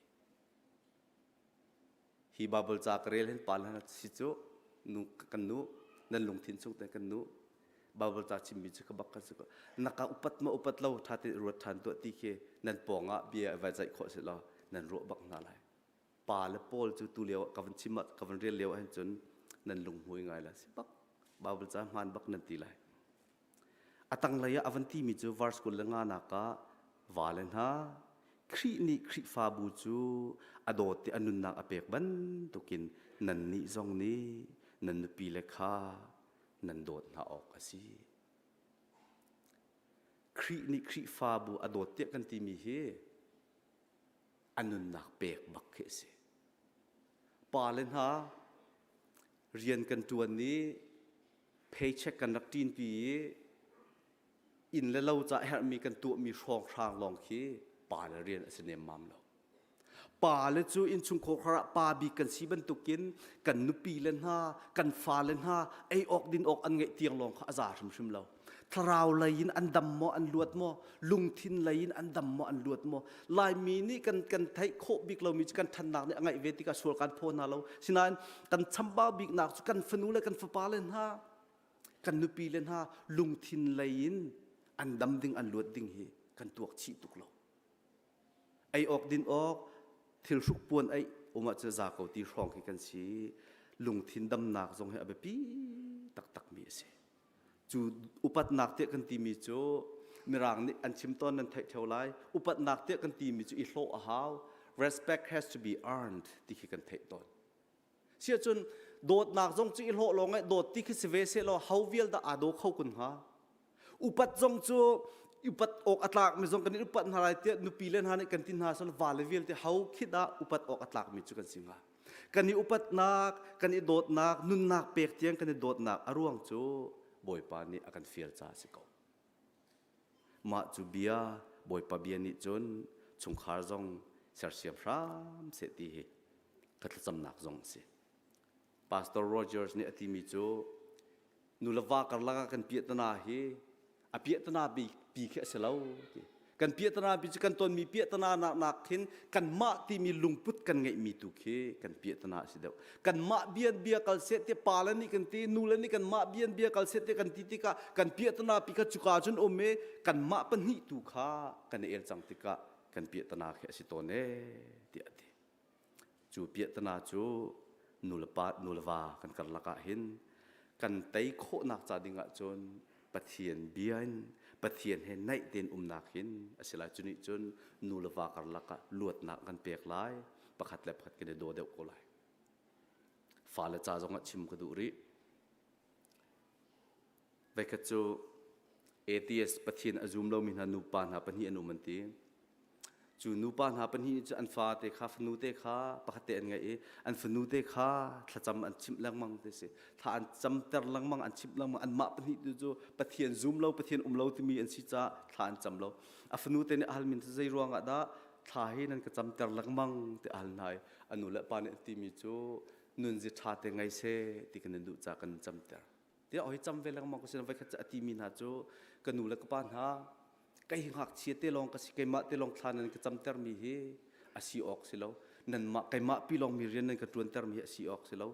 Hi Bible ca ka rel hin pa le si cu nu kan nu nan lungthin chung te kan nu Bible ca chimmi cu ka bak ka si ko na ka upat ma upat lo tha te ruat than tuah ti khi nan pawng ah bia vai zaih khawh si law nan ruah bak hna lai pa le Paul cu tu lio ka van chim ka van rel lio ahhin cun nan lunghmui ngai la si bak Bible ca hmaan bak nan ti lai A tanglei ah a van timi cu verse 25 nak ah vale hna Khrih nih Khrihfabu cu a dawt i a nunnak a pek bantukin nannih zong nih nan nupile kha nan dawt hna awk a si. Khrih nih Khrihfabu a dawt tiah kan timi hi a nunnak pek bak khi a si. Pale hna rian kan ṭuan i paycheck kan rak ṭinpi i inn le lo ca herhmi kan tuahmi hrawnghrang lawng khi pa le rian a si nemmam lo. Pa le cu innchungkhar ah pa bik kan si bantukin kan nupi le hna, kan fale hna ei awk din awk an ngeih tiang lawng kha a za hrimhrim lo. Thlarau lei in an dam maw an luat maw, lungthin lei in an dam maw an luat maw. Laimi nih kan kan theih khawh bik lomi cu kan ṭhannak nih a ngaih ve tikah sual kan phaw hna lo. Sinain kan chambau biknak cu kan fanu le kan fapa le hna kan nupi le hna lungthin lei in an dam ding an luat ding hi kan tuak chih tuk lo ei awk din awk thil hruk puan ei um ah cu za ko ti hrawng khi kan si lungthin damnak zong hi a biapi taktak mi a si cu upatnak tiah kan timi cu mirang nih an chim tawn nan theih theo lai upatnak tiah kan timi cu i hlawh a hau respect has to be earned ti khi kan theih tawn Siahcun dawtnak zong cu i hlawh lawng eh dawt ti khi si ve seh law ho vial dah aa daw kho kun hnga? Upat zong cu upat awk a tlakmi zong kan in upat hna lai tiah nupi le hna nih kan ti hna sal vale vialte ho khi dah upat awk a tlakmi cu kan si hnga? Kan i upatnak, kan i dawtnak, nunnak pek tiang kan i dawtnak a ruang cu Bawipa nih a kan fial caah a si ko. Mah cu bia Bawipa bia nih cun chungkhar zong sersiam hram seh ti hi ka thlacamnak zong a si. Pastor Rogers nih a timi cu nu le va karlak ah kan piahtana hi a piahtana pi khi a si lo ti. Kan piahtana pi cu kan tonmi piahtana nak nak khin kanmah timi lungput kan ngeihmi tu khi kan piahtana a si deuh. Kanmah bian bia kal seh te pa le nih kan ti nu le nih kanmah bian bia kal seh te kan ti tikah kan piahtana pi kha cuka cun um i kanmah pahnih tu kha kan i el cang tikah kan piahtana khi a si tawn ee tiah a ti. Cu piahtana cu nulepa nuleva kan karlak ah hin kan tei khawhnak ca ding ahcun Pathian bia in Pathian he naih tein umnak hin a si lai. Cu nih cun nuleva karlak ah luatnak kan pek lai, pakhat le pakhat kan i daw deuh ko lai. Fale ca zong ah chim ka duh rih. Voikhat cu atheist Pathian a zum lomi hna nupa hna pahnih an um an ti. Cu nupa hna pahnih cu an fate kha fanu te kha pakhat te an ngeih i an fanu te kha thlacam an chimh lengmang ti si. Thla an camter lengmang an chimh lengmang anmah pahnih tu cu Pathian zum lo Pathian um lo timi an si caah thla an cam lo. A fanu te nih a halmi cu zei ruangah dah thla hi nan ka camter lengmang ti a hal hna i a nu le pa nih an timi cu nunzi ṭha te ngei seh ti kan in duh caah kan in camter. Tiah hoi cam ve lengmang ko sin voikhat cu a timi hna cu ka nu le ka pa hna kei hi ngakchia te lawng ka si keimah te lawng thla nan ka camtermi hi a si awk si lo nanmah keimah pi lawng mi rian nan ka ṭuantermi hi a si awk si lo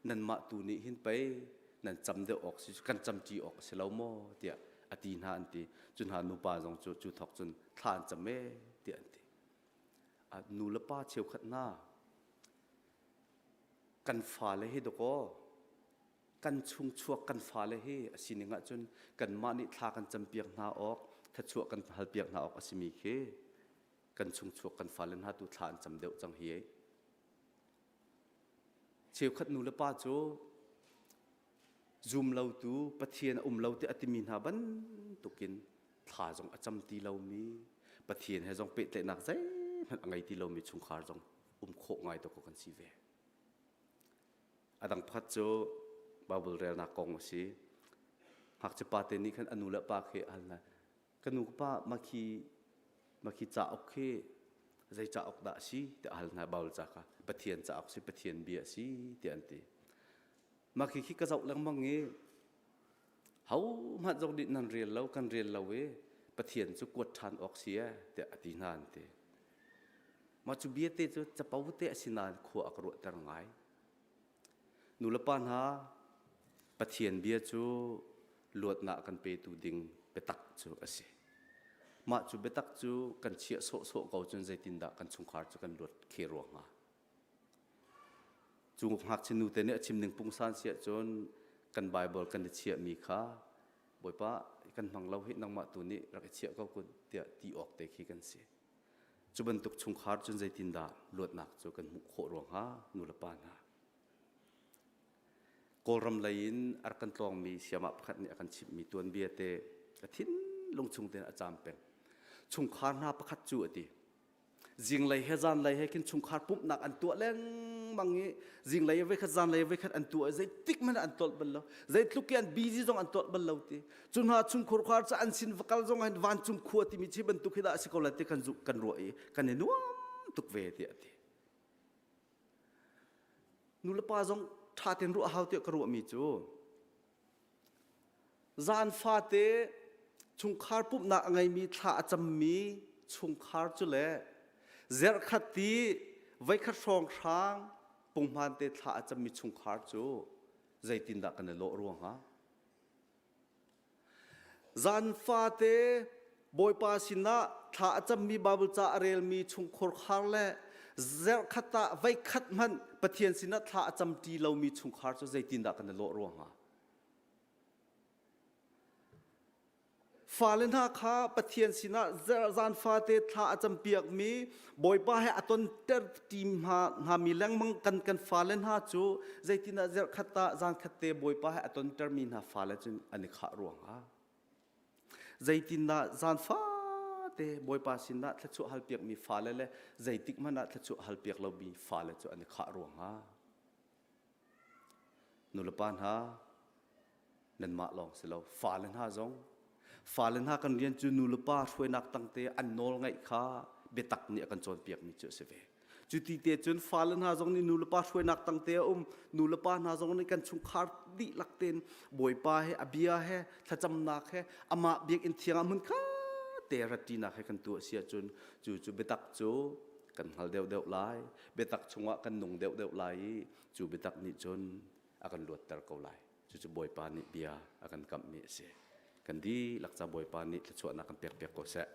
nanmah tu nih hin pei nan cam deuh awk si kan camṭi awk a si lo maw tiah a ti hna an ti cu hna nupa zong cu cu thawk cun thla an cam ee tiah an ti nu le pa cheukhat hna kan fale hi dakaw kan chungchuak kan fale hi a sining ahcun kanmah nih thla kan campiak hna awk thluachuah kan halpiak hna awk a simi khi kan chungchuak kan fale hna tu thla an cam deuh cang hi cheukhat nu le pa cu zum lotu Pathian a um lo tiah a timi hna bantukin thla zong a cam ti lomi Pathian he zong pehtlaihnak zeihmanh a ngei ti lomi chungkhar zong um khawh ngai dawk kan si ve. A dang pakhat cu Bible relnak kong a si. Ngakchia pa te nih khan a nu le pa khi a hal hna. Ka nu ka pa makhi makhi cauk khi zei cauk dah a si tiah a hal hna Bible ca kha Pathian cauk si Pathian bia a si tiah an ti. Makhi khi ka zoh lengmang i ho hmanh zong nih nan rel lo kan rel lo i Pathian cu kuat ṭhan awk si ee tiah a ti hna an ti. Mah cu bia te cu capo te a si nain khua a ka ruahter ngai. Nulepa hna, Pathian bia cu luatnak kan petu ding biatak cu a si. Mah cu biatak cu kan chiah sawhsawh ko cun zeitindah kan chungkhar cu kan luat khe rua hnga. Cu ngakchia nute nih a chim ning pungsan si ahcun kan Bible kan i chiahmi kha Bawipa kan hmang lo hi nangmah tu nih rak i chiah ko kun tiah ti awk te khi kan si. Cu bantuk chungkhar cun zeitindah luatnak cu kan hmuh khawh rua hnga nulepa hna. Kawlram lei in a rak kan tlawngmi siamah pakhat nih a kan chimhmi tuanbia te a thinlung chung tein a caam peng. Chungkhar hna pakhat cu a ti. Zinglei he zanlei he khin chungkhar pumhnak an tuah lengmang i zinglei voikhat zanlei voikhat an tuah i zeitik hmanh an tolh bal lo. Zeitluk i an busy zong an tolh bal lo ti. Cu hna chungkhur khar cu an sin va kal zong hin vancung khua timi chi bantuk hi dah a si ko lai ti kan kan ruah i kan i nuam tuk ve tiah a ti. Nulepa zong ṭha tein ruah hau tiah ka ruahmi cu zan fate chungkhar pumhnak a ngeimi thla a cammi chungkhar cu le zerhkhat ti voikhat hrawnghrang punghman te thla a cammi chungkhar cu zeitindah kan i lawh rua hnga? Zan fate Bawipa sinah thla a cammi Bible ca a relmi chungkhur khar le zerhkhat ah voikhat hmanh Pathian sinah thla a cam ṭi lomi chungkhar cu zeitindah kan i lawh rua hnga? Fale hna kha Pathian sinah zan fate thla a campiakmi Bawipa he a tonter ṭi hngami lengmang kan kan fale hna cu zeitindah zerhkhat ah zankhat te Bawipa he a tontermi hna fale cu an i khah ruangah zeitindah zan fate Bawipa sinah thluachuah halpiakmi fale le zeitik hmanh ah thluachuah halpiak lomi fale cu an i khah ruangah Nulepa hna, nanmah lawng si lo, fale hna zong. Fale hna kan rian cu nulepa hruainak tangte an nawl ngaih kha biatak nih a kan cawnpiakmi cu a si ve. Cu ti te cun fale hna zong nih nulepa hruainak tangte a um, nulepa hna zong nih kan chungkhar dihlak tein Bawipa he a bia he thlacamnak he amah biakinn thiang ah hmun khat te ratṭinak he kan tuah si ahcun cu cu biatak cu kan hngal deuhdeuh lai biatak chungah kan nung deuhdeuh lai i cu biatak nih cun a kan luatter ko lai cucu Bawipa nih bia a kan kamhmi a si kan dihlak ca Bawipa nih thluachuahnak kan pekpiak ko seh.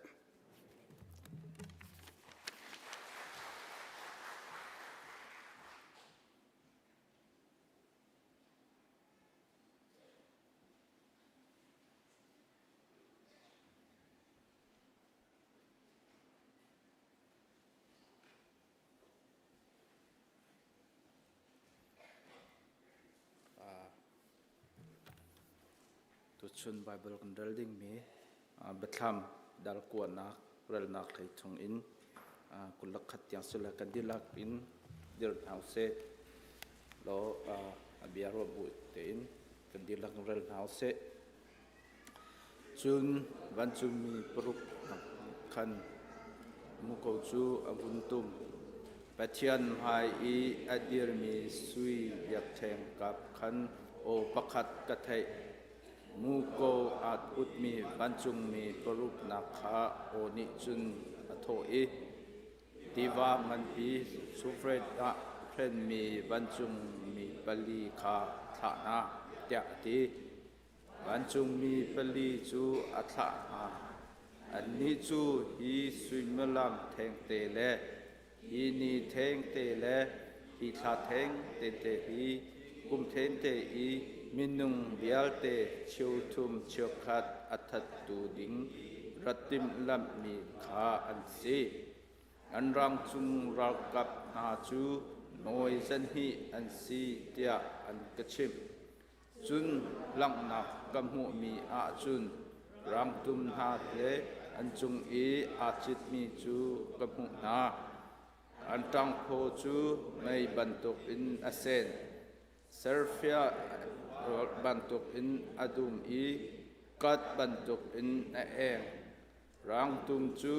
Tuchun Baibal kan rel dingmi Biathlam dal kuanak relnak hlei chungin. 21 tiang sila kan dihlak in dir hna usih law a bia ruah bu tein kan dihlak in rel hna usih. Cun vancungmi paruk khan muko cu a vun tum. Pathian hmai i a dirmi sui biakṭheng kap khan aw pakhat ka theih. Muko aa putmi vancungmi paruknak kha aw nih cun a thawh i, Tiva nganpi Sufret ah hrenmi vancungmi pali kha thlah hna, tiah a ti. Vancungmi pali cu a thlah hna. Annih cu hi suimilam thengte le hi ni thengte le hi thla thengte te hi kum thengte i minung vialte cheuthum cheukhat a thattu ding rat timhlamhmi kha an si. An rangcung ralkap hna cu nawi zanhnih an si tiah an ka chimh. Cun langhnak ka hmuhmi ahcun rangtum hna le an cung i aa citmi cu ka hmuh hna. An ṭangphaw cu mei bantukin a sen, serfia bantukin a dum i kat bantukin a eng. Rangtum cu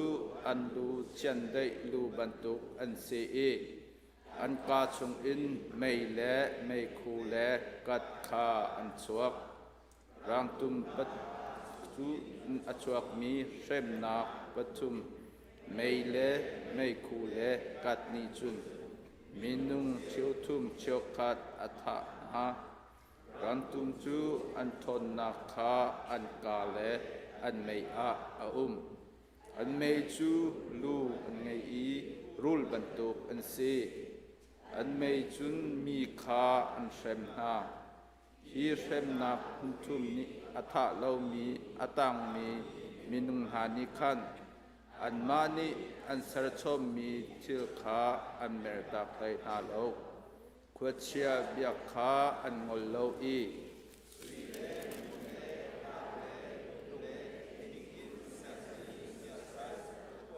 an lu chiandeih lu bantuk an si i An kaa chungin mei le meikhu le kat kha an chuak. Rangtum cu a chuakmi hremnak pathum mei le meikhu le kat nih cun minung cheuthum cheukhat a thah hna. Rangtum cu an ṭhawnnak kha an kaa le an mei ah a um. An mei cu lu an ngei i rul bantuk an si. An mei cun mi kha an hrem hna. Hi hremnak phunthum nih a thah lomi a tangmi minung hna nih khan anmah nih an serchommi thil kha an mertak hlei hna lo. Khuachia biak kha an ngol lo i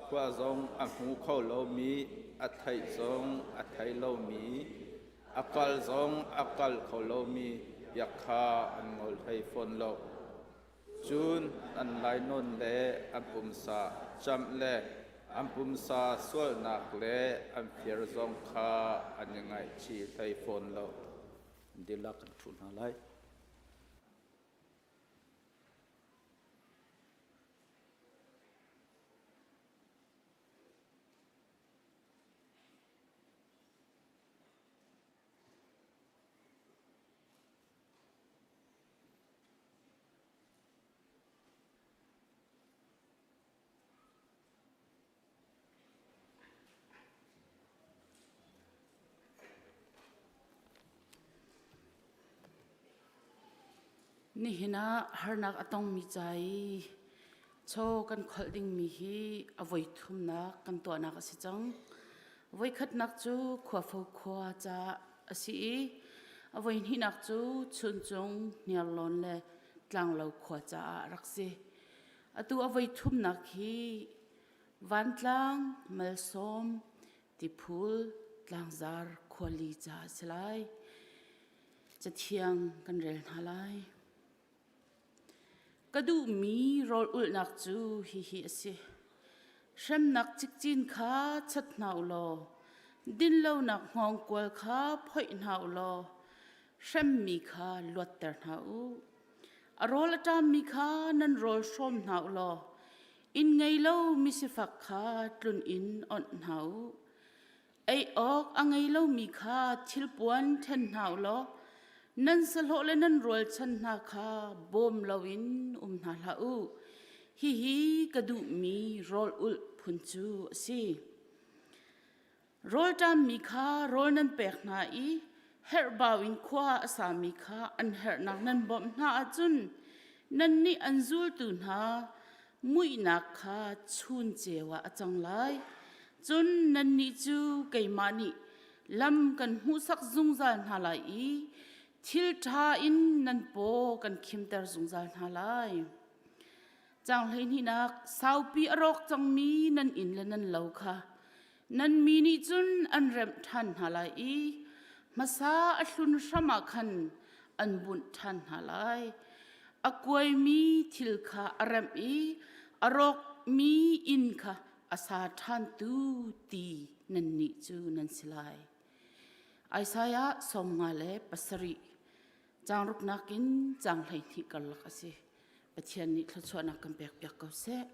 khua zong a hmu kho lomi, a theih zong a thei lomi, a kal zong a kal kho lomi biak kha an ngol hlei fawn lo. Cun an lainawn le an pumsa camh le an pumsa sualnak le an fir zong kha an i ngaihchih hlei fawn lo. Dihlak kan ṭhu hna lai. Nihin ah harnak a tongmi ca i chaw kan kholh dingmi hi a voi thumnak kan tuahnak a si cang. Voikhatnak cu Khuafo khua caah a si i a voihnihnak cu Chuncung, Hniarlawn le Tlanglo khua caah a rak si. Atu a voithumnak hi Vantlang, Malsawm, Tiphul, Tlangzar khuali caah a si lai. Cathiang kan rel hna lai. Ka duhmi rawl ulhnak cu hihi a si. Hremnak cikcin kha chat hna u law dinlonak hngawngkual kha phoih hna u law hremmi kha luatter hna u. A rawl a ṭammi kha nan rawl hrawm hna u law inn ngei lo misifak kha tlun inn onh hna u. Ei awk a ngei lomi kha thilpuan ṭhen hna u law nan sahlawh le nan rualchan hna kha bawm loin um hna hlah u. Hihi ka duhmi rawl ulh phun cu a si. Rawlṭammi kha rawl nan pek hna i herhbau in khua a sami kha an herhnak nan bawmh hna ahcun nannih an zultu hna muihnak kha chun ceu ah a cang lai. Cun nannih cu keimah nih lam kan hmuhsak zungzal hna lai i thil ṭha in nan paw kan khimter zungzal hna lai. Caang hleihnihnak saupi a rawk cangmi nan inn le nan lo kha. Nan mi nih cun an remh ṭhan hna lai i hmasa a hlun hram ah khan an bunh ṭhan hna lai. A kuaimi thil kha a remh i a rawkmi inn kha a sa ṭhantu ti nannih cu nan si lai. Isaiah 57 caang ruknak in caang 12 karlak a si. Pathian nih thluachuahnak kan pekpiak ko seh.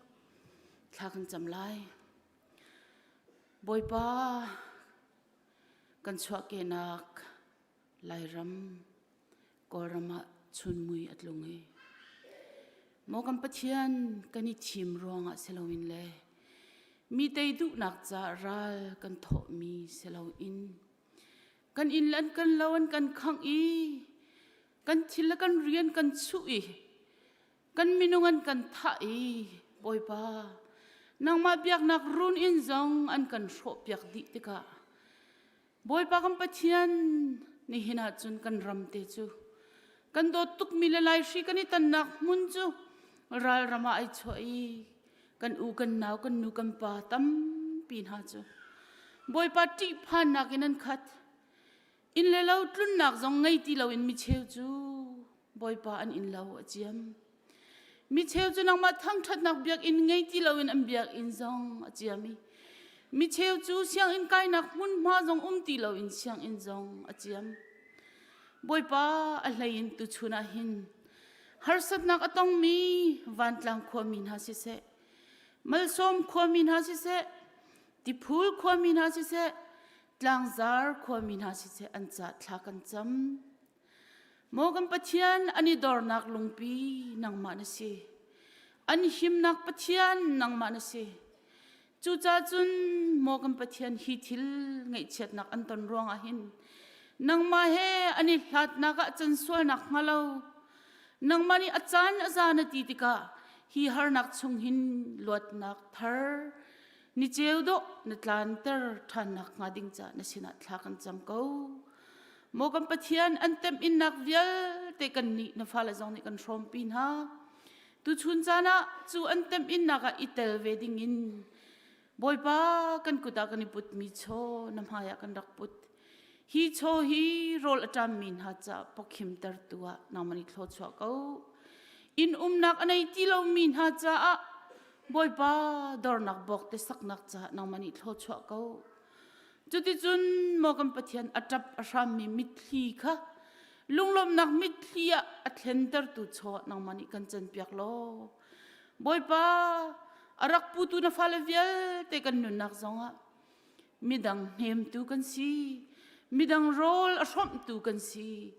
Thla kan cam lai. Bawipa kan chuahkehnak Lairam Kawlram ah chunmui a tlung i maw kan Pathian kan i thim ruangah si loin le mi tei duhnak ca ral kan thawhmi si loin kan inn le an kan lo an kan khangh i kan thil le kan rian kan chuh i kan minung an kan thah i Bawipa nangmah biaknak run inn zong an kan hrawhpiak dih tikah Bawipa kan Pathian nihin ah cun kan ram te cu kan dawt tukmi le laihri kan i tannak hmun cu ralram ah ai chuah i kan u kan nau kan nu kan pa tampi hna cu Bawipa ṭihphannak in an khat inn le lo tlunnak zong ngei ti loin micheu cu Bawipa an inn lo a ciam mi cheu cu nangmah thangṭhatnak biakinn ngei ti loin an biakinn zong a ciam i mi cheu cu sianginn kainak hmunhma zong um ti loin sianginn zong a ciam Bawipa a hlei in tuchun ah hin harsatnak a tongmi vantlang khuami hna siseh malsawm khuami hna siseh tiphul khuami hna siseh tlangzar khuami hna siseh an ca thla kan cam Maw kan Pathian an i dornak lungpi nangmah na si. An himnak Pathian nangmah na si. Cucaah cun maw kan Pathian hi thil ngaihchiatnak an ton ruangah hin nangmah he an i hlatnak ah can sualnak hnga lo nangmah nih a caan a za na ti tikah hi harnak chung hin luatnak thar ni ceu dawh na tlanter ṭhannak hnga ding ca na sinah thla kan cam ko. Maw kan Pathian an temhinnak vialte kan nih na fale zong nih kan hrawmpi hna. Tuchun caan ah cu an temhinnak ah i tel ve dingin Bawipa kan kut ah kan i putmi chaw na hmai ah kan rak put. Hi chaw hi rawl a ṭammi hna caah pawkhimtertu ah nangmah nih thlawchuah ko. Inn umnak a nei ti lomi hna caah Bawipa dornak bawk te saknak caah nangmah nih thlawchuah ko. Cuticun maw kan Pathian a ṭap a hrammi mitthli kha lunglawmhnak mitthli ah a thlentertu chaw nangmah nih kan canpiak law Bawipa a rak putu na fale vialte kan nunnak zongah midang hnemtu kan si midang rawl a hrawmhtu kan si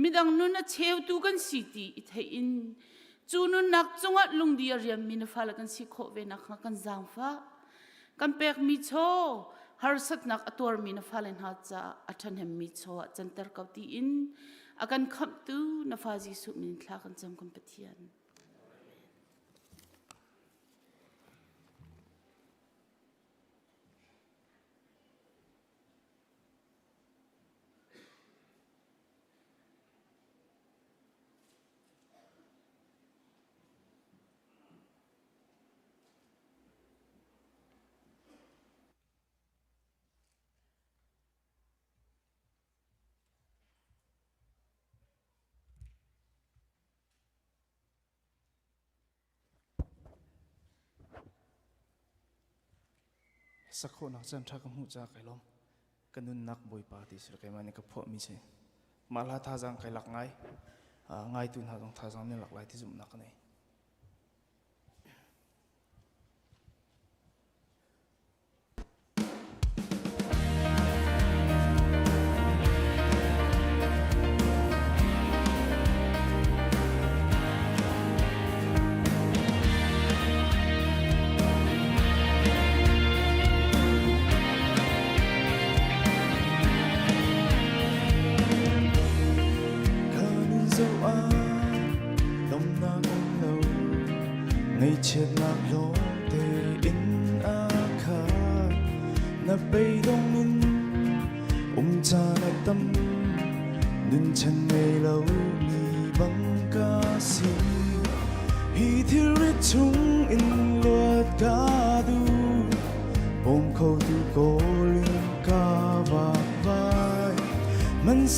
midang nun a cheutu kan si ti i theih in cu nunnak cungah lungdi a riammi na fale kan si khawh ve nakhnga kan zaangfah Kan pekmi chaw harsatnak a tuarmi na fale hna caah a ṭhahnemmi chaw ah canter ko tiin a kan khamhtu na fa Jesuh min thla kan cam kan Pathian. Sakhonak caan ṭha ka hmuh caah kai lawm. Ka nunnak Bawipa ti sir keimah nih ka phuahmi si. Mah hla thazaang kai lak ngai. Ngaitu hna zong thazaang nan lak lai ti zumhnak ka nei. Ngaihchiatnak lawngte in a khat na beidong in um caan a tam nunchan ngei lo mi bang ka si hi thilrit chung in luat ka duh bawm kho tu ko.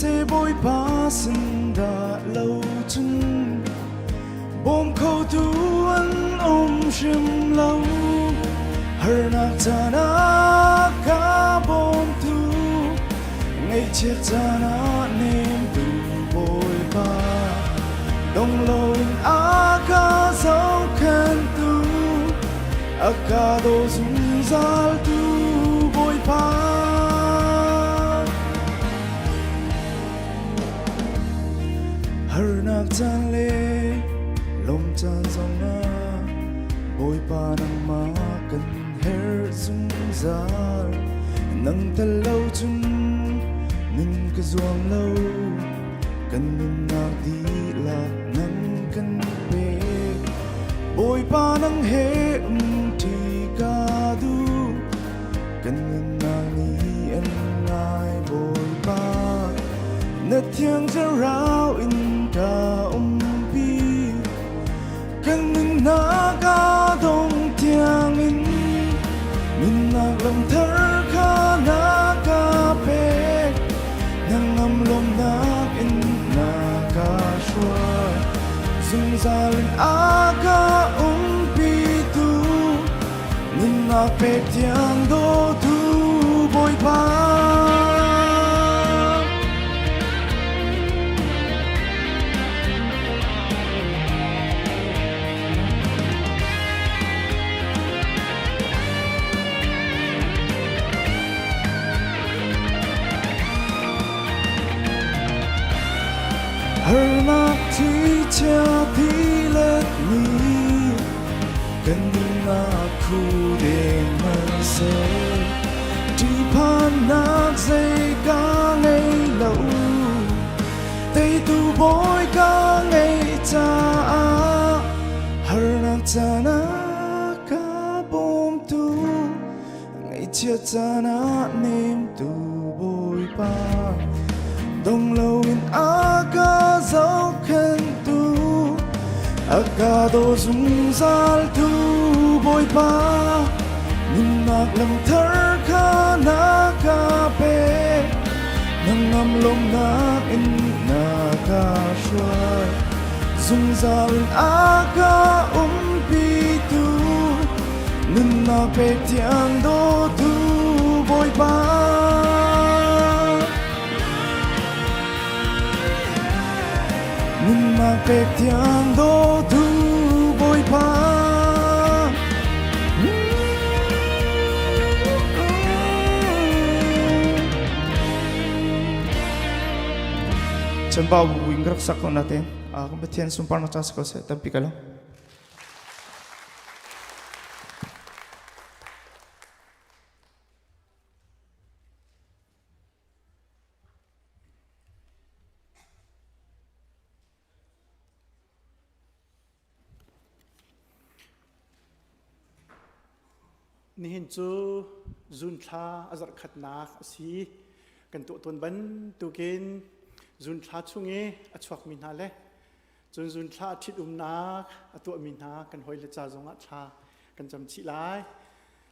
se Bawipa sin dah lo cun bawm khotu an um hrim lo. Harnak caan ah ka bawmtu, ngaihchiat caan ah nemtu Bawipa, dong loin a ka zohkhenhtu, a ka daw zungzaltu Bawipa. Harnak caan le lawm caan zongah Bawipa nangmah kan herh zungzal. Nang tel lo cun nun ka zuam lo, kan nunnak dihlak nang kan pek. Bawipa nang he umṭi ka duh, kan nunnak nih an ngai Bawipa. Na thiang thlarau in ka umpi, kan nunnak aa dong tiangin nunnak lam thar kha na ka pek. Nangam lawmnak in na ka hruai, zungzal in a ka umpitu, nunnak pek tiang dawtu Bawipa. Harnak thi chia thi let ni kan nunnak khu deng hmanhseh ṭihphannak zei ka ngei lo teitu bawi ka ngeih caah harnak caan ah ka bawmtu ngaihchiat caan ah nemtu Bawipa dong loin a ka zohkhenhtu a ka daw zungzaltu Bawipa nunnak lam thar kha na ka pek nangam lawmnak in na ka hruai zungzal in a ka umpitu nunnak pek tiang dawtu Bawipa nunnak pek tiang dawtu Bawipa. Chambau wing rak sak ko natin. Kung Pathian sunparnak ca si ko seh tampi ka lo. Nihin cu June thla a zarh khatnak a si. Kan tuah tawn bantukin June thla chung i a chuakmi hna le cun June thla a ṭhitumnak a tuahmi hna kan hawile ca zongah thla kan cam chih lai.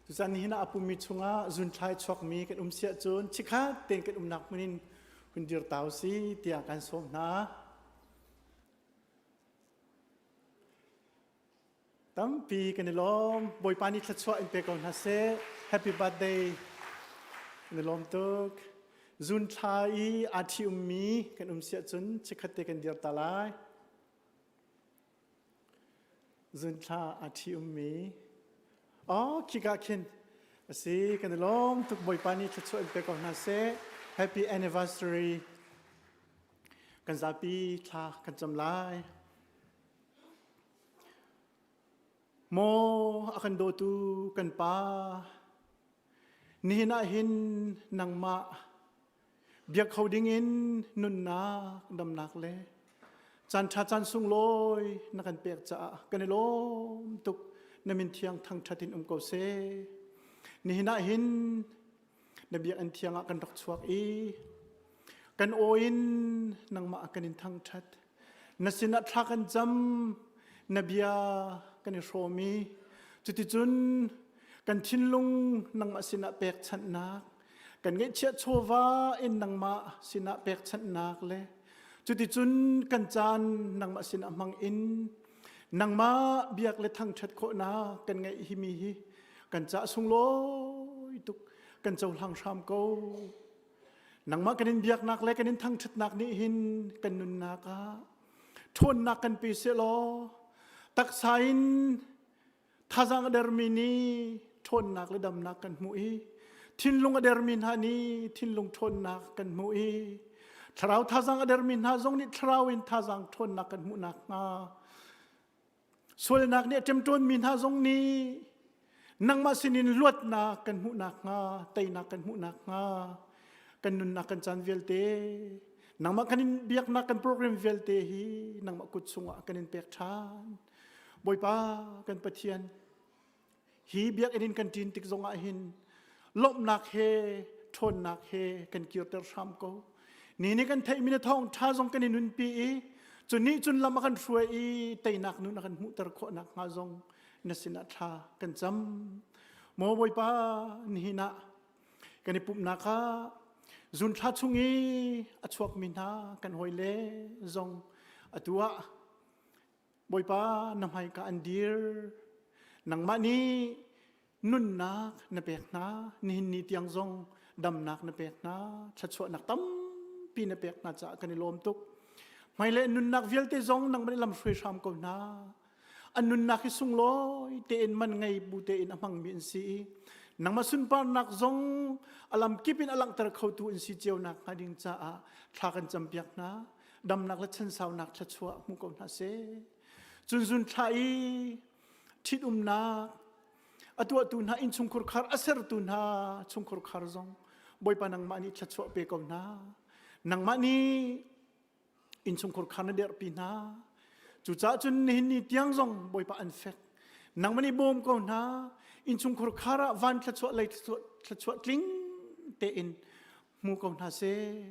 Cucaah nihin ah a pummi chungah June thla i chuakmi kan um siah cun chikkhat tein kan umnak hmun in hun dir ta u si tiah kan sawm hna. Tampi kan i lawm. Bawipa nih thluachuah in pe ko hna seh. Happy birthday. Kan i lawm tuk. Zun thla i aa ṭhi ummi kan um siah cun chikkhat te kan dir ta lai. Zun thla aa ṭhi ummi. Oh, khika khin. A si, kan i lawm tuk. Bawipa nih thluachuah in pe ko hna seh. Happy anniversary. Kan zapi thla kan cam lai. Maw a kan dawtu kan Pa, nihin ah hin nangmah biak kho dingin nunnak damnak le caan ṭha caan sunglawi na kan pek caah kan i lawm tuk na min thiang thangṭhat in um ko seh. Nihin ah hin na biakinn thiang ah kan rak chuak i kan aw in nangmah kan in thangṭhat. Na sinah thla kan cam, na bia kan i hrawm i cuticun kan thinlung nangmah sinah pekchanhnak, Kan ngeihchiah chawva in nangmah sinah pekchanhnak le cuticun kan caan nangmah sinah hmang in nangmah biak le thangṭhat khawhnak kan ngeih hi mi hi kan ca sunglawi tuk kan cohlang hram ko. Nangmah kan in biaknak le kan in thangṭhatnak nih hin kan nunnak ah ṭhawnnak kan pe sehlaw taksa in Thazaang a dermi nih ṭhawnnak le damnak kan hmuh i thinlung a dermi hna nih thinlung ṭhawnnak kan hmuh i thlarau thazaang a dermi hna zong nih thlarau in thazaang ṭhawnnak kan hmuh nakhnga sualnak nih a ṭemṭawnmi hna zong nih nangmah sinin luatnak kan hmuh nakhnga teinak kan hmuh nakhnga kan nunnak kan caan vialte nangmah kan in biaknak kan program vialte hi nangmah kut chungah kan in pek ṭhan. Bawipa kan Pathian, hi biakinn in kan ṭin tik zongah hin lawmhnak he ṭhawnnak he kan kirter hram ko. Ni nih kan theihmi na thawngṭha zong kan i nunpi i cu nih cun lam a kan hruai i teinak nun a kan hmuhter khawh nakhnga zong na sinah thla kan cam. Maw Bawipa, nihin ah kan i pumhnak ah zun thla chung i a chuakmi hna kan hawile zong atu ah Bawipa na hmaika an dir. Nangmah nih nunnak na pek hna. Nihin ni tiang zong damnak na pek hna. Thluachuahnak tampi na pek hna caah kan i lawm tuk. Hmailei nunnak vialte zong nangmah nih lamhruai hram ko hna. An nunnak hi sunglawi tein man ngei bu tein a hmangmi an si i nangmah sunparnak zong a lamkip in a langhter khotu an si cio nakhnga ding caah thla kan campiak hna. Damnak le chansaunak thluachuah hmu ko hna seh. Cun zun thla i ṭhitumnak a tuahtu hna innchungkhur khar a sertu hna chungkhur khar zong Bawipa nangmah nih thluachuah pe ko hna. Nangmah nih innchungkhur khar na derhpi hna. Cucaah cun nihin ni tiang zong Bawipa an fek. Nangmah nih bawm ko hna. Innchungkhur khar ah van thluachuah lei thluachuah tling tein hmu ko hna seh.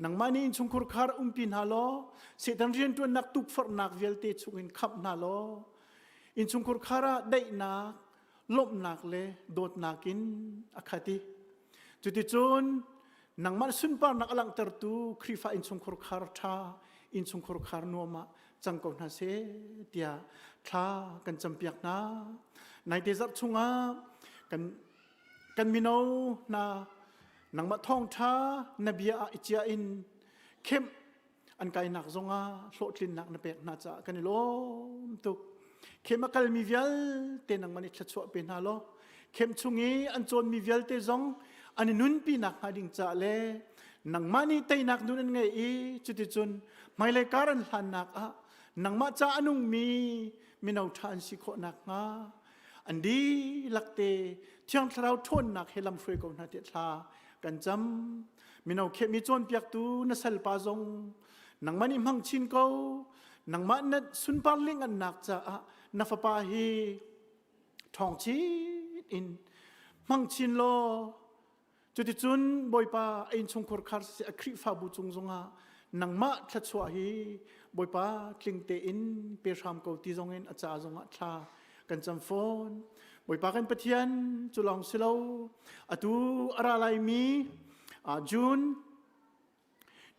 Nangmah nih innchungkhur khar umpi hna law Satan rianṭuannak tukforhnak vialte chungin khamh hna law innchungkhur khar ah daihnak, lawmhnak le dawtnak in a khat i cuticun nangmah sunparnak a langhtertu Khrihfa innchungkhur khar ṭha, innchungkhur khar nuam ah cang ko hna seh tiah thla kan campiak hna. Naite zarh chungah kan kan mino hna nangmah thawngṭha na bia ah i cia in khemh an kainak zongah hlawhtlinnak na pek hna caah kan i lawm tuk. Khem a kalmi vialte nangmah nih thluachuah pe hna law khem chung i an cawnmi vialte zong an i nunpi nakhnga ding caah le nangmah nih teinak nun an ngei i cuticun hmailei kar an hlannak ah nangmah ca a nungmi mino ṭha an si khawh nakhnga an dihlak te Thiang Thlarau ṭhawnnak he lamhruai ko hna tiah thla kan cam. Mino khehmi cawnpiaktu na salpa zong nangmah nih hmang chin ko. Nangmah na sunpar lingannak caah na fapa hi ṭhawng chin in hmang chin law Cuticun Bawipa a innchungkhur khar siseh a Khrihfabu cung zongah nangmah thluachuah hi Bawipa tling tein pe hram ko ti zongin a ca zongah thla kan cam fawn. Bawipa kan Pathian cu lawng si lo atu a ra laimi June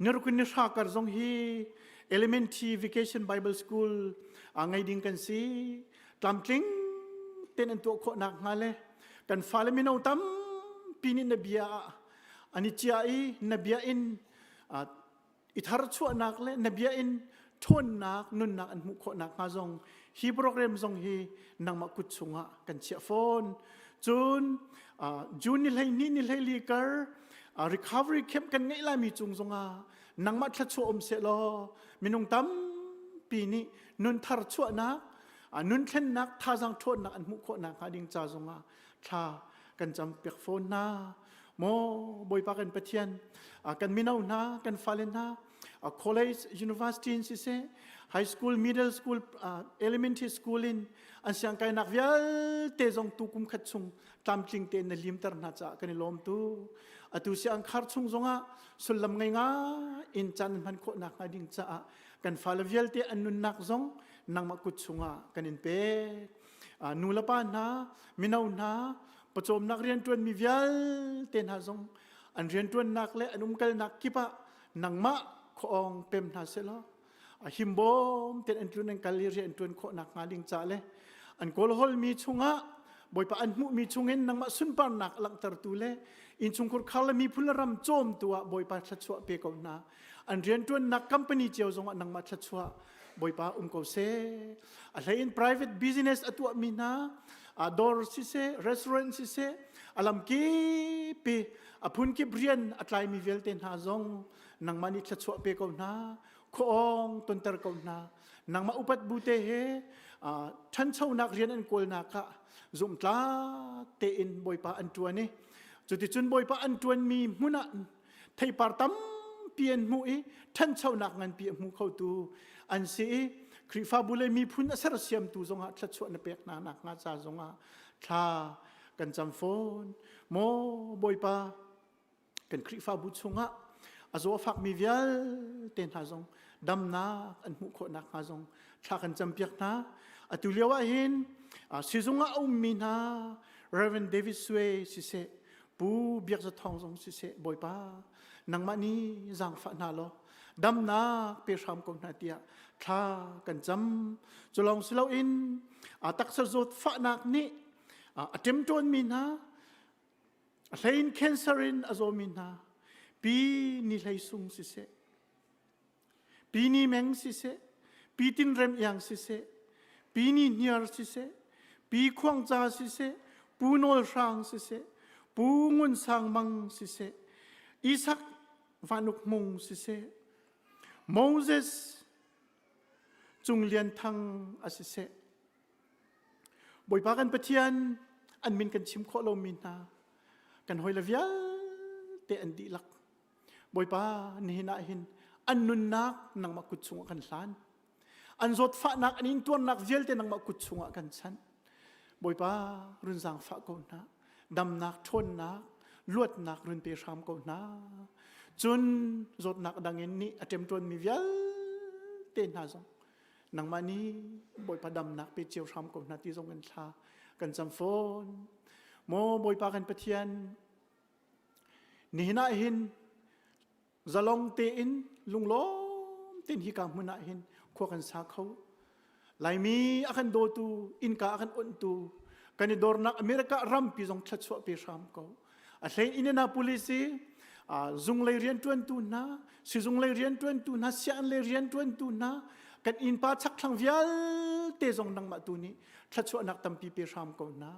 Nirukun ni hra kar zong hi Elementary Vacation Bible School a ngei ding kan si. Tlamtling ten an tuah khawh nak hnga le kan fale mino tampi nih na bia ah an i cia i na bia in i tharchuahnak le na bia in ṭhawnnak nunnak an hmuh khawh nakhnga zong hi program zong hi nangmah kut chungah kan chiah fawn. Cun June ni 12 ni 14 kar recovery camp kan ngeih laimi cung zongah nangmah thluachuah um seh law minung tampi nih nun thar chuahnak nun thlennak thazaang ṭhawnnak an hmuh khawh nakhnga ding ca zongah thla kan cam piak fawn hna. Maw Bawipa kan Pathian kan mino hna kan fale hna college university in siseh high school middle school elementary school in an siangkainak vialte zong tu kum khat chung tlamtling tein na limter hna caah kan i lawm tu atu siang khar chung zongah sullam ngei nga in caan hman khawh nak hnga ding caah kan fale vialte an nunnak zong nangmah kut chungah kan in pek nu le pa hna mino hna pawcawmnak rianṭuanmi vialte hna zong. An rianṭuannak le an umkalnak kip ah nangmah khuaawng pem hna sehlaw a himbawm ten an tlun an kal i rian an ṭuan khawh nakhnga ding ca le an kawlhawlmi chungah Bawipa an hmuhmi chungin nangmah sunparnak a langhtertu le innchungkhur khar le miphun le ram cawmtu ah Bawipa thluachuah pe ko hna. An rianṭuannak company cio zongah nangmah thluachuah Bawipa um ko seh. A hleiin private business a tuahmi hna, a dawr siseh, restaurant siseh, a lamkip i a phunkip rian a tlaimi vialte hna zong nangmah nih thluachuah pe ko hna, khuaawng tonter ko hna. Nangmah upat bu te he ṭhanchonak rian an kawlnak ah zumhtlak tein Bawipa an ṭuan i cuticun Bawipa an ṭuanmi hmun ah theipar tampi an hmuh i ṭhanchonak nganpi a hmu khotu an si i Khrihfabu le miphun a sersiamtu zongah thluachuah na pek hna nakhnga ca zongah thla kan cam fawn. Maw Bawipa, kan Khrihfabu chungah a zaw a fakmi vialte hna zong damnak an hmuh khawh nakhnga zong thla kan campiak hna. Atu lio ah hin sizung ah a ummi hna Reverend David Sue siseh Pu Biak Za Thawng zong siseh Bawipa nangmah nih zaangfah hna law damnak pe hram ko hna tiah thla kan cam. Cu lawng si loin a taksa zawt fahnak nih a ṭemṭawnmi hna a hlein cancer in a zawmi hna pi ni hlei sung siseh pi ni meng siseh pi tin rem iang siseh pi ni hniar siseh pi khuang ca siseh pu nawl hrang siseh pu ngun sang mang siseh isak vanuk mung siseh Moses Cung Lian Thang a siseh Bawipa kan Pathian an min kan chim khawh lomi hna kan hawile vialte an dihlak Bawipa nihin ah hin an nunnak nangmah kut chungah kan hlan an zawtfahnak an intuarnak vialte nangmah kut chungah kan chanh Bawipa run zaangfah ko hna damnak ṭhawnnak luatnak run pe hram ko hna cun zawtnak dang in nih a ṭemṭuanmi vialte hna zong nangmah nih Bawipa damnak pe cio hram ko hna ti zong in thla kan cam fawn maw Bawipa kan Pathian nihin ah hin zalong tein lunglawm tein hika hmun ah hin khua kan sa kho Laimi a kan dawtu innka a kan onhtu kan i dornak America rampi zong thluachuah pe hram ko a hlein Indianapolis i zunglei rianṭuantu hna sizung lei rianṭuantu hna sianginn lei rianṭuantu hna kan innpa chakthlang vialte zong nangmah tu nih thluachuahnak tampi pe hram ko hna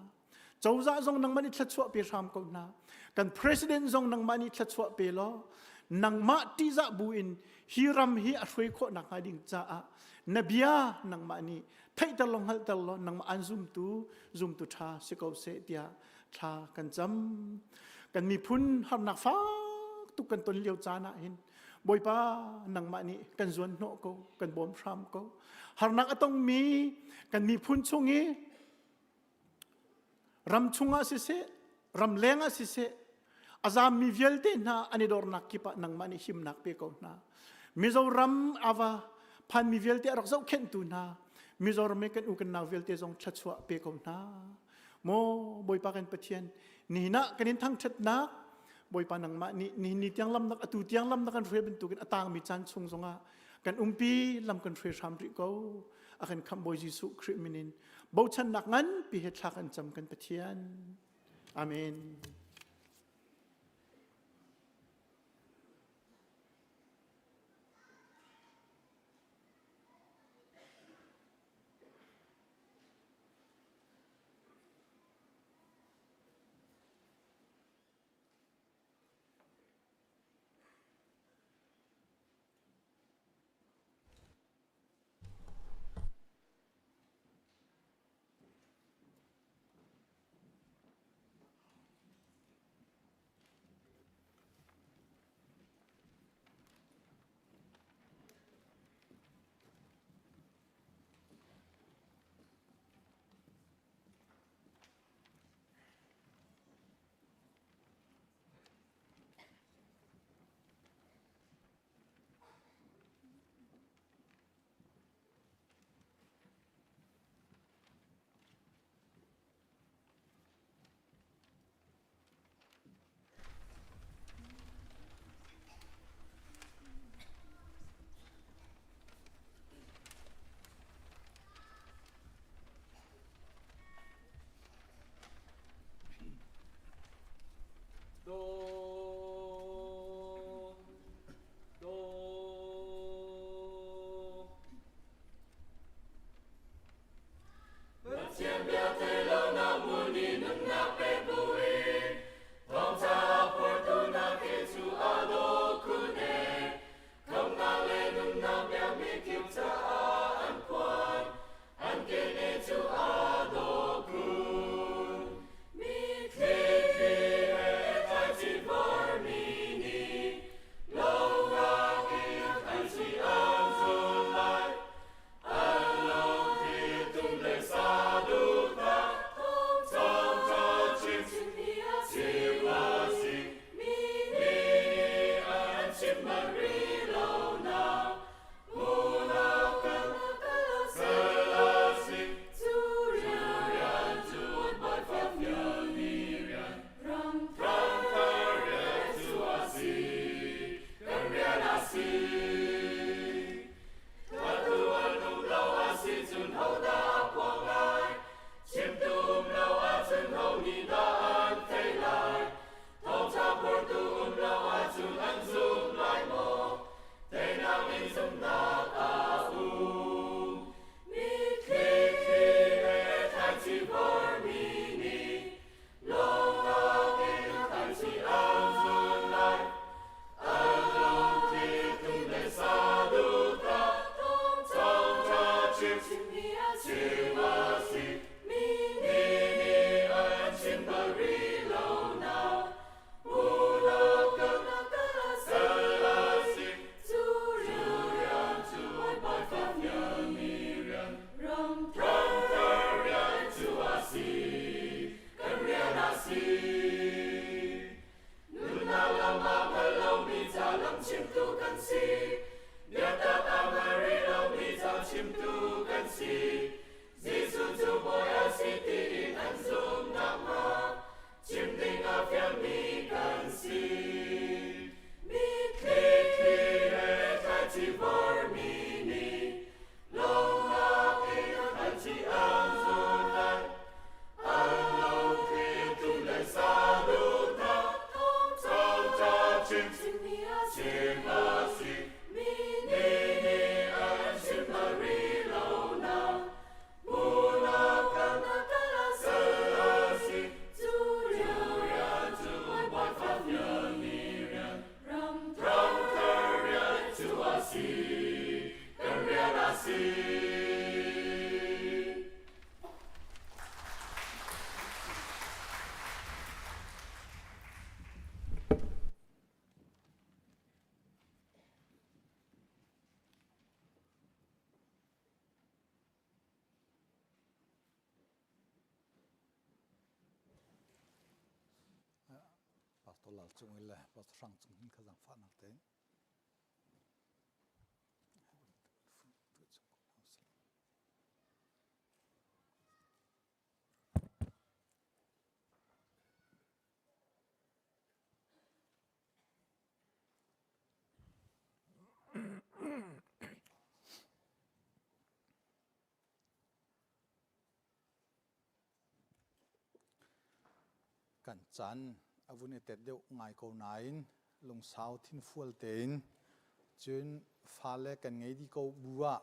Cozah zong nangmah nih thluachuah pe hram ko hna. Kan president zong nangmah nih thluachuah pe law nangmah ṭihzah bu in hi ram hi a hruai khawh nakhnga ding caah na bia nangmah nih theihter law hngalhter law nangmah an zumtu zumtu ṭha si ko seh tiah thla kan cam. Kan miphun harnak fak tuk kan ton lio caan ah hin Bawipa nangmah nih kan zuan hnawh ko kan bawm hram ko. Harnak a tongmi kan miphun chung i Ram chungah siseh, ram leng ah siseh, a zammi vialte hna an i dornak kip ah nangmah nih himnak pe ko hna. Mizoram ava phanmi vialte a rak zohkhenhtu hna, Mizoram i kan u kan nau vialte zong thluachuah pe ko hna. Maw Bawipa kan Pathian, nihin ah kan in thangṭhatnak, Bawipa nangmah nih nihin ni tiang lam nak atu tiang lam na kan hruai bantukin a tangmi caan chung zongah kan umpi lam kan hruai hram rih ko. A kan khamh Bawi Jesuh Khrih min in bochannak nganpi he thla kan cam kan Pathian. Amen. nih dah an theih lai? Thawngṭha phortu um lo ahcun an zum lai maw? Teinak in zumhnak a um. Mitthli thli he thlaici vormi nih lawmnak in thlaici an zun lai. An lungthli tum le saduhthah thawngṭha chim chim a si. Mi nih an chim bal rih lo nak hmuhnak kan sal a si. Cu rian cu Bawipa fialmi rian, ramthar rian cu a si, kan rian a si. Nunnak lam ah hngal lomi ca lam chimtu kan si. Biatak a hngal rih lomi ca chimtu kan si. Jesuh cu Bawi a si tiin an zumh nakhnga chim ding a fialmi kan si. Mitthli thli he thlaici vormi nih lawmnak in thlaici an zun lai. An lungthli tum le saduhthah thawngṭha chim chim a si. Mi nih an chim bal rih lo nak hmuhnak kan sal a si. Cu rian cu Bawipa fialmi rian, ramthar rian cu a si, kan rian a si. Pastor Lal Cung le Pastor Hrang Cung hin kha zangfahnak tein Kan caan a vun i tet deuh ngai ko nain lungsau thinfual tein cun fale kan ngei dih ko bu ah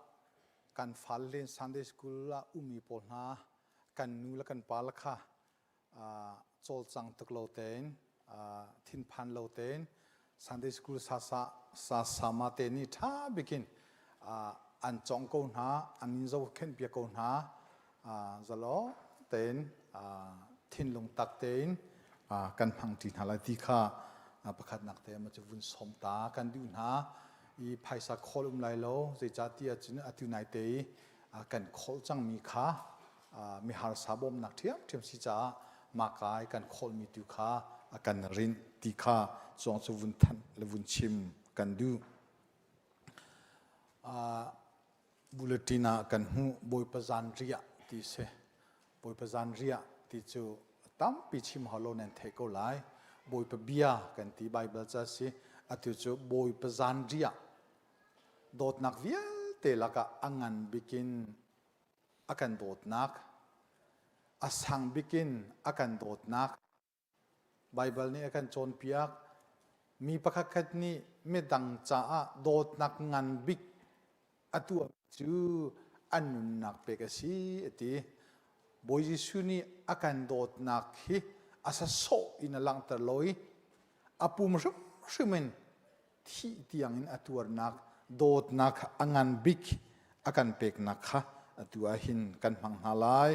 kan fale len Sunday school ah ummi pawl hna kan nu le kan pa le kha cawlcang tuk lo tein thinphan lo tein Sunday school sa sa sa sama te nih ṭha bikin an cong ko hna an in zohkhenh piak ko hna zalo tein thinlung tak tein kan hmang ṭi hna lai ti kha pakhatnak te ma cu vun som ta kan duh hna i phaisa khawl um lai lo zeicah ti ahcun atu nai te i kan kholh cangmi kha miharsa bawmnak ṭhiamṭhiam si caah mahka i kan khawlmi tu kha a kan rinh ti kha cuang cu vun thanh le vun chim kan duh. Bulletin ah kan hmuh Bawipa zanriah ti si. Bawipa zanriah ti cu tampi chim hau lo nan theih ko lai. Bawipa bia kan ti Bible ca si. Atu cu Bawipa zanriah dawtnak vialte lakah a ngan bikin a kan dawtnak, a sang bik in a kan dawtnak Baibal nih a kan cawnpiak. Mi pakhatkhat nih midang caah dawtnak ngan bik a tuah cu an nunnak pek a si a ti. Bawi Jesuh nih a kan dawtnak hi a sasawh in a langhter lo i a pum hrimhrim in thih tiangin a tuarnak dawtnak a ngan bik a kan peknak kha atu ah hin kan hmang hna lai.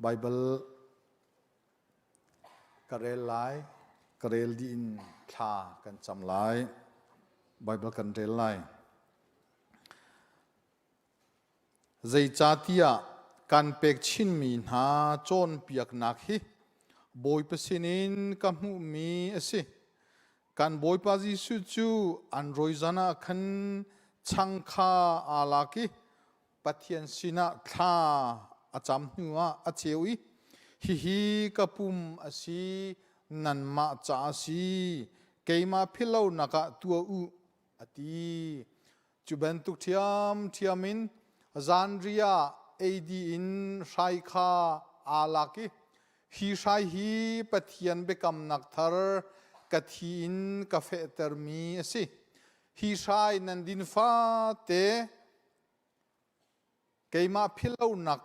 Baibal ka rel lai, ka rel dih in thla kan cam lai. Baibal kan rel lai. Zeicahtiah kan pek chinmi hna cawnpiaknak hi Bawipa sinin ka hmuhmi a si. Kan Bawipa Jesuh cu an rawizan ah khan chang kha aa lak i Pathian sinah thla a cam hnuah a cheu i, Hihi ka pum a si, nanmah ca a si, keimah philhlonak ah tuah u, a ti. Cu bantuk ṭhiamṭhiam in zanriah ei dih in hrai kha aa lak i. Hi hrai hi Pathian biakamnak thar ka thi in ka fehtermi a si. Hi hrai nan din fate keimah philhlonak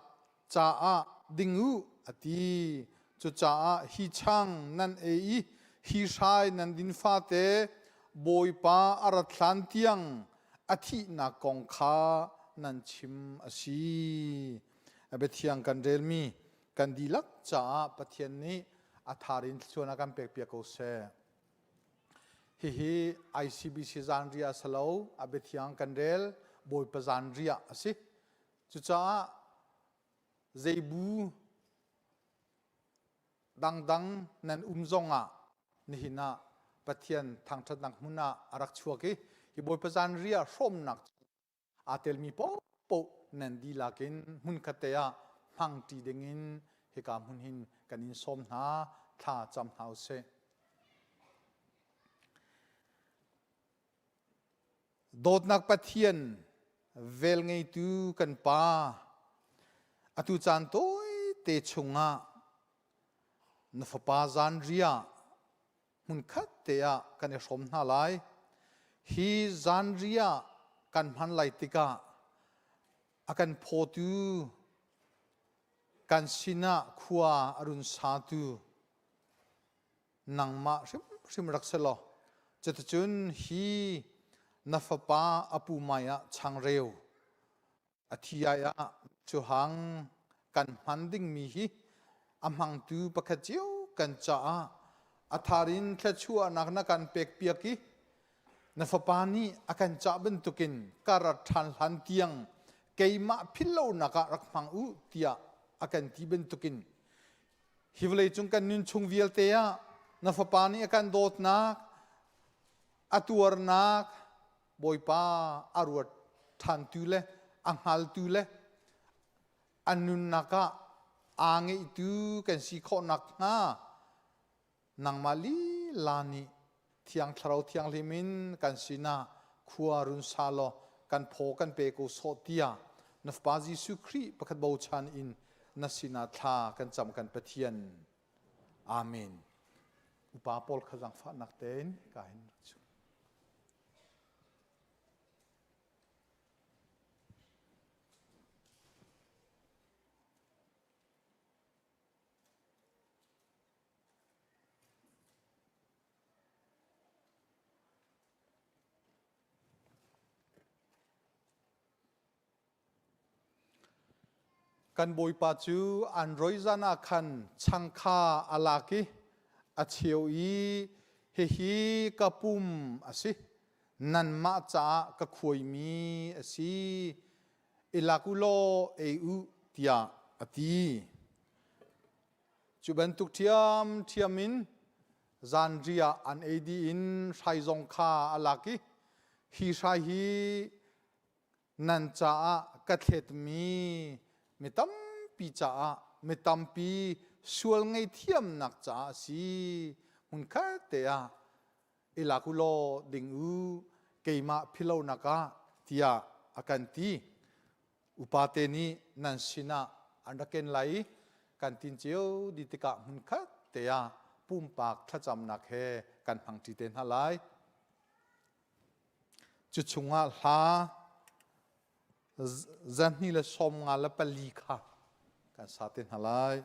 caah ding u a ti. Cucaah hi chang nan ei i hi hrai nan din fate Bawipa a rat hlan tiang a thihnak kong kha nan chim a si. A biathiang kan relmi kan dihlak caah Pathian nih a thar in thluachuah a kan pekpiak ko seh. Hihi ICBC zanriah a si lo, a biathiang kan rel, Bawipa zanriah a si. Cucaah zeibu dangdang nan um zongah nihin ah Pathian thangṭhatnak hmun ah a rak chuak i hi Bawipa zanriah hrawmnak aa telmi paohpaoh nan dihlak in hmunkhat te ah hmangṭi dingin hika hmun hin kan in sawm hna thla cam hna usih. Dawtnak Pathian velngeitu kan Pa atu caan tawite chungah na fapa zanriah hmunkhat te ah kan i hrawm hna lai. Hi zanriah kan hman lai tikah a kan phawtu kan sinah khua a run satu nangmah hrimhrim rak si law cuticun hi na fapa a pu mai ah changreu A thi ai ah cuhang kan hman dingmi hi a hmangtu pakhat cio kan caah a thar in thluachuahnak na kan pekpiak i na fapa nih a kan cah bantukin ka rat ṭhan hlan tiang keimah philhlonak ah rak hmang u tiah a kan ti bantukin hi vawleicung kan nun chung vialte ah na fapa nih a kan dawtnak a tuarnak Bawipa a ruat ṭhantu le a hngaltu le a nunnak ah aa ngeihtu kan si khawh nakhnga nangmah lila nih Thiang Thlarau Thianghlim in kan sinah khua run sa law kan phaw kan pe ko sawh tiah na Fapa Jesuh Khrih pakhat bochan in na sinah thla kan cam kan Pathian. Amen. Upa pawl kha zaangfahnak tein ka hin rak chim. Kan Bawipa cu an roi zan ah khan chang kha a lak i a cheu i hihi ka pum a si, nanmah caah ka khuaimi a si, i lak u law ei u, tiah a ti. Cu bantuk ṭhiamṭhiam in zanriah an ei dih in hrai zong kha a lak i hi hrai hi nan caah ka thletmi mi tampi caah mi tampi sual ngeihthiamnak caah a si hmunkhat te ah i lak u law ding u keimah philonak ah tiah a kan ti upate nih nan sinah an rak ken lai i kan tin cio di tikah hmunkhat te ah pumpak thlacamnak he kan hmangṭi te hna lai Cu chungah hla 254 kha kan sa te hna lai.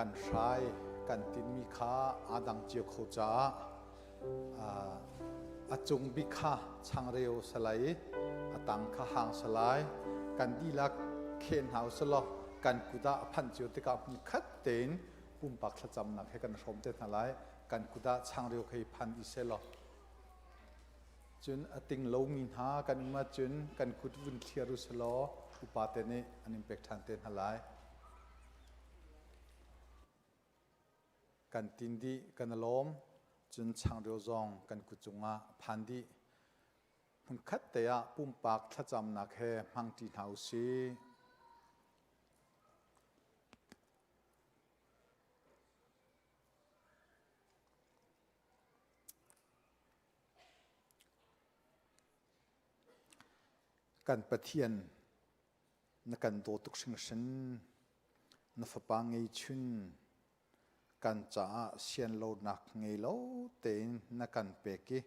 Kan hrai kan tinmi kha aa dang cio kho caah a cung bik kha changreu salai i a tang kha hang salai kan dihlak khen hna usalaw kan kut ah a phanh cio tikah hmunkhat tein pumpak thlacamnak he kan hrawm te hna lai. Kan kut ah changreu kha i phan dih sehlaw cun a ting lomi hna kan um ahcun kan kut vun thliar u selaw upa te nih an in pek ṭhan te hna lai. Kan tin dih, kan i lawm, cun changreu zong kan kut cungah a phan dih. Hmunkhat te ah pumpak thlacamnak he hmangṭi hna u sih. Kan Pathian na kan daw tuk hringhran. Na fapa ngeichun kan caah sianlonak ngei lo tein na kan pek i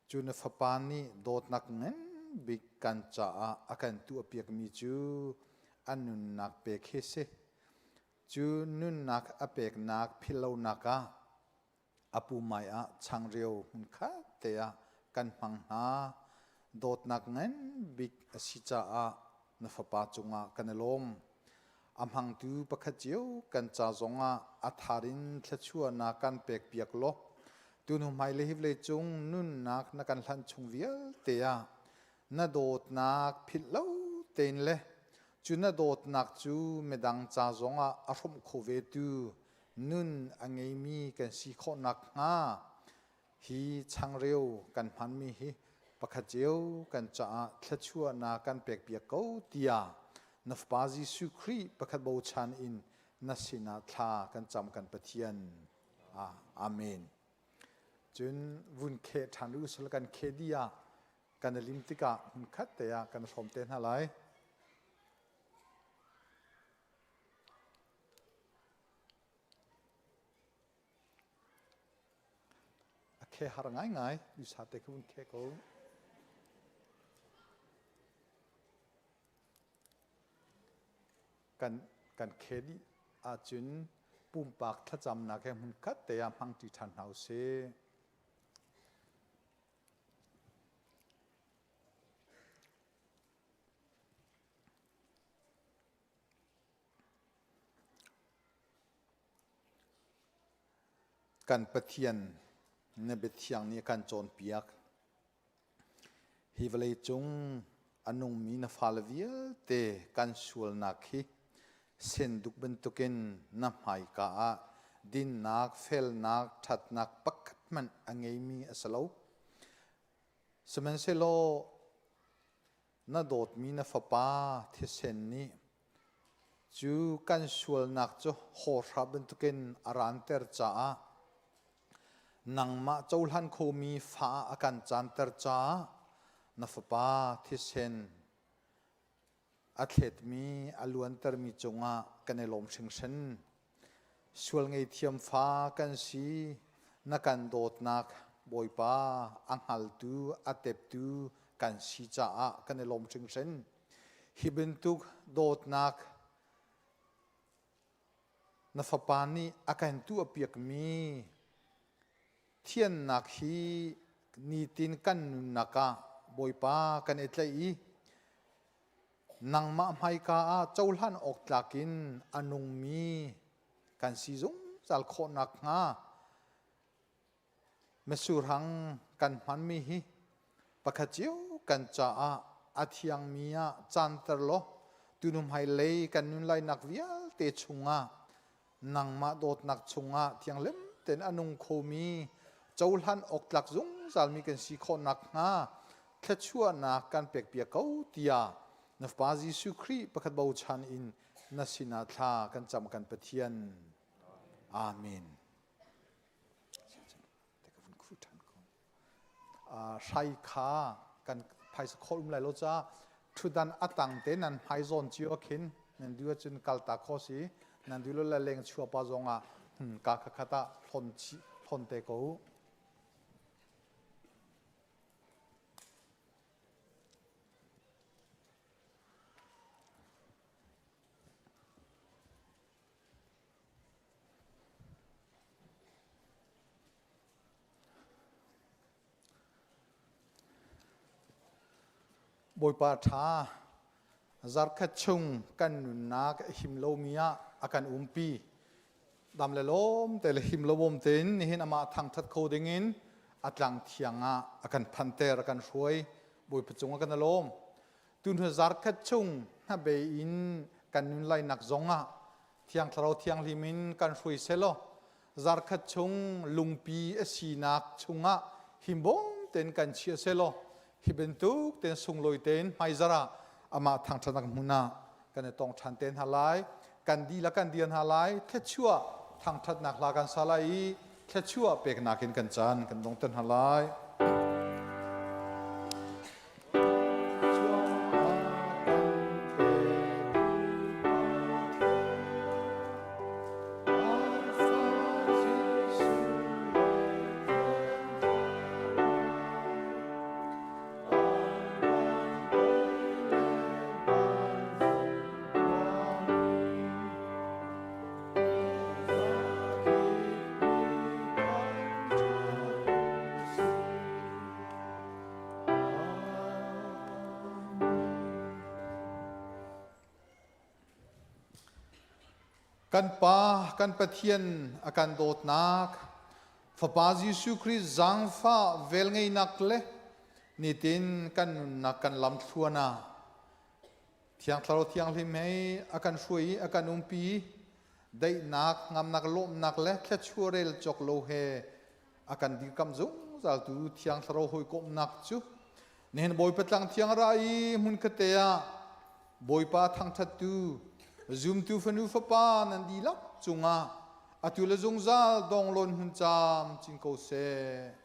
cu na fapa nih dawtnak ngan bik kan caah a kan tuahpiakmi cu a nunnak pek hi si. Cu nunnak a peknak philhlonak ah a pumai ah changreu hmunkhat te ah kan hmang hna. Dawtnak ngan bik a si caah na fapa cungah kan i lawm. A hmangtu pakhat cio kan ca zongah a thar in thluachuahnak kan pekpiak law tunu hmai le hi vawleicung nunnak na kan hlanh chung vialte ah na dawtnak philh lo tein le cu na dawtnak cu midang ca zongah a hrawmh kho vetu nun a ngeimi kan si khawh nakhnga hi changreu kan hmanmi hi pakhat cio kan caah thluachuahnak kan pekpiak ko tiah na Fapa Jesuh Khrih pakhat bochan in na sinah thla kan cam kan Pathian. Amen. Cun vun kheh ṭhan u sal kan kheh dih ah kan i lim tikah hmunkhat te ah kan hrawm te hna lai. A khe har ngaingai, usa te kha vun khe ko. Kan kan khe dih ahcun pumpak thlacamnak he hmunkhat te ah hmangṭi ṭhan hna usih. Kan Pathian na biathiang nih a kan cawnpiak. Hi vawlei cung a nungmi na fale vialte kan sualnak hi senduk bantukin na hmaika ah dinnak, felnak, ṭhatnak pakhat hmanh a ngeimi a si lo. Sihmanhsehlaw na dawtmi na fapa thisen nih cu kan sualnak cu hawhra bantukin a ranter caah nangmah cohlan khomi fa ah a kan canter caah na fapa thisen a thletmi a luantermi cungah kan i lawm hringhran. Sual ngeithiam fa kan si, na kan dawtnak Bawipa a hngaltu, a teptu kan si caah kan i lawm hringhran. Hi bantuk dawtnak na fapa nih a kan tuahpiakmi thiannak hi nitin kan nunnak ah Bawipa kan i tlaih i nangmah hmaika ah cohlan awk tlak in a nungmi kan si zungzal khawh nakhnga Misurhang kan hmanmi hi pakhat cio kan caah a thiangmi ah canter law tunu hmailei kan nun lainak vialte chungah nangmah dawtnak chungah thianghlim tein a nung khomi cohlan awk tlak zungzalmi kan si khawh nakhnga thluachuahnak kan pekpiak ko tiah na Fapa Jesuh Khrih pakhat bochan in na sinah thla kan cam kan Pathian. Amen. Hrai kha kan phaisa khawl um lai lo ca ṭhutdan a tang te nan hmai zawn cio khin nan du ahcun kalta kho si nan du lo le leng chua pa zong ah ka kha khat ah hlon chi hlon te ko. Bawipa ṭha zarkhat chung kan nunnak a him lomi ah a kan umpi. Dam le lawm te le him lo bawm tein nihin amah thangṭhat kho dingin a tlang thiang ah a kan phanter a kan hruai. Bawipa cung ah kan i lawm. Tuhnu zarkhat chung hnabei in kan nun lainak zong ah Thiang Thlarau Thianghlim in kan hruai selaw zarkhat chung lungpi a sinak chungah himbawm tein kan chia selaw hi bantuk tein sunglawi tein hmaizarh ah amah thangṭhatnak hmun ah kan i tong ṭhan te hna lai. Kan dihlak kan dir hna lai. Thluachuah thangṭhatnak hla kan sa lai i thluachuah peknak in kan caan kan dongter hna lai. Kan Pa, kan Pathian a kan dawtnak, Fapa Jesuh Khrih zaangfah velngeihnak le nitin kan nunnak kan lamthluan ah Thiang Thlarau Thianghlim hei a kan hruai i a kan umpi, daihnak, ngamnak, lawmhnak le thluachuah rel cawk lo he a kan dirkamh zungzaltu Thiang Thlarau hawikomhnak cu nihin Bawipa tlang thiang ra i hmunkhatte ah Bawipa thangṭhattu zumtu fanu fapa nan dihlak cungah atu le zungzal donglawn hmun caam cin ko seh.